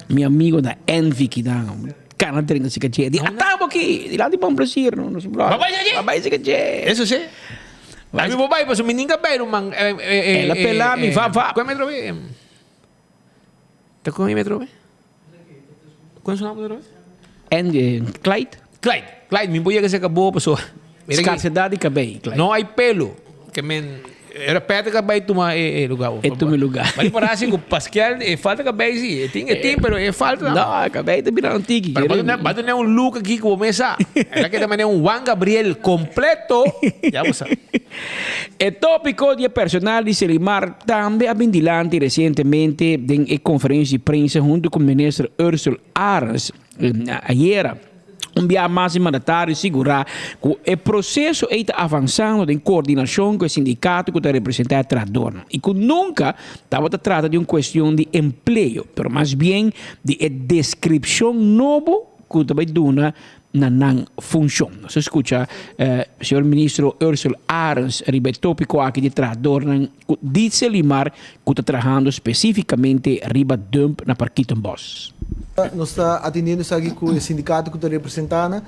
mi amigo da Envy ki dan. Kana drinken ze kache. Di atabo ki, di laat die bon plezier no, nos brother. Babay ze Babay ze kache. Eso sí. A mi babay paso mi ninga bij man. Ela pela mi va va. Kwem metro be? Ta kon metro be? Kon su naam metro be? En Clyde? Clyde. Clyde, mi boy se acabó paso. Scarcedad di cabey, Clyde. No hay pelo. Que men repete que bay tuma e e lugar. E tuma lugar. Maar por así ku Pascal e falta cabey sí. E tin e tin pero e falta. No, cabey ta bira un tiki. Pero va a tener un look aquí como mesa. Era que también un Juan Gabriel completo. Ya vos sabes. E tópiko di e personal di Selimar tambe a bin dilanti resientemente den e konferensia di prensa huntu ku minister Ursell Arends ayera. Un bia mas e mandatario sigurá ku e proseso ei ta avansando den koordinashon ku e sindikato ku ta representá e trahadornan i ku nunka tabata trata di un kuestion di empleo, pero mas bien di e deskripshon nobo ku ta bai duna na nan funshon. Nos a skucha señor Ministro Ursell Arends riba e tópiko aki di trahadornan ku di Selimar ku ta trahando spesífikamente riba dump na Parkietenbos. Nos ta atendiendo esaki ku e sindikato ku ta representá nan.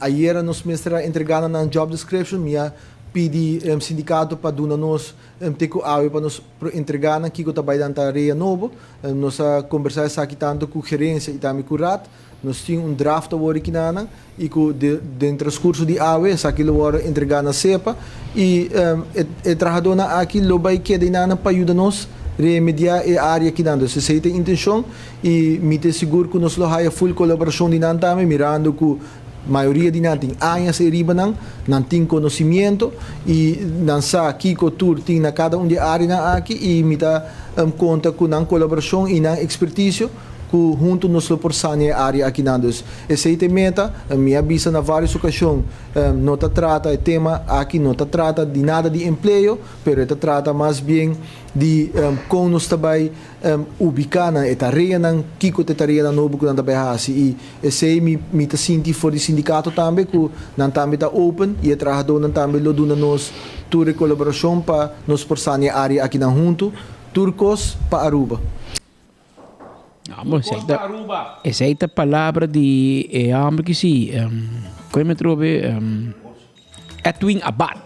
Ayera nos mester a entregá nan nan job description. Mi a pidi sindikato pa duna nos te ku awe pa nos por entregá nan kiko ta bai dan tarea nobo. Nos a kombersá esaki tantu ku gerensia i tambe ku raad. Nos tin un draft awor aki nanan y cu den transcurso di awe esaki lo worde entrega na SEPA y e trahadornan aki lo bay keda enanan pa yuda nos remedia e area akinan. Dus esey ta e intencion y mi ta sigur cu nos lo haya full colaboracion di nan tambe mirando cu mayoria di nan tin añas e riba nan, nan tin conocimiento y nan sa kico tur tin na cada un di e areanan aki y mi ta conta cu nan colaboracion y nan experticio. ku huntu nos lo por sania e área akinan. Dus esei ta e meta. Mi a bisa na vários okashon, no ta trata e tema aki no ta trata di nada di empleo, pero e ta trata mas bien di kon nos ta bai ubiká nan e tareanan, kiko ta e tareanan nobo ku nan ta bai hasi. I esei mi mi ta sinti for di sindikato tambe ku nan tambe ta open i e trahadónan tambe lo duna nos tur e kolaborashon pa nos por sania e área akinan huntu. Tur kos pa Aruba. Amo, esei ta, esei ta palabra di e homber ki si, um, koe me trobe, um, Edwin Abad.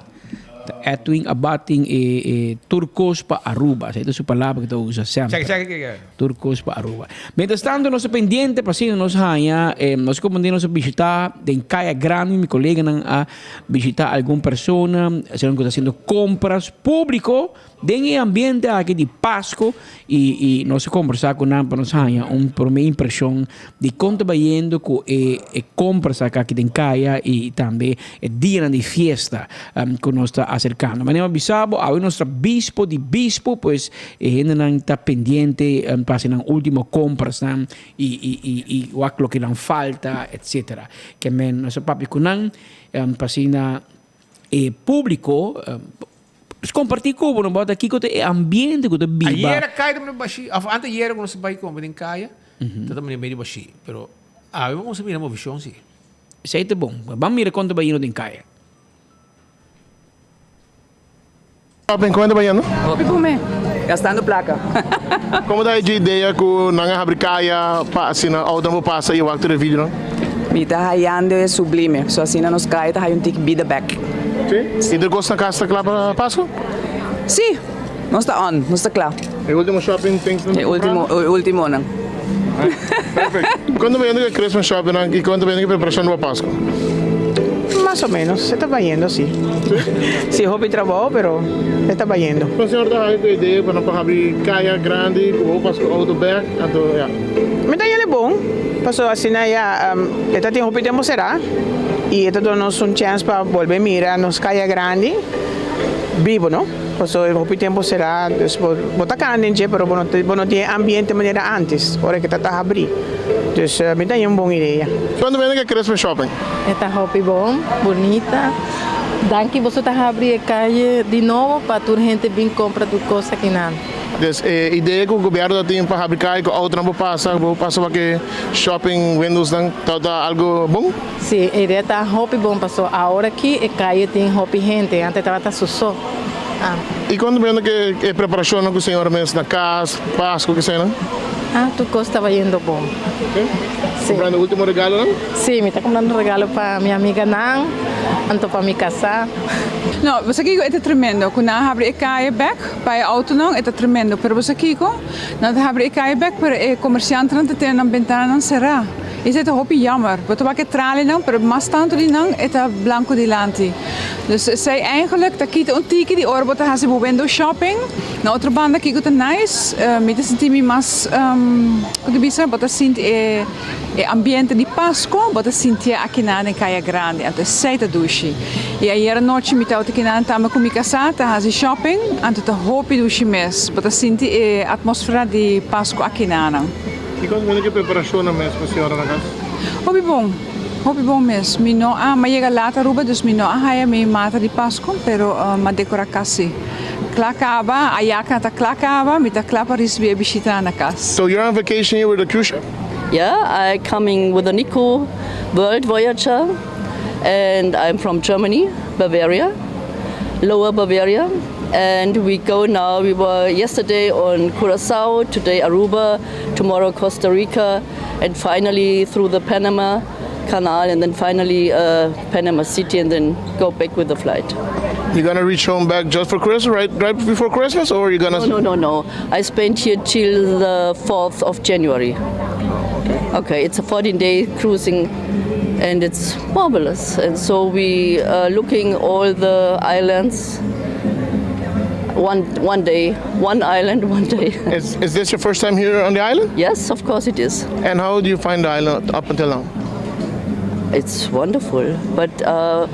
Edwin Abad tin e, e turcos pa Aruba. Esei ta su palabra ki ta usa semper. Check, check, check. Turcos pa Aruba. Mientras tanto, nos ta pendiente pa asina nos haña, eh, nos komo nos a bishita den Kaya Grandi, mi koleganan a bishita algun persona, esnan ku ta haciendo compras publico. Den e ambiente aki di Pasco y y nos a conversa cu nan pa nos haña un prome impresion di con ta bayendo cu e e compras aki den caya y tambe e dianan di fiesta cu nos ta acercando. Manera mi a bisa bo awe nos ta bispo di bispo pues e hendenan ta pendiente pa haci nan ultimo comprasnan y y y y wak loke nan falta etcetera. Ke men nos a papia cu nan pa asina e publico Compartí ku bo no bota kiko ta e ambiente ku ta biba. Ayera kai ta medio bashí, of antes ayera ku nos a bai komba den kaya, ta ta medio bashí, pero awe bo kumsa mira movishon si. Esei ta bon. Ban mira kon ta bai yendo den kaya. Shopping, kon ta bai yendo? Hopi kume, gastando plaka. Komo ta e dje idea ku nan a habri kaya pa asina outonan por pasa i wak tur e videonan? Mi ta hayando e sublime, so asina nos kaya ta haya un tiki bida bek. Sí? I tur kos na kas ta kla pa Pasku? Sí, nos ta on, nos ta kla. E ultimo shopping things nan ta E ultimo, e ultimonan. Perfect. Kon ta bayendo ku e Christmas shopping nan i kon ta bayendo ku e preparashon pa Pasku? Mas o menos, e ta bayendo si. Sí, hopi trabou, pero e ta bayendo. Kon señor ta haña ku e idea pa nan por habri kaya grandi ku bo pas ku outo bek, anto ya. Mi ta yele bon, pasobra asina ya e ta tin hopi tempu será i e ta duna nos un chèns pa bolbe mira nos kaya grandi bibu, no? Paso hopi tempo será, dus bo bo ta kana den dje pero bo no bo no tin e ambiente manera antes ora ke ta ta habrí. Dus mi ta haña un bon idea. Cuando bende ke Christmas shopping? E ta hopi bon, bunita. Danki boso ta habri e calle di nobo pa tur hende bin compra tur cos akinan. Dus e idea cu gobierno ta tin pa habri calle cu autonan por pasa, bo por pasa wak e shopping windowsnan ta ta algo bon? Si, e idea ta hopi bon paso awor aki e calle tin hopi hende, antes tabata su so. Ah. Y cuando bende ke e preparacionnan cu señora mes na cas, Pascu, kisenan? Ah, tur cos taba yendo bon. Ok. Si. Comprando ultimo regalonan? Si, mi ta comprando regalo pa mi amiganan, anto pa mi casá. No, bo sa kiko e ta tremendo, ku nan a habri e kaya bek pa e outonan, e ta tremendo. Pero bo sa kiko? Nan ta habri e kaya bek, pero e komersiantenan ta tene nan bentananan será. Esei ta hopi jammer. Bo ta wak e tralinan, pero mas tantu di nan e ta blanku dilanti. Dus esei eigenlijk ta kita un tiki di ora bo ta hasi bo window shopping. Na otro banda kiko ta nice, mi ta sinti mi mas, ku ta bisa, bo ta sinti e e ambiente di Pasco, bo ta sintié akinan den Kaya Grandi. Anto esei ta dushi. I ayera nochi mi tabata kinan tambe ku mi kasá ta hasi shopping, anto ta hopi dushi mes. Bo ta sinti e atmosfera di Pasco akinanan. Kiko ta mende ku e preparashonnan mes pa señora na kas? Hopi bon, hopi bon mes. Mi no a, mi a yega lat Aruba, dus mi no a haya mi mata di Pasco, pero mi a dekora kas si. Kla kaba, ayaka ta kla kaba, mi ta kla pa risibi e bishitanan na kas. So you're on vacation here with the cruise ship? Yeah, I coming with the Nico World Voyager and I'm from Germany, Bavaria, Lower Bavaria. And we go now, we were yesterday on Curacao, today Aruba, tomorrow Costa Rica, and finally through the Panama Canal, and then finally uh, Panama City, and then go back with the flight. You're gonna reach home back just for Christmas, right? Right before Christmas, or you're gonna? No, no, no, no. I spent here till the 4th of January. Okay. Okay, it's a 14-day cruising, and it's marvelous. And so we are looking all the islands. One one day, one island, one day. Is is this your first time here on the island? Yes, of course it is. And how do you find the island up until now? It's wonderful, but uh,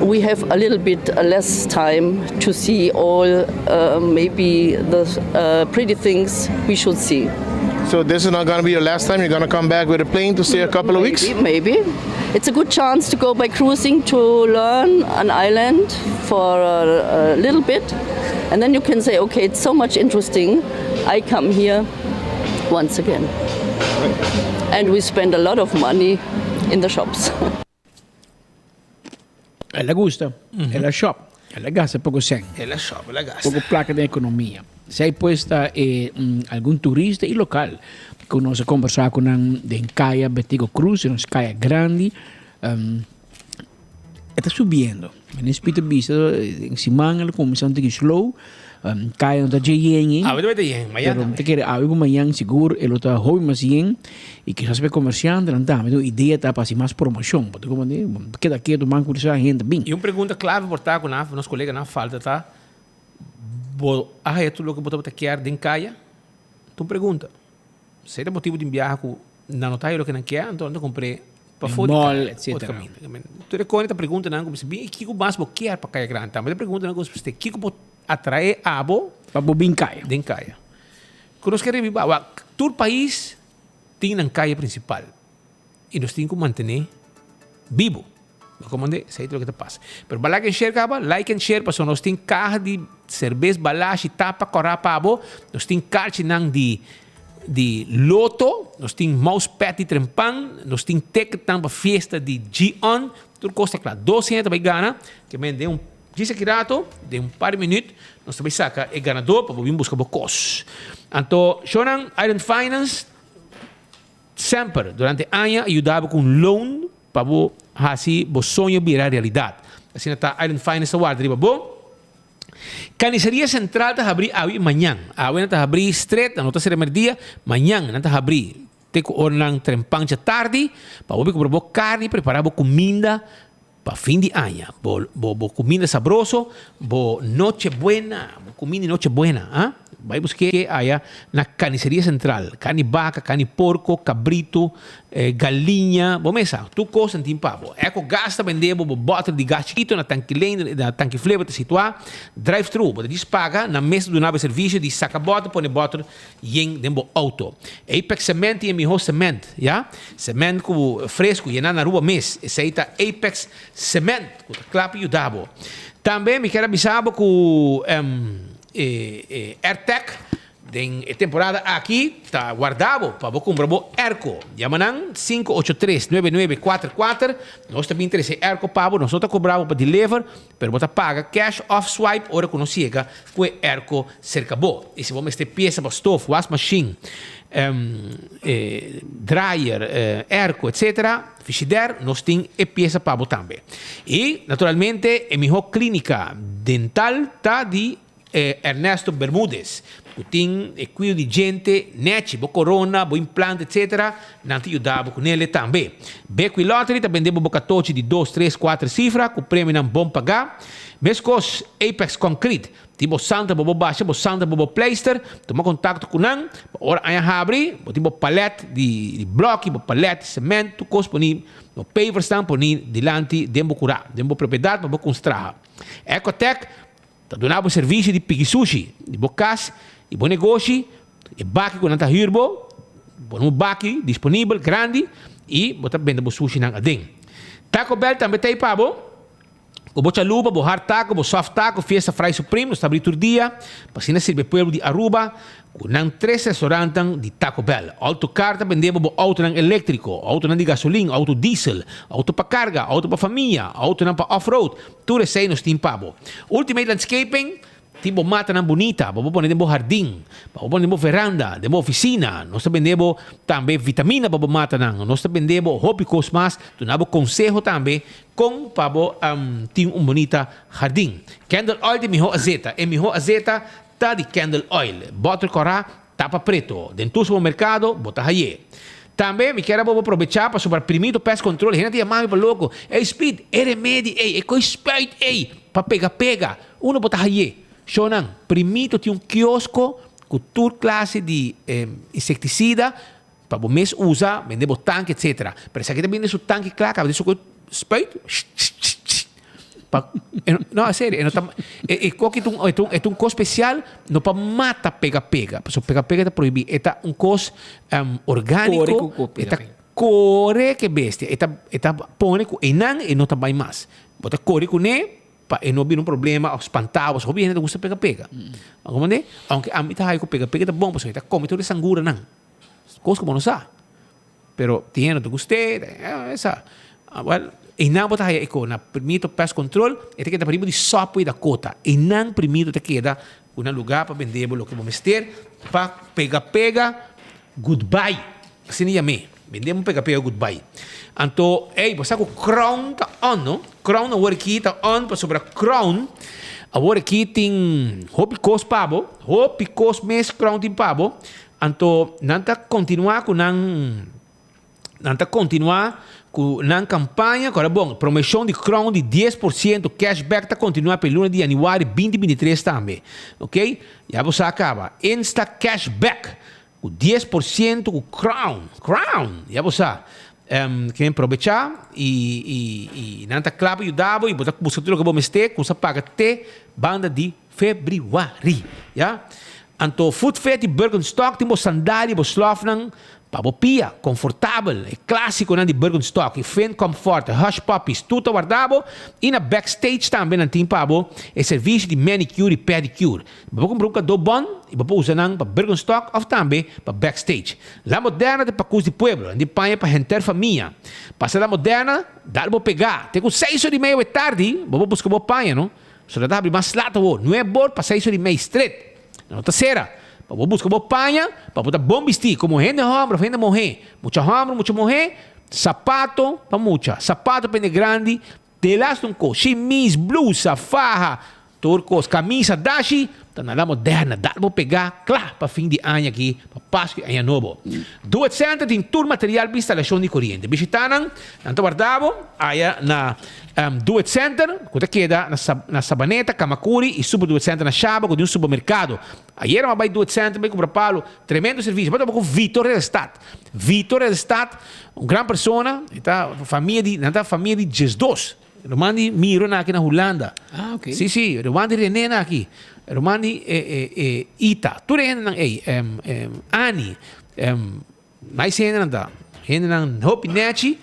we have a little bit less time to see all uh, maybe the uh, pretty things we should see. So this is not going to be your last time. You're going to come back with a plane to stay a couple of weeks. Maybe. It's a good chance to go by cruising to learn an island for a, a little bit. And then you can say, okay, it's so much interesting. I come here once again. And we spend a lot of money in the shops. El a gusta, el a shop, el a gasta poko sèn. El a shop, el a gasta. Poko plaka den ekonomia. Esei pues ta e algun turista i lokal ku nos a kombersá ku nan den Kaya Betico Cruz, den nos kaya grandi. E ta subiendo. Meneer Piet a bisa den siman el a kuminsá un tiki slow. Kaya no ta dje yen ei. Awe ta bai ta yen, mañan Pero tambe. mi ta kere awe ku mañan sigur e lo ta hopi mas yen. I kisas pa e komersiantenan tambe tin un idea ta pa hasi mas promoshon. Pasobra komo di keda ketu man kursá hende bin. I un pregunta klave por ta ku nan nos koleganan falta ta, bo a haya tur loke bo tabata kier den kaya? Ta un pregunta. Si ta motibu di un biaha ku nan no ta haya loke nan kier, anto nan ta kumpr'é pafó di Mall, kaya, etcetera. otro kaminda. Tur e kos ta preguntanan ku bisa bin i kiko mas bo kier pa Kaya Grandi tambe. Ta preguntanan ku bisa kiko bo atraé abo Pa bo bin kaya. den kaya. Ku nos kere biba, wak, tur pais tin nan kaya prinsipal i nos tin ku mantené bibu. Bo komand'é, esei ta loke ta pasa. Pero ba like and share kaba? Like and share pasobra nos tin kaha di serbes, balashi, tapa, kòrá pa bo. Nos tin karchinan di di loto, nos tin mousepad di trempan, nos tin ticketnan pa fiesta di G-On. Tur kos ta kla. Dos hende ta bai gana, ke men den un djis aki rato, den un par di minüt, nos ta bai saka e ganadó pa bo bin buska bo kos. Anto, shownan Island Finance semper durante aña a yuda bo ku un loan Pa bo hasi bo soño bira realidat. Asina ta Island Finance ta warda riba bo. Carniceria Central ta habrí awe i mañan. Awe nan ta habrí stret, nan no ta sera merdia. Mañan nan ta habrí te ku ora nan trempan djatardi pa bo bin kumpra bo karni, prepara bo kuminda. Pa fin di aña, bo bo bo cuminda sabroso, bo noche buena, bo cuminda di noche buena, ah. Bai busque aya na Carniceria Central, carni baca, carni porco, cabrito, galiña, bo mesa, tur cos nan tin pa bo. Eco Gas ta bende bo bo bottle di gas chikito na Tanki Lane, na Tanki Flevo ta situa, drive thru, bo ta djis paga, nan mes ta duna bo e servicio di saca bottle, pone bottle yen den bo auto. Apex Cement tin e miho cement, ya. Cement cu fresco yena na Aruba mes. Esey ta Apex Cement cu ta cla pa yuda bo. Tambe mi kier a bisa bo cu e Airtec den e temporada aki ta warda bo pa bo cumpra bo airco. Yama nan 583 9944. Nos ta bin trece airco pa bo. Nos no ta cobra bo pa deliver. Pero bo ta paga cash of swipe ora cu nos yega cu e airco cerca bo. Y si bo mester pieza pa stof, wasmachine, dryer, airco etc. Frigidaire, nos tin e pieza pa bo tambe. Y naturalmente e miho clinica dental ta di Ernesto Bermudez cu tin e cuido di djente nechi, bo corona, bo implante etc. Nan ta yuda bo cu nele tambe. Bequi Lottery ta bende bo bo catochi di dos, tres, cuater cifra cu premionan bon paga. Mescos Apex Concrete tin bo santa bo bo basha, bo santa bo bo pleister. Tuma contacto cu nan pa ora aña habri bo tin bo palet di bloki, bo palet di cement, tur cos poni, bo paversnan poni dilanti den bo cura, den bo propiedad pa bo cunstraha. Ecotec Ta duna bo servisio di piki sushi di bo kas i bo negoshi, e baki ku nan ta hür bo, bo un baki disponibel grandi i bo ta bende bo sushinan aden. Taco Bell tambe ta ei pa bo, ku bo chalupa, bo hard taco, bo soft taco, Fiesta Fry Supreme, nos ta abri tur dia pa asina sirbi e pueblo di Aruba ku nan tres restaurantan di Taco Bell. Auto Car ta bende bo bo autonan eléktriko, autonan di gasolin, auto diesel, auto pa karga, auto pa famia, autonan pa off-road, Tur esei nos tin pa bo. Ultimate Landscaping tin bo matanan bunita pa bo pone den bo hardin, pa bo pone den bo veranda, den bo oficina. Nos ta bende bo tambe vitamina pa bo matanan. Nos ta bende bo hopi cos mas, duna bo conseho tambe con pa bo tin un bunita hardin. Candle Oil ta e miho azeta. E miho azeta ta di Candle Oil. Boter cora, tapa preto. Den tur supermercado bo ta haye. Tambe mi kier a bo probechá pasobra primito pest control hende ta yama mi pa loko, ey Speed, e remedi ey, e koe spuit ey pa pega pega, unda bo ta haye? Shownan, primito tin un kiosko ku tur klase di insektisida pa bo mes usa, bende bo tanki etcetera. Pero esaki ta bini den su tanki kla kaba den su koe spuit, Pa, e no, no, serio, e no ta, e, e koki ta un, e ta un, e ta un kos spesial, no pa mata pega pega, pasobra pega pega ta prohibí, e ta un kos um, orgániko, Kore ku ku e ta pega pega. kore ku e bestia, e ta, e ta pone ku einan e no ta bai mas. Bo ta kore kuné pa e no bira un problema òf spantá bo, hopi hende ta gusta pega pega. A komprendé? Aunke ami ta haña ku pega pega ta bon, pasobra e ta kome tur e sanguranan, kos ku bo no sa. Pero tin hende no ta gust'é, esa. Well, einan bo ta haya e ko na Primito Pest Control, e ta keda pariba di Subway Dakota. Einan Primito ta keda ku nan lugá pa bende bo loke bo mester pa pega pega goodbye. Asina yam'é, bende bo pega pega goodbye. Anto, ey, bo sa ku Crown ta on, no? Crown awor aki ta on pasobra Crown awor aki tin hopi kos pa bo, hopi kos mes Crown tin pa bo. Anto nan ta kontinuá ku nan nan ta kontinuá ku nan kampaña ku ora bon promeshon di Crown di 10% cashback ta kontinuá pa e luna di yanüari 2023 tambe. Ok, ya bo sa kaba. Insta cashback ku 10% ku Crown, Crown, ya bo sa. Um, ken probechá i i i nan ta kla pa yuda bo i bo ta buska tur loke bo mester ku sa paga te banda di Februari, ya. Anto Footfit di Birkenstock tin bo sandalia, bo slofnan pa bo pia, confortabel, e clasiconan di Birkenstock, e Finn Comfort, e Hush Puppies, tur ta warda bo. Y na backstage tambe nan tin pa bo e servicio di manicure y pedicure. Bo por cumpra un cado bon y bo por usa nan pa Birkenstock of tambe pa backstage. La Moderna ta pacus di pueblo, nan tin paña pa henter famia. Pasa La Moderna, dal bo pega. Te cu seis ora y media oe tardi bo por busca bo paña, no. So nan ta habri mas lat awor, nuebe or pa seis or i mei stret. Nan no ta sera. Pa bo buska bo paña, pa bo ta bon bistí, komo hende hòmber òf hende muhé. Mucha hòmber, mucha muhé, sapato pa mucha, sapato pa hende grandi, te las un kos, shimis, blusa, faha, tur kos, kamisa, dashi. Ta na la moderna, dal bo pegá kla pa fin di aña aki, pa Pasku i Aña Nobo. Do It Center tin tur material pa instalashon di koriente. Bishitá nan, nan ta warda bo aya na Do It Center, ku ta keda na na Sabaneta, Kamakuri i Super Do It Center na Shaba ku tin un supermerkado. Ayera mi a bai Do It Center bai kumpra palu, tremendo servisio. Mi a topa ku Vito Relstad. Vito Relstad, un gran persona, e ta famia di, nan ta famia di diesdos. Ruman di Miro na aki na Hulanda. Ah, ok. Sí, sí. Ruman di René na aki. Ruman di eh, eh, eh, Ita. Tur e hendenan ei. Em, em, Annie. Em, nice hendenan ta. Hendenan hopi nechi.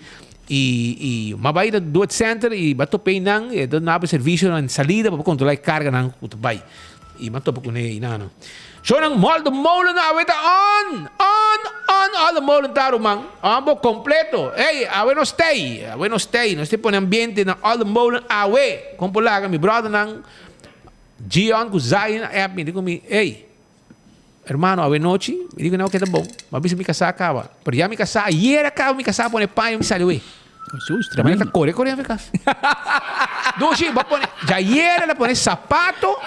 I, i ma bai na Doet Center i ba topa einan. E ta duna bo servicio na salida pa bo controla e carganan ku ta bai. I m'a topa kuné i nan. Shownan mol de molen awe ta on! On! On! All de molen ta ruman. On bo kompleto. Ey, awe nos tei. Awe nos tei. Nos te pone ambiente na all de molen awe. Kon por laga mi brothernan Gion ku Zion a app mi. Di ku mi, ey, hermano awe nochi. Mi di ku nan oke ta bon. M'a bisa mi kasá kaba. Pero ya mi kasá, ayer a kaba mi kasá a pone paña mi sali awe. Jesús, También tremendo. ta kore kore afe kas. Dushi, bo pone, djayer el a pone sapato,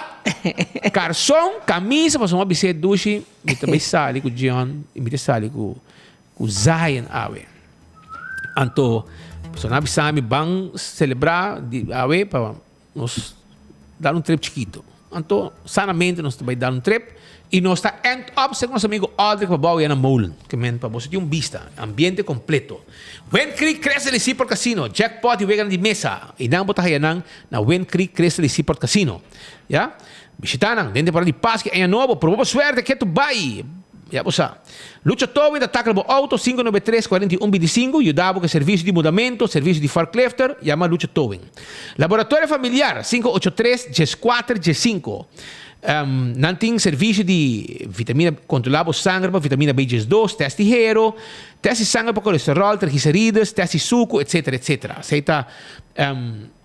karson, kamisa, pasobra mi a bis'é, Dushi, mi ta bai sali ku John i mi ta sali ku ku Zion awe. Anto, pasobra nan a bisa mi ban selebrá di awe pa Nos dal un trip chikito. Anto, sanamente nos ta bai dal un trip y nos ta end up segun nos amigo Aldrich pa bou ya na molen. Ke men pa boso tin un bista, ambiente completo. Wind Creek Crystal y Seaport Casino, jackpot y weganan di mesa. Y nan bo ta haya nan na Wind Creek Crystal y Seaport Casino. Ya. Bishita nan den temporada di Pasca y Aña Nobo. Proba bo suerte, ke tu bai. Ya bo sa. Lucha Towing ta takla bo auto, 593 41 25, yuda bo ku e servisio di mudamentu, servisio di forklifter, yama Lucha Towing. Laboratorio Familiar, 583 14 15, Nan tin servisio di vitamina, kontrolá bo sanger pa vitamina B 12, tèst di hero, tèst di sanger pa kolesteròl, triglicerides, tèst di suku, etsetera, etsetera. Esei ta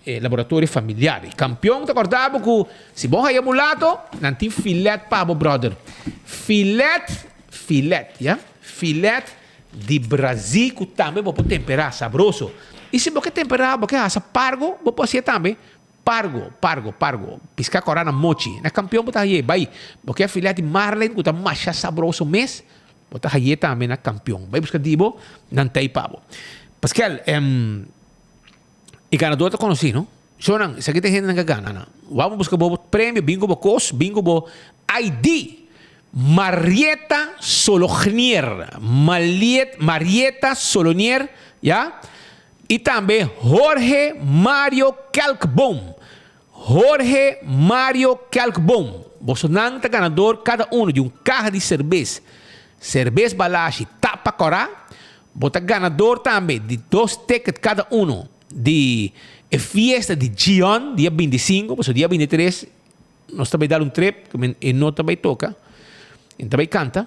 E laboratorio familiar. E kampion ta korda bo ku si bo haya mulato, nan tin filet pa bo, brother. Filet, filet, ya. Filet di Brazil ku tambe bo por temperá, sabroso. I si bo ke temperá, bo ke hasa pargo, bo por hasié tambe. Pargo, pargo, pargo. Piská kòrá na mochi. Na kampion bo ta hay'é. Bai, bo ke filet di marlin ku ta masha sabroso mes, bo ta hay'é tambe na kampion. Bai buska di bo, nan ta ei pa bo. Paskel, em. E ganador ta konosí, no? Shownan, esaki ta e hendenan ku a gana, nan. Wou buska bo premio, bin ku bo kos, bin ku bo ID. Marieta Solognier, Maliet, Marieta Solognier, ya? I tambe Jorge Mario Kelkboom. Jorge Mario Kelkboom. Bosonan ta ganador kada uno di un kaha di serbes. Serbes Balashi tapa kòrá. Bo ta ganador tambe di dos ticket kada uno di e fiesta di Gion dia bintisinko, pasobra dia bintitres nos ta bai dal un trip e no ta bai toka, e ta bai kanta.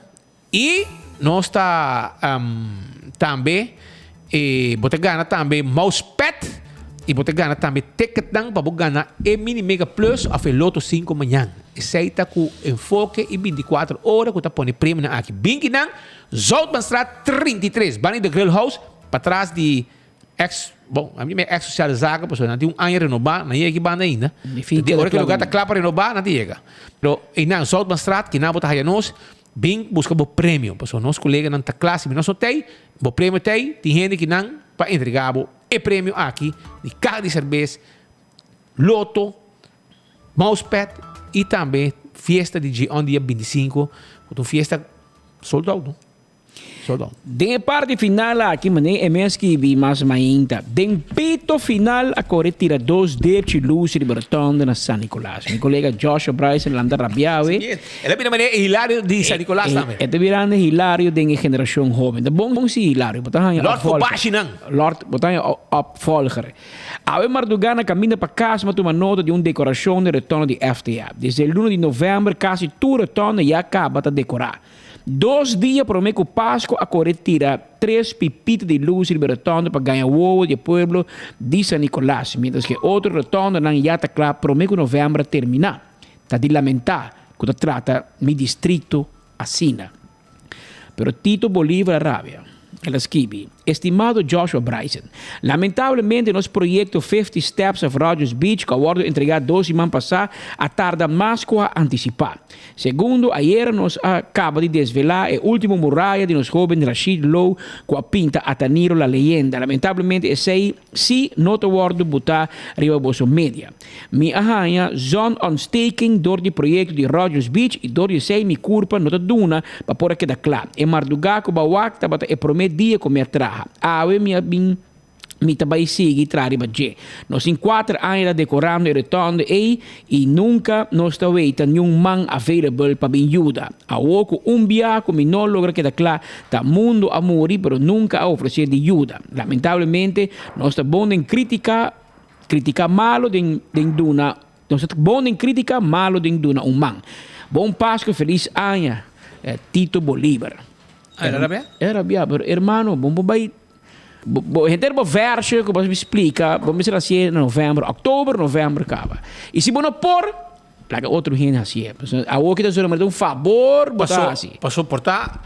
I nos ta tambe bo ta gana tambe mousepad i bo ta gana tambe ticketnan pa bo gana e mini mega plus of e loto sinku mañan. Esei ta ku enfoke i bintikuater ora ku ta pone premionan aki. Binki nan Zoutmanstraat 33, banda di The Grill House, patras di ex, bon, a mi me ex Sociale Zaken, pasobra nan tin un aña renobá, nan yega ki banda ainda. Di ora ku e lugar ta kla pa renobá, nan ta yega. Pero einan, Zoutmanstraat, kinan bo ta haya nos, bin buska bo premio, pasobra nos koleganan ta kla, si mi nos no t'ei, bo premio t'ei, tin hende kinan pa entregá bo e premio aki di kaha di serbes, loto, mousepad i tambe fiesta di G-On dia 25, ku ta un fiesta Sold out no. Sold out. Den e parti final aki mane e mes skibi mas mainta. Den pito final a kore tira dos depchi lus riba rotonde na San Nicolas. Mi kolega Joshua Bryson lanta rabia awe. El a bira mane e Hilario di San Nicolas tambe. E ta birando Hilario den e generashon hoben. Ta bon si Hilario. Bo ta haña Lord opvolger. Kobashi nan. Lord, bo ta haña opvolger. Awe mardugá na kaminda pa kas mi a tuma nota di un dekorashon den rotonde di FTA. Desde e luna di novèmber kasi tur rotonde ya kaba ta dekorá. Dos dia promé ku Pasku a kore tira tres pipita di lus riba e rotonde pa gaña wowo di e pueblo di San Nicolas, miéntras ku e otro rotondenan ya ta kla promé ku novèmber a terminá. Ta di lamentá ku ta trata mi distrito asina. Pero Tito Bolívar a rabia. El a skibi. Estimado Joshua Bryson, Lamentablemente nos proyecto 50 Steps of Rodgers Beach cu a wordo entrega dos siman pasa a tarda mas cu a anticipa. Segundo, ayera nos a caba di desvela e ultimo muraya di nos hoben Rashid Low cu a pinta Ataniro la leyenda. Lamentablemente esey si no ta wordo buta riba boso media. Mi a haña zonontsteking dor di proyecto di Rodgers Beach y dor di esey mi curpa no ta duna pa por a keda cla. E marduga cu bawak tabata e prome dia cu mi a traha. Awe mi a bin mi ta bay sigui traha riba dje. Nos tin cuater aña ta decorando e rotonde ey y nunca nos ta weita niun man available pa bin yuda. Awo cu un bia cu mi no logra keda cla ta mundo a muri pero nunca a ofrece di yuda. Lamentablemente nos ta bon den critica Critica malo den den duna nos ta bon den critica malo den duna un man. Bon Pasco y feliz aña Tito Bolívar. Ah, era rabia? Era rabia, pero hermano, bon bo bai bo, bo henter bo verse ku bo splika, bo mester hasié na november, oktober, november kaba. I si bo no por, laga otro hende hasié. Pasobra awor ki ta solo un fabor bo ta hasi. Paso por ta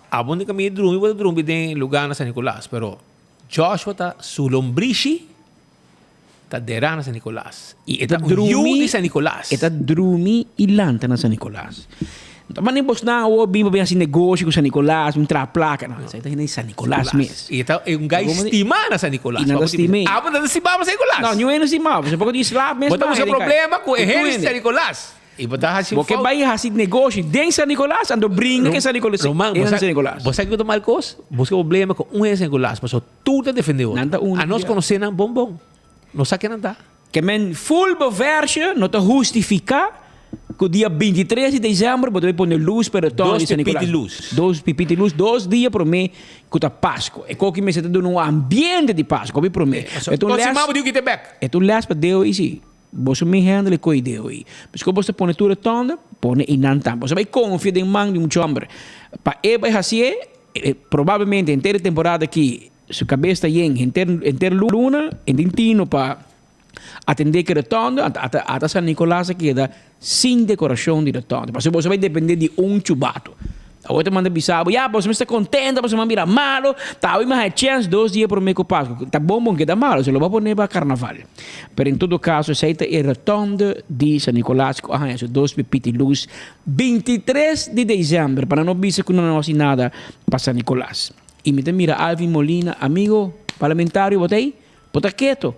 abo ni kaminda drumi, bo ta drumi den lugar na San Nicolas, pero Joshua ta su lombrishi ta derá na San Nicolas y e ta un yu di San Nicolas. E ta drumi y lanta na San Nicolas. No ta manda bosnan awor bin pa bin haci negoshi cu San Nicolas, bin traha placa. No, esaki ta hende di San Nicolas mes. Y e ta un guy stima na San Nicolas. Y nan ta stim'é. Abo nan ta stima pa San Nicolas. No, niun hende no stima. Pasobra poco di slaap mes. Bo ta busca problema cu e hende di San Nicolas. Y bo ta haci Bo ke bai haci negoshi den San Nicolas, anto bringa ke San Nicolas. Roman, bo sa, bo sa kiko ta mal kos? Busca problema ku un hende San Nicolas, pasobra tur ta defende otro. Nan ta uni. Anos konosé nan bon bon. Nos sa ken nan ta. Ke men full bo versje no ta hustifiká ku dia 23 di desèmber bo ta bai pone lus pa e retorno di San Nicolas. Dos pipí di lus. Dos pipí di lus, dos dia promé ku ta Pasko. E koki mester ta duna un ambiente di Pasko, hopi promé. E ta un Tot les. siman bo diu kita bèk. E ta un les pa Deo i si. Boso mi hende le koe deo ei. Paske boso ta pone tur e tonda, pone einan tambe. Boso bai konfia den man di un chomber pa e bai hasié, probablemente henter e temporada aki su kabes ta yen henter henter luna, e tin tino pa atendé ku e rotonda, anto ata ata San Nicolas a keda sin dekorashon di rotonda. Pasobra boso bai dependé di un chubato. Awor ta manda bisa bo, ya, boso mester contento, boso a bira malo, ta awe mi haya chance dos dia prome cu Pascu. Ta bon bon keda malo, se lo bo pone pa carnaval. Pero en todo caso, esey ta e rotonde di San Nicolas cu a haya su dos pipiti luz 23 di december, pa nan no bisa cu nan no haci nada pa San Nicolas. Y mi ta mira Alvin Molina, amigo parlamentario, bo ta ey? Bo ta keto.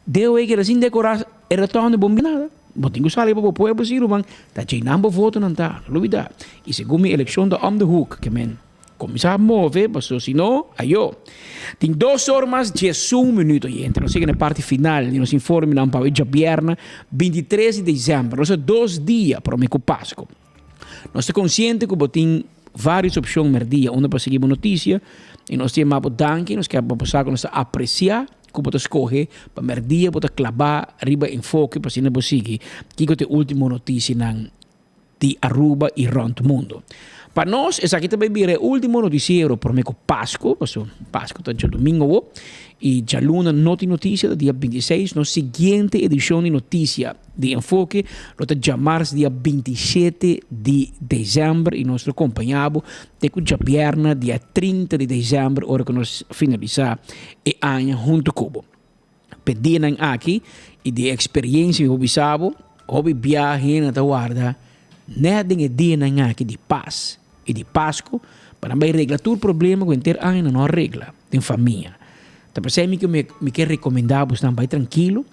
Deo ei keda sin dekorá e rotonde bon bin nada. Bo tin ku sali pa bo pueblo si ruman. Ta djei nan bo votonan ta, no lubidá. I segun mi elekshon ta om de hoek, ke men kuminsá move paso si no, ayo. Tin dos or mas diesun minuto yente. Nos yega na e parti final di nos informenan pa awe djabièrnè 23 di desèmber. Nos ta dos dia promé ku Pasko. Nos ta konsiente ku bo tin vários opshon mèrdia unda pa sigui bo notisia i nos ta yama bo danki. Nos ke pa bo sa ku nos ta apresiá ku bo ta skohe pa mèrdia bo ta klabá riba enfoke pa asina bo sigui kiko ta e último notisianan di Aruba i rònt mundu. Pa nos esaki ta bai bira e último notisiero promé ku Pasku, pasobra Pasku ta djadumingu awor i djaluna no tin notisia ta dia 26. Nos siguiente edishon di notisia di Enfoke lo ta djamars dia 27 di desèmber i nos lo kompañá bo te ku djabièrnè dia 30 di desèmber ora ku nos finalisá e aña huntu ku bo. P'e dianan aki i di e eksperensia mi por bisa bo, hopi biaha hende ta warda nèt den e dianan aki di pas i di Pasku pa nan bai regla tur problema ku henter aña nan no a regla den famia. Ta p'esei mi ke mi ke rekomendá bosnan bai trankilo,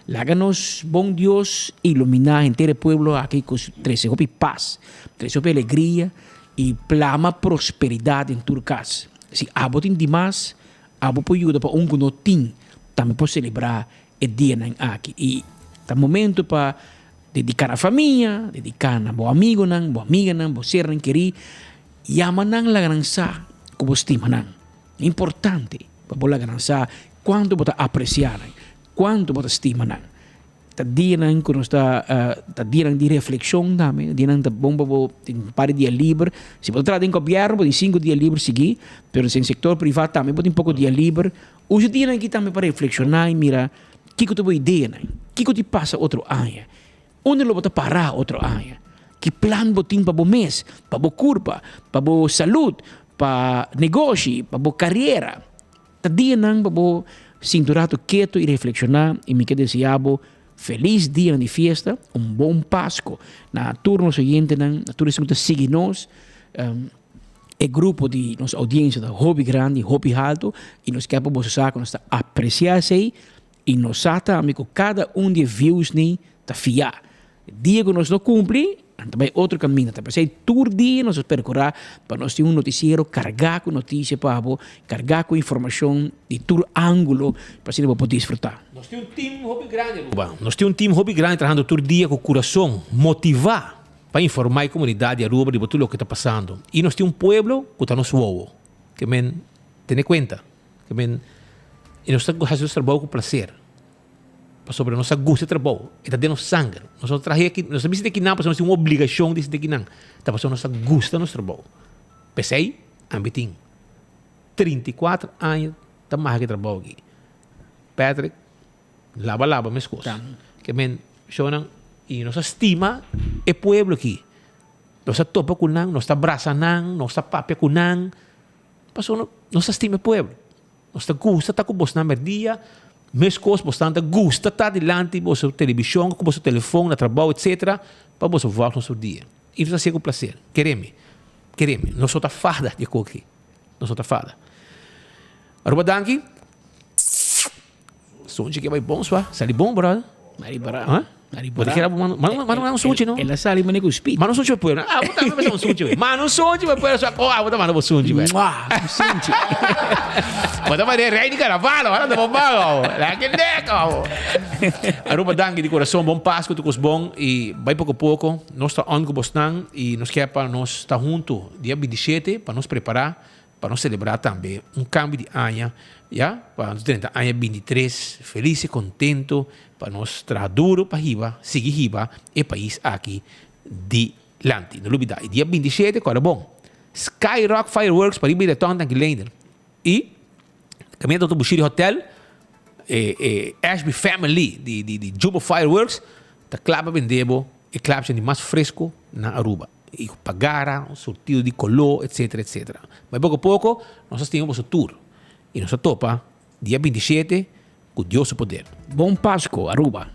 laga nos bon Dios iluminá henter e pueblo aki ku trese hopi pas, trese hopi alegria i plama prosperidat den tur kas. Si abo tin dimas, abo por yuda pa un ku no tin tambe por selebrá e dianan aki. I ta momento pa dediká na famia, dediká na bo amigonan, bo amiganan, bo sernan kerí. Yama nan laga nan sa ku bo stima nan. Importante pa bo laga nan sa kuantu bo ta apresiá nan, kuantu bo ta stima nan. Ta dianan ku nos ta ta dianan di reflekshon tambe, dianan ta bon pa bo tin un par di dia liber. Si bo ta traha den gobièrnu bo tin sinku dia liber sigui, pero den sektor privá tambe bo tin poko dia liber. Usa dianan aki tambe pa reflekshoná i mira kiko ta bo ideanan, kiko tin pasa otro aña, unda lo bo ta pará otro aña, ki plan bo tin pa bo mes, pa bo kurpa, pa bo salud. pa negoshi, pa bo kariera. Ta dianan pa bo sinti un ratu ketu i reflekshoná i mi ke deseá bo felis dianan di fiesta, un bon Pasko na tur nos oyentenan, na tur esun ku ta sigui nos. E grupo di nos oudiensia ta hopi grandi, hopi haltu i nos ke pa boso sa ku nos ta apresiá esei i nos sa tambe ku kada un di e views ni ta fiá. Dia ku nos no kumpli, nan ta bai otro kaminda. Ta p'esei tur dia nos ta perkurá pa nos tin un notisiero kargá ku notisia pa bo, kargá ku informashon di tur ángulo pa asina bo por disfrutá. Nos tin un tim hopi grandi Aruba. Nos tin un tim hopi grandi trahando tur dia ku kurason, motivá pa informá e komunidat di Aruba riba tur loke ta pasando. I nos tin un pueblo ku ta nos wowo. Ke men tene kuenta. Ke men i nos ta hasi nos trabou ku plaser. Pasobra nos a gusta e trabou. E ta den nos sanger. Nos no traha aki, nos ta bisti den kinan pasobra nos tin un obligashon di bisti den kinan. Ta pasobra nos a gusta nos trabou. P'esei ami tin 34 aña ta maha ki trabou aki. Patrick laba laba meskos. Ke men shownan i nos a stima e pueblo aki. Nos a topa ku nan, nos ta brasa nan, nos ta papia ku nan. Pasobra nos a stima e pueblo. Nos ta gusta ta ku bosnan merdia, meskos bosnan ta gusta ta dilanti boso telebishon, ku boso telefon na trabou etsetera pa boso vòlg nos tur dia. I nos ta hasié ku plaser. Kere mi, kere mi, nos no ta fada di e kos aki. Nos no ta fada. Aruba danki. Sunchi ke bai bon swa. Sali bon brother. Mari bara. Huh? Mari bara. Bo mano mano mano un sunchi no? El a sali mane ku speed. Mano sunchi pa pueblo. Ah, bo tambe un sunchi we. Mano sunchi pa pueblo swa. Oh, ah, bo ta manda bo sunchi we. Mwah, un sunchi. Bo ta manda rey di carnaval, ora ta bo bago. La ke leko. Aruba danki di corazon, bon Pasco tu kos bon y bai poco poco. Nos ta on ku bosnan y nos kier pa nos ta hunto dia 27 pa nos prepara Pa nos selebrá tambe un kambio di aña, ya, pa nos drenta aña bintitres felis i kontento, pa nos traha duro pa hiba, sigui hiba e pais aki dilanti. No lubidá, e dia bintishete, kòrda bon, Sky Rock Fireworks pa riba di Reton Tanki Leender i kaminda Dòkter Bushiri Hotel, e e Ashby Family di di di Jumbo Fireworks ta kla pa bende bo e klapshan di mas fresco na Aruba. Y cu pagara, un surtido di color, etcetera, etcetera. Bay poco poco, nos a stima boso tur. Y nos a topa dia 27 cu Dios su poder. Bon Pasco, Aruba.